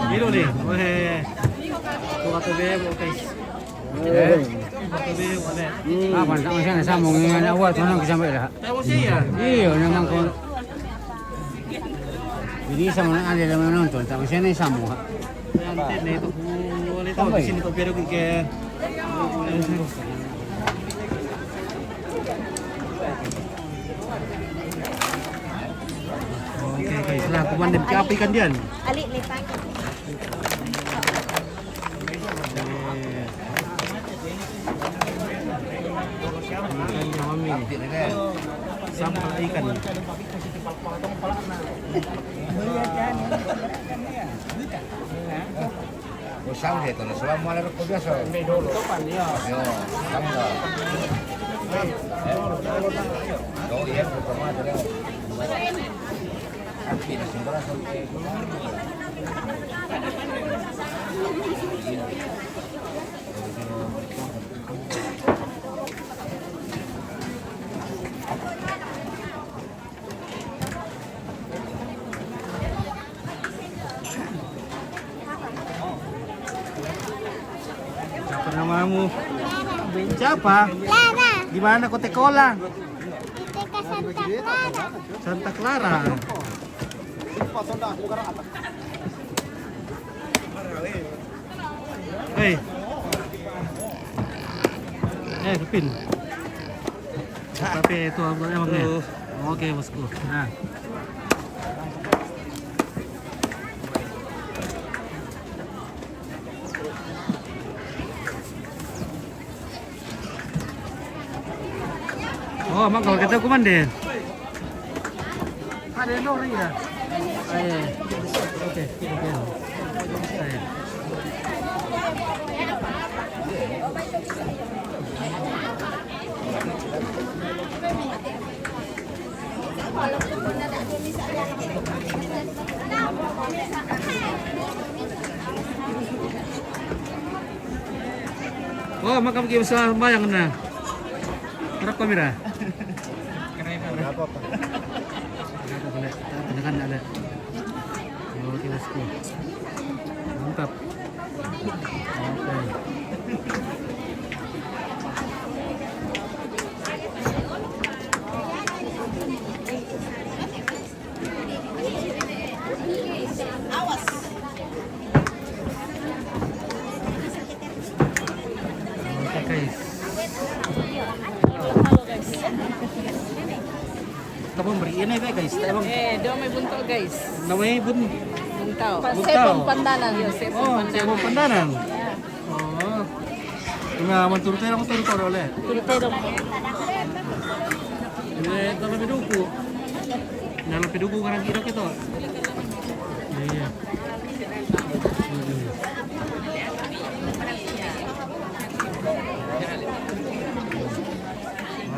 Ini nih. Weh. Tuh kata dia, oke. Kata dia, boleh. Apa tak masih ada sambung dengan awal tuh nang sampai dah. Tahu sih ya. Iya, memang kau. Jadi sama ada dalam nonton, tak masih ada sambung. Nanti nih tuh, boleh tahu di sini tuh biar gue kayak. Oke, oke. Setelah aku mandi, apa ikan dia? Alik lepang. Ikan nyawami. Sambal ikan. Usang deh, tuh, selama ada rokok biasa. Yo, sambal. Yo, iya, pertama ada. Tapi di sebelah sampai. Siapa namamu? Siapa? Lara, Di mana kau sekolah? di T K Santa Clara. Santa Clara. Hei. Eh, Kevin. Tapi itu abang emang nih. Oke, bosku. Nah. Oh, mangkal kita kumande. Ada yang nori ya? Ayo. Oke, oke. Ayo. Oh, maka pergi sembahyang na. Harap kamera. Kenapa, Pak? Kenapa, Pak? Tekan ada. Oh, oke, let's go. Mantap. Oke. Oke, guys. Tapos beri ini, guys. Tapos Eh, do may bunto, guys. Namanya bun. Bunto. Bunto. Sepong pandanan. Iya, sepong Oh, pandanan. Sepong pandanan. Oh. Nga, man turu tera ko turu tera ole. Turu tera. Ini tala piduku. Nala piduku karang kira kita. Iya. Mm-mm.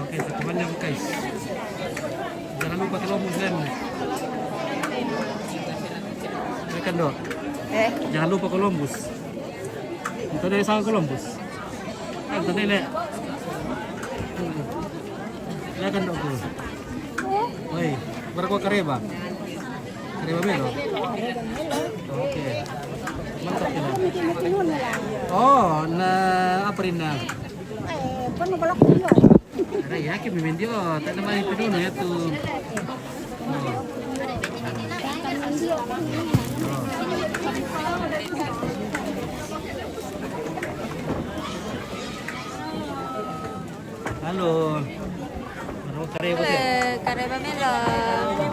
Oke, satu banyak, guys. Jangan lupa Columbus, kan? Ikan dok. Eh? Jangan lupa Columbus. Itu dari sang Columbus. Kan tadi le. Ikan dok. Oi, berapa kareba? Kareba melo. Oke. Mantap ya. Oh, na apa rin na? Eh, paano pala ko yun? Aray, yaki mimindio. Tanda mani pinuno ya tu. Oh. Halo. Ano kareba ke? Eh, kareba melo.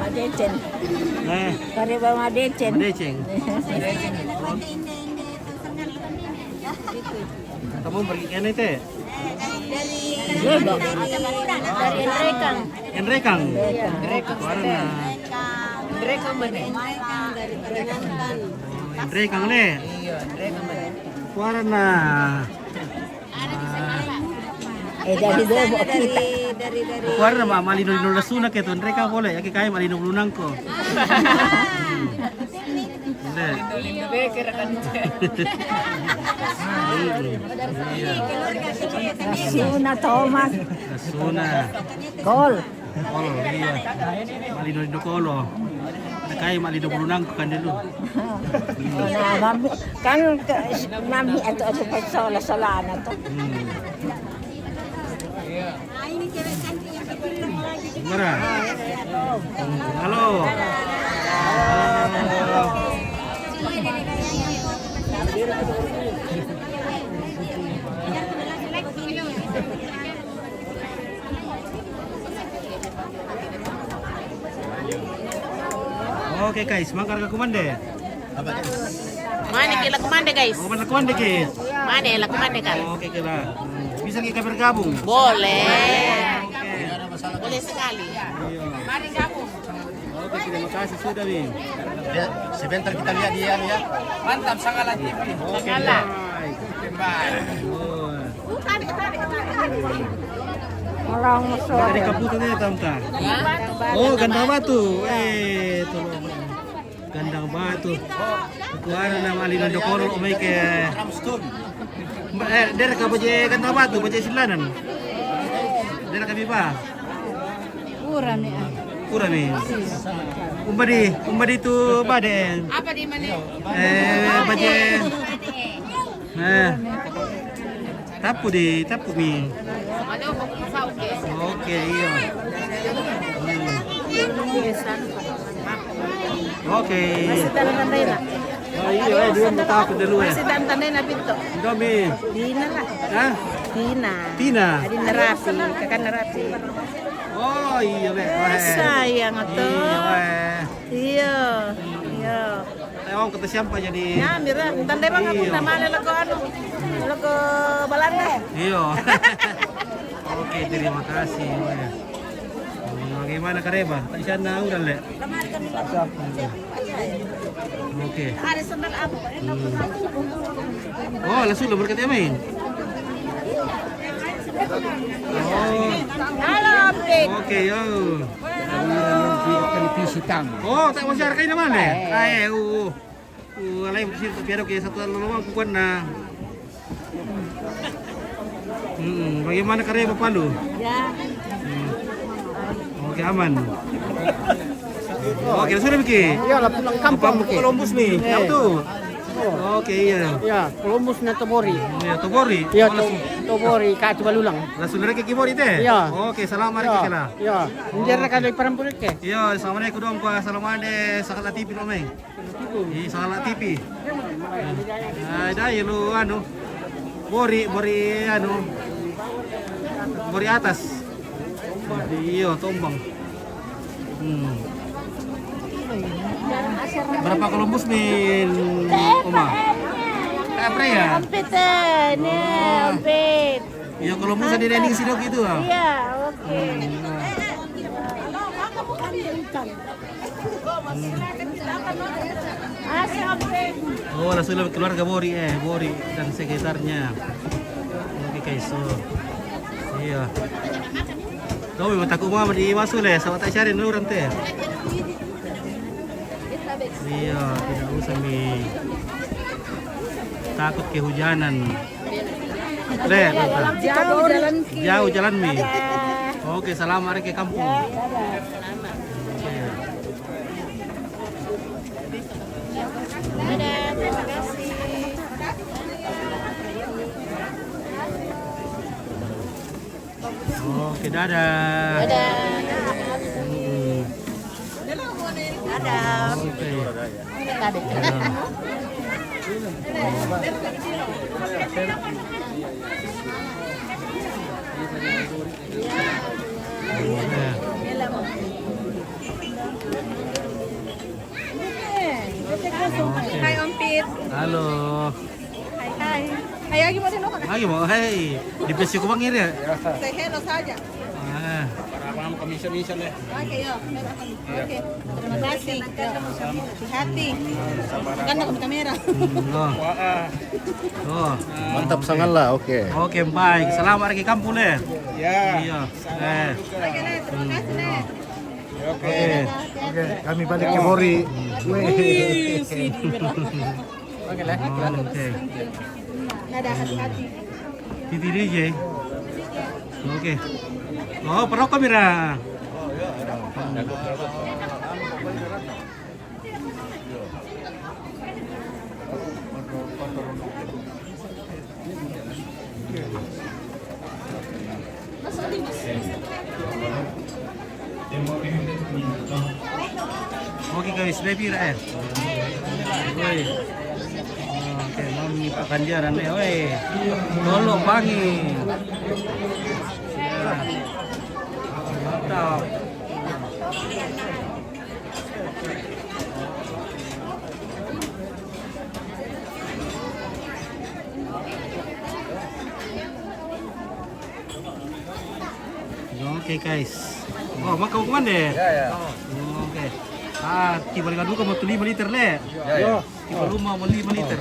Madecen. Eh, Kareba madecen. Madeceng. Kamu pergi ke mana, Teh? Iya, Dok. Dari Enrekang. Enrekang. Enrekang. Kuaran na. Enrekang mana? Enrekang dari Kalimantan. Oh, Enrekang le. Iya, Enrekang mana? Kuaran na. Eh, dari Dobo kita. Dari, dari, dari. Kuaran na ma, malino lino lasuna ke tu Enrekang boleh. Ya ke kai malino lunangko. Boleh. Suna Thomas. Suna. Kol. Kol, iya. Malino lino kolo. Nakai malino bulunang ko kan dulu. Na mami kan ke, mami atu-atu pasola-solana to. Hmm. Mara. Halo. Oke, guys, mangkar ka kumande. Mane ke la kumande, guys? Oh, mana kumande ke? Mane la kumande kan? Oke, ke la. Hmm, bisa kita bergabung? Boleh. Oke. Boleh sekali. Iya. Mari gabung. Oke, terima kasih sudah nih. Ya, sebentar kita lihat dia ya. Mantap, Sangala T V. Oke, Sangala. Bye. Bye. Oh. Orang musuh. Dari kabutan ya, Tanta. Oh, Gandang Batu. Eh, tolong. Gandang Batu. Kuara nama Alina Dokoro, omai ke. Mbak, eh, dera ka baje Gandang Batu, baje silanan. Dera ka biba. Pura ni, ah. Pura ni. Umbadi, umbadi tu bade. Apa di mana? Eh, baje. Eh. Tapu di, tapu mi. Oke, iya. Hmm. Oke. Masih dalam tanda ini. Oh, iya, eh, dia mau tapu dulu, eh. Masih dalam tanda ini, Pinto. Indomie. Dina lah. Hah? Dina. Tina. Adi narapi, kakak narapi. Oh, iya, Lek. Weh. Sayang, atuh. Iya, weh. Iya, iya. Tewang kata siapa jadi? Ya, mira, tanda bang aku Iya. Nama ada lagu anu, lagu Belanda. Iya. Oke, terima kasih, weh. Bagaimana kareba? Tak siya na uran le. Oke. Hmm. Oh, lasu lo berkat ya, main. Oh. Halo, Apit. Oke, yo. Di televisi tang. Oh, tak masih harga ini mana? Eh. Ay, oo. Uh, alai, sir, tapi ada ke satu lalu bukan na. Hmm, bagaimana kareba palu? Ya. Hmm. Oke, aman. Oke, sudah, Biki? Iya, lah, pulang kampung, Biki. Columbus nih, ya, betul. Oke, iya. Ya, Columbus na Tobori. Iya, Tobori. Iya, oh, To-, langsung. Tobori, Kak Tubalulang. Langsung dari ke Kibori teh? Iya. Oke, salam hari ke lah. Iya. Injer kali perempuan ke. Iya, assalamualaikum dong, Pak. Salam ade, sakat latipi lo, Meng. Ih, salah T V. Nah, ada ya lu anu. Bori, bori anu. Bori atas. Iya, tombang. Hmm. Berapa Columbus nih, Oma? Apa ya? Ampit, eh, ini ampit. Iya, Columbus ada di sini gitu, ah. Iya, oke. Hmm, nah. Oh, langsung keluarga Bori, eh, Bori dan sekitarnya. Oke, guys, so. Iya. Tahu memang takut mama di masuk le, sama tak cari orang teh. Iya, tidak usah mi takut kehujanan. Le, bentar. Jauh jalan ki. Jauh jalan mi. Dadah. Oke, selamat hari ke kampung. Ya, dadah. Oke. Dadah, terima kasih. Oke, dadah. Dadah. Hmm. Dadah. Oke. Dadah. Dadah. Oke. Oke. Hai, Om Pit. Halo. Hai, hai. Hai, lagi mau dengar? Lagi mau, hai. Di P C Kubang ini ya? Say hello saja. Ah. Para abang commission-mission deh. Oke, yo. Oke. Terima kasih. Yo. Hati-hati. Kan dalam kamera. Hmm, oh. Wah, ah. Oh. Mantap sangat lah, oke. Oke, baik. Selamat hari kampung, le. Ya. Iya. Salam eh. Juga. Oke, le. Terima kasih, le. Oke. Oke, kami balik ke Bori. Wih, sini, benar. Oke, le. Oke. Dadah, hati-hati. Titi D J. Oke. Oh, perokok mira. Oke, guys, baby ra eh. Woi. Oke, mami pakanjaran eh, woi. Tolong pangi. Ya. Mantap. Oke, guys. Oh, makan hukuman deh. Ya, ya. Oh, oke. Ah, tiba lima duka mau lima liter le. Ya, ya. Tiba lima mau lima liter.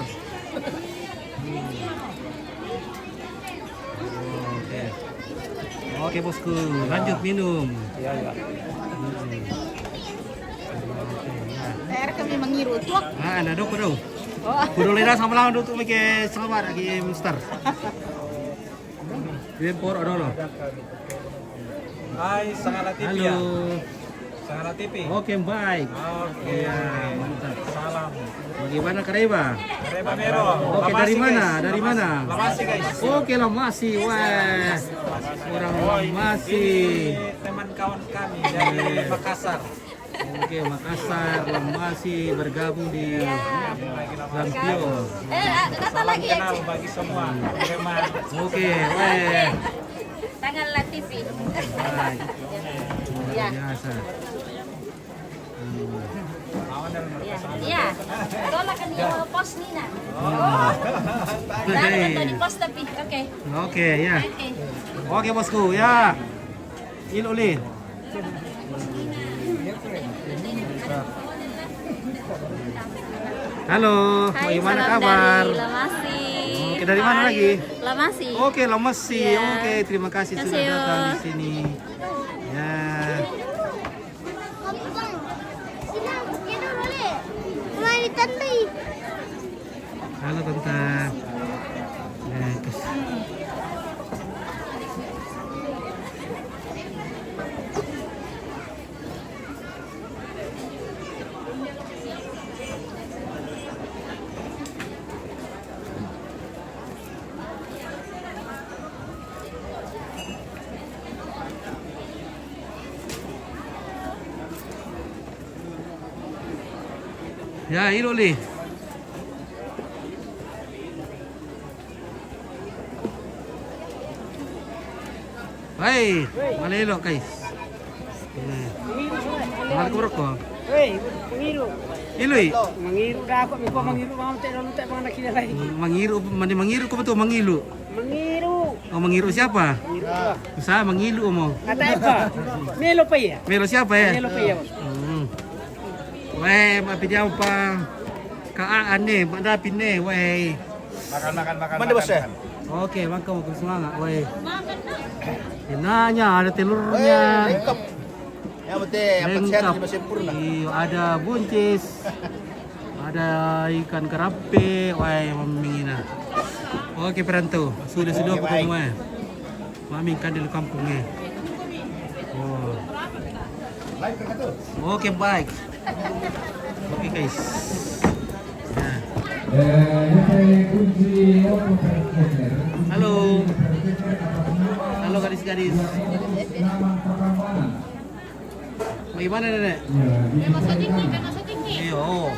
Oke. Oke, bosku, lanjut minum. Iya, iya. Hmm. Oke, ya. Air kami mengiru, tuak. Ah, ada dok, dok. Oh. Kudu lera sama lawan dok, tuh, make selamat lagi, Mister. Bien por, odolo. Hai, Sangala T V ya? Halo. Sangala T V. Oke, baik. Oke. Iya, mantap. Salam. Bagaimana kareba? Kareba mero. Oke, dari mana? Dari mana? Lamasi, guys. Oke, Lamasi. Wah. Orang Lamasi. Ini teman kawan kami dari Makassar. Oke, Makassar, Lamasi bergabung di Lampio. Eh, ah, datang lagi, kenal bagi semua. Kareba. Oke, weh. Tangan Latifi. Baik. Luar biasa. Hmm. Ya, ya. Tolak kan dia pos Nina. Hmm. Dari hei. Tadi pos tapi, oke. Oke, ya. Oke. Oke, bosku, ya. Ilo le. Halo, hai, bagaimana salam kabar? Dari Lamasi. Oke, dari mana lagi? Lamasi. Oke, Lamasi. Ya. Oke, terima kasih sudah datang di sini. Ya. Halo, Tante. Ya, terus. Ya, ilo le. Hai, malelo, guys. Nah. Mangiru, Soe. Mangiru roko. Hei, mangiru. Ilo i. Mangiru dah kok, miko mangiru, mau te dulu te, mana kira lagi. Mangiru, mani mangiru ko betul mangilu. Mangiru. Oh, mangiru siapa? Mangiru. Usaha mangilu mo. Kata apa? Melo pa ya? Melo siapa ya? Melo pa ya, Bos? Hmm. Weh, mapi dia apa? Ka ane, mana pine, weh. Makan, makan, makan. Mana, makan, Bos, ya? Makan. Oke, makan, makan semangat, weh. Enaknya, ada telurnya. Weh, lengkap. Yang penting, yang penting sehat, lengkap. Lima sempurna. Iya, ada buncis. Ada ikan karape, weh, mamingina. Oke, perantau. Sudah, sudah. Oke, pokoknya, baik. Weh. Mami kan di kampung, eh. Oh. Oke, baik. Oke, guys. Nah. Halo. Halo, gadis-gadis. Bagaimana, Nenek? Iya, oh.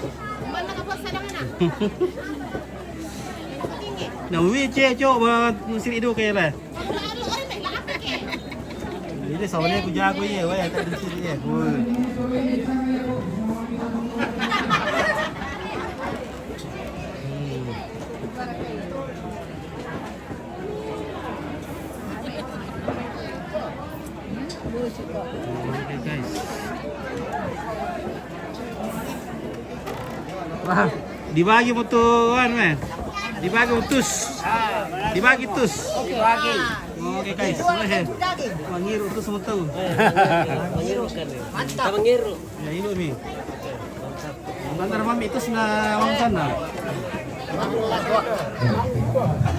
Nah, wi, cek, cok, ba, sini dulu kayak lah. Ini soalnya aku jago, iya, weh, tak ada sini, ya. Woi. Hmm. Oke, guys. Wah, dibagi mo tu, anu, eh. Dibagi mo tus. Dibagi tus. Dibagi. Oke, guys. Weh. Mangiru tus mo tu. Mangiru kan. Mantap. Mangiru. Ya, ilo mi. Bantar mami itu sana, mami sana.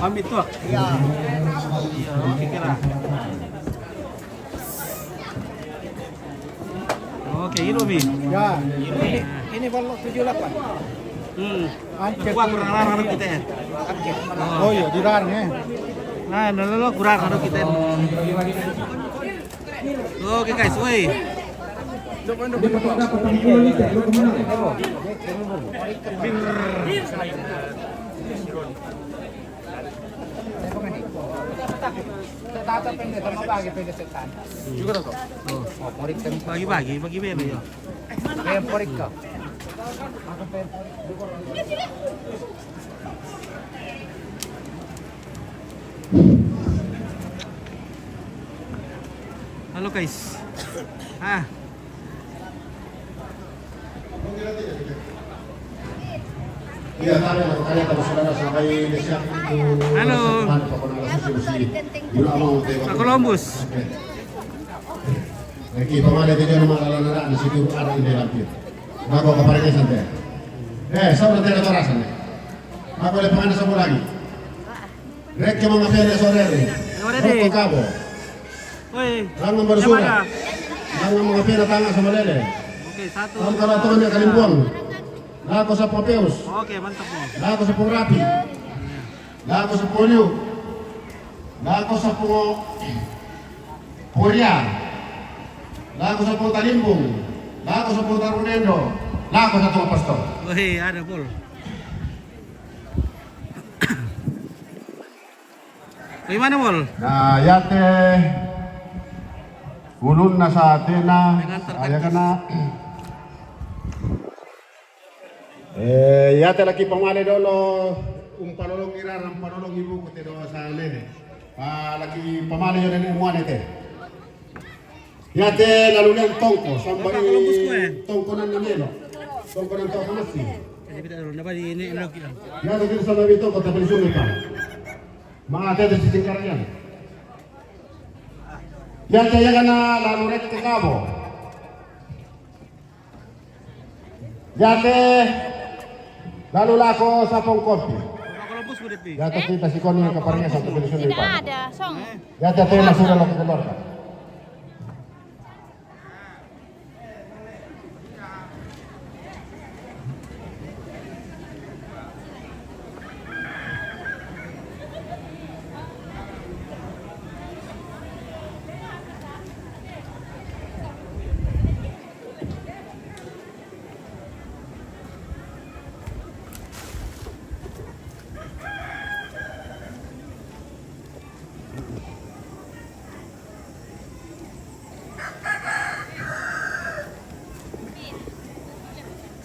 Mami tuak. Iya. Iya, oke, kira. Oke, ilo mi. Ya, ini, ini kalau tujuh delapan. Hmm. Ancet. Kuat kurang larang kita ya. Ancet. Oh. Oh iya, dilarang ya. Nah, nah, lo kurang kita. Oke, guys, woi. Bagi-bagi, bagi belo ya. Halo, guys. Ah. Iya, kami, kami akan saudara sampai di siang itu. Halo. Pak Columbus. Oke. Lagi pamale te nama ala nara di situ ada di dalam. Nako kapareke sante. Eh, sama tera torasan. Nako le pangana sama lagi. Rekke manga pene sorere. Sorere. Rokko kabo. Oi. Langan bersura. Siapa? Langan manga pene tanga sama lele. Oke, satu. Tangkara tone kalimbuang. Lako sapo peus. Oke, mantap, Bos. Lako sapo rapi. Lako sapo liu. Lako sapo poria. Lako sapo talimbung. Lako sapo tarunendo. Lako sapo pastor. Woi, ada, Bol. Bagaimana, Bol? Nah, yate ulunna satena, dengan tertekan. Ayakana. Eh, yate laki pamale dolo, umpalolong irara, umpalolong ibuku te doa salene. Pa laki pamale yo nene muane te. Yate lalu len tongko, sampai tongko nan namelo. Tongko nan toko masi. Jadi kita dulu, napa di ini lagi? Ya, kita sama itu kota Belitung, Pak. Mga ate, ate, sisingkaran yan. Yan, kaya ka na, lalo rin ka kabo. Yate, lalu lako sa pongkopi. Yate kita si Koni yang kaparingan sa Belitung, Pak. Tidak ada, song. Yate, ate, masura lo keluarga.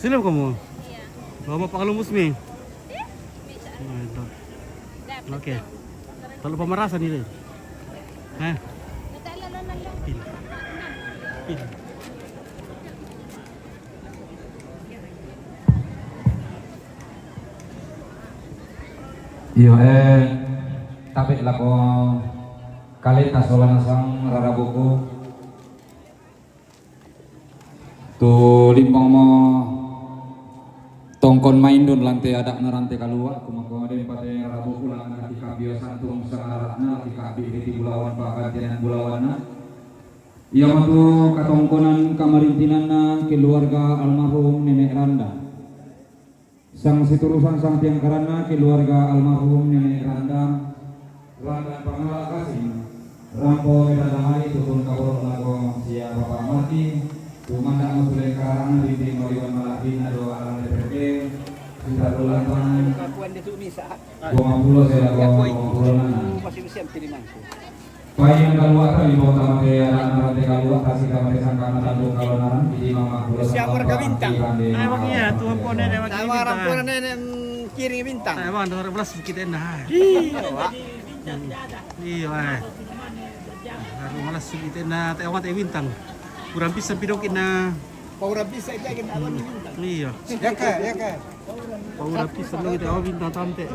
Sino kamu? Iya. Bawa pakalumus mi. Nah, itu. Oke. Kalau pemerasan ini. Hah? Pil. Pil. Iyo, eh, tabe' lako kaleta sola nasang rarabuku. Tu limbang mo tongkon maindun lante ada'na rante kalua', kumako den pate rarabuku langan laki kabbio santung sangara'na laki kabbi riti bulawan pa'gantian bulawanna. Iamatu katongkonan kamarintinanna keluarga almarhum Nenek Randa. Sang siturusan sang tiangkaranna keluarga almarhum Nenek Randa, Randa Pangala Kasim, rampo medadahai tutun kaboro' lako sia Bapak Martin, tumanda' motuleng karana binti moriwan mala'binna do alang D P R D, sekitar bulan tahun dua puluh saya lako dua puluh enam. Paimeng kalua' ta, limau ta mate ada'na rante kalua' ta, sika mate sangka'na tantu kalonaran, jadi mama kulo. Siapa warga Bintang? Emang iya, tuan pone, emang ini Bintang. Kiring Bintang. Emang dua belas kita nah. Iya, Pak. Iya, eh. Dua belas kita nah, teh awat eh Bintang. Kurang bisa pidok ina. Kurang bisa itu kita awat Bintang. Iya. Ya, Kak, ya, Kak. Kurang bisa lagi teh awat Bintang tante.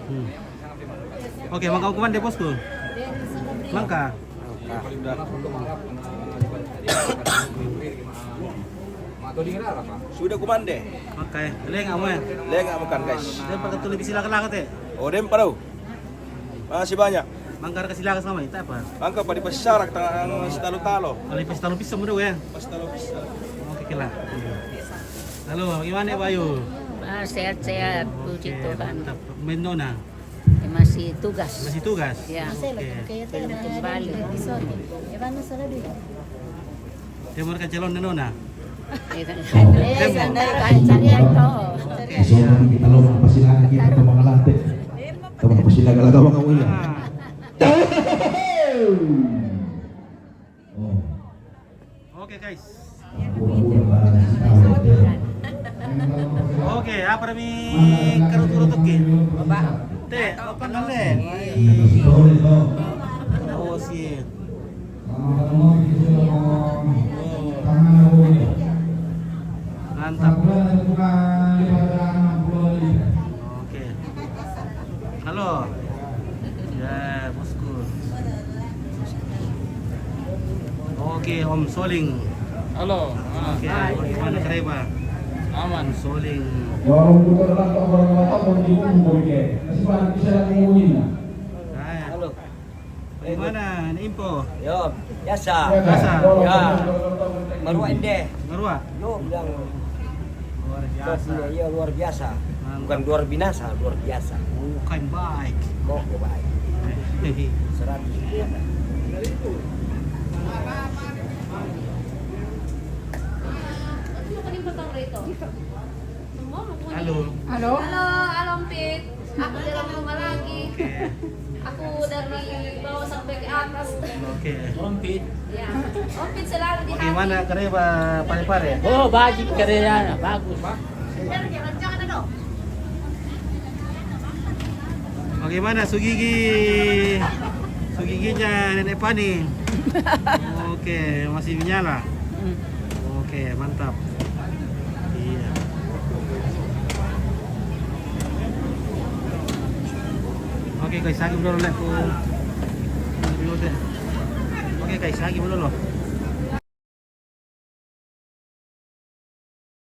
Hmm. Oke, mangka hukuman de, Bosku. Mangka. Sudah kumande. Oke, leng amu ya. Leng amu kan, guys. Dia pakai tulis bisi laka-laka teh. Oh, dem parau. Makasih banyak. Mangka kasi lakas sama, ita apa? Mangka padi passarak tangan sitalo-talo. Kalau pas talo pisang udah ya. Pas talo pisang. Oke, kila. Halo, bagaimana, Bayu? Ah, sehat-sehat, puji Tuhan. Mantap. Main nona? Eh, masih tugas. Masih tugas? Ya. Oke. Belum kembali. Dia mau ka calon nona? Iya kan? Eh, sandal kancang ya, toh. Oke. So, kita lo mapasilaga kita ke mga late. Kita mapasilaga-laga mga uya. Oh. Oke, guys. Oke, apa mi kerut-kerut oke? Te, apa nale? Oh, sih. Mantap. Oke. Halo. Ya, bosku. Oke, Om Soling. Halo. Oke, gimana kereba? Aman. Soling. Halo. Bagaimana? Ini info? Yo, biasa. Biasa? Ya. Marua inde. Marua? Yo, bilang. Luar biasa. Iya, luar biasa. Mantap. Bukan luar binasa, luar biasa. Bukan baik. Kok baik? Seratus. Halo. Halo, halo, Mpit. Aku dalam rumah lagi. Oke. Aku dari bawah sampai ke atas. Oke. Rompit. Ya. Rompit selalu di hati. Bagaimana kerja, Pak Pare-Pare? Oh, bagus kerjanya, bagus. Bagaimana Sugigi? Tuh giginya Nenek Pani. Oke, masih menyala. Mm. Oke, mantap. Iya. Oke, guys, lagi belum lihat tuh. Belum deh. Oke, guys, lagi belum loh.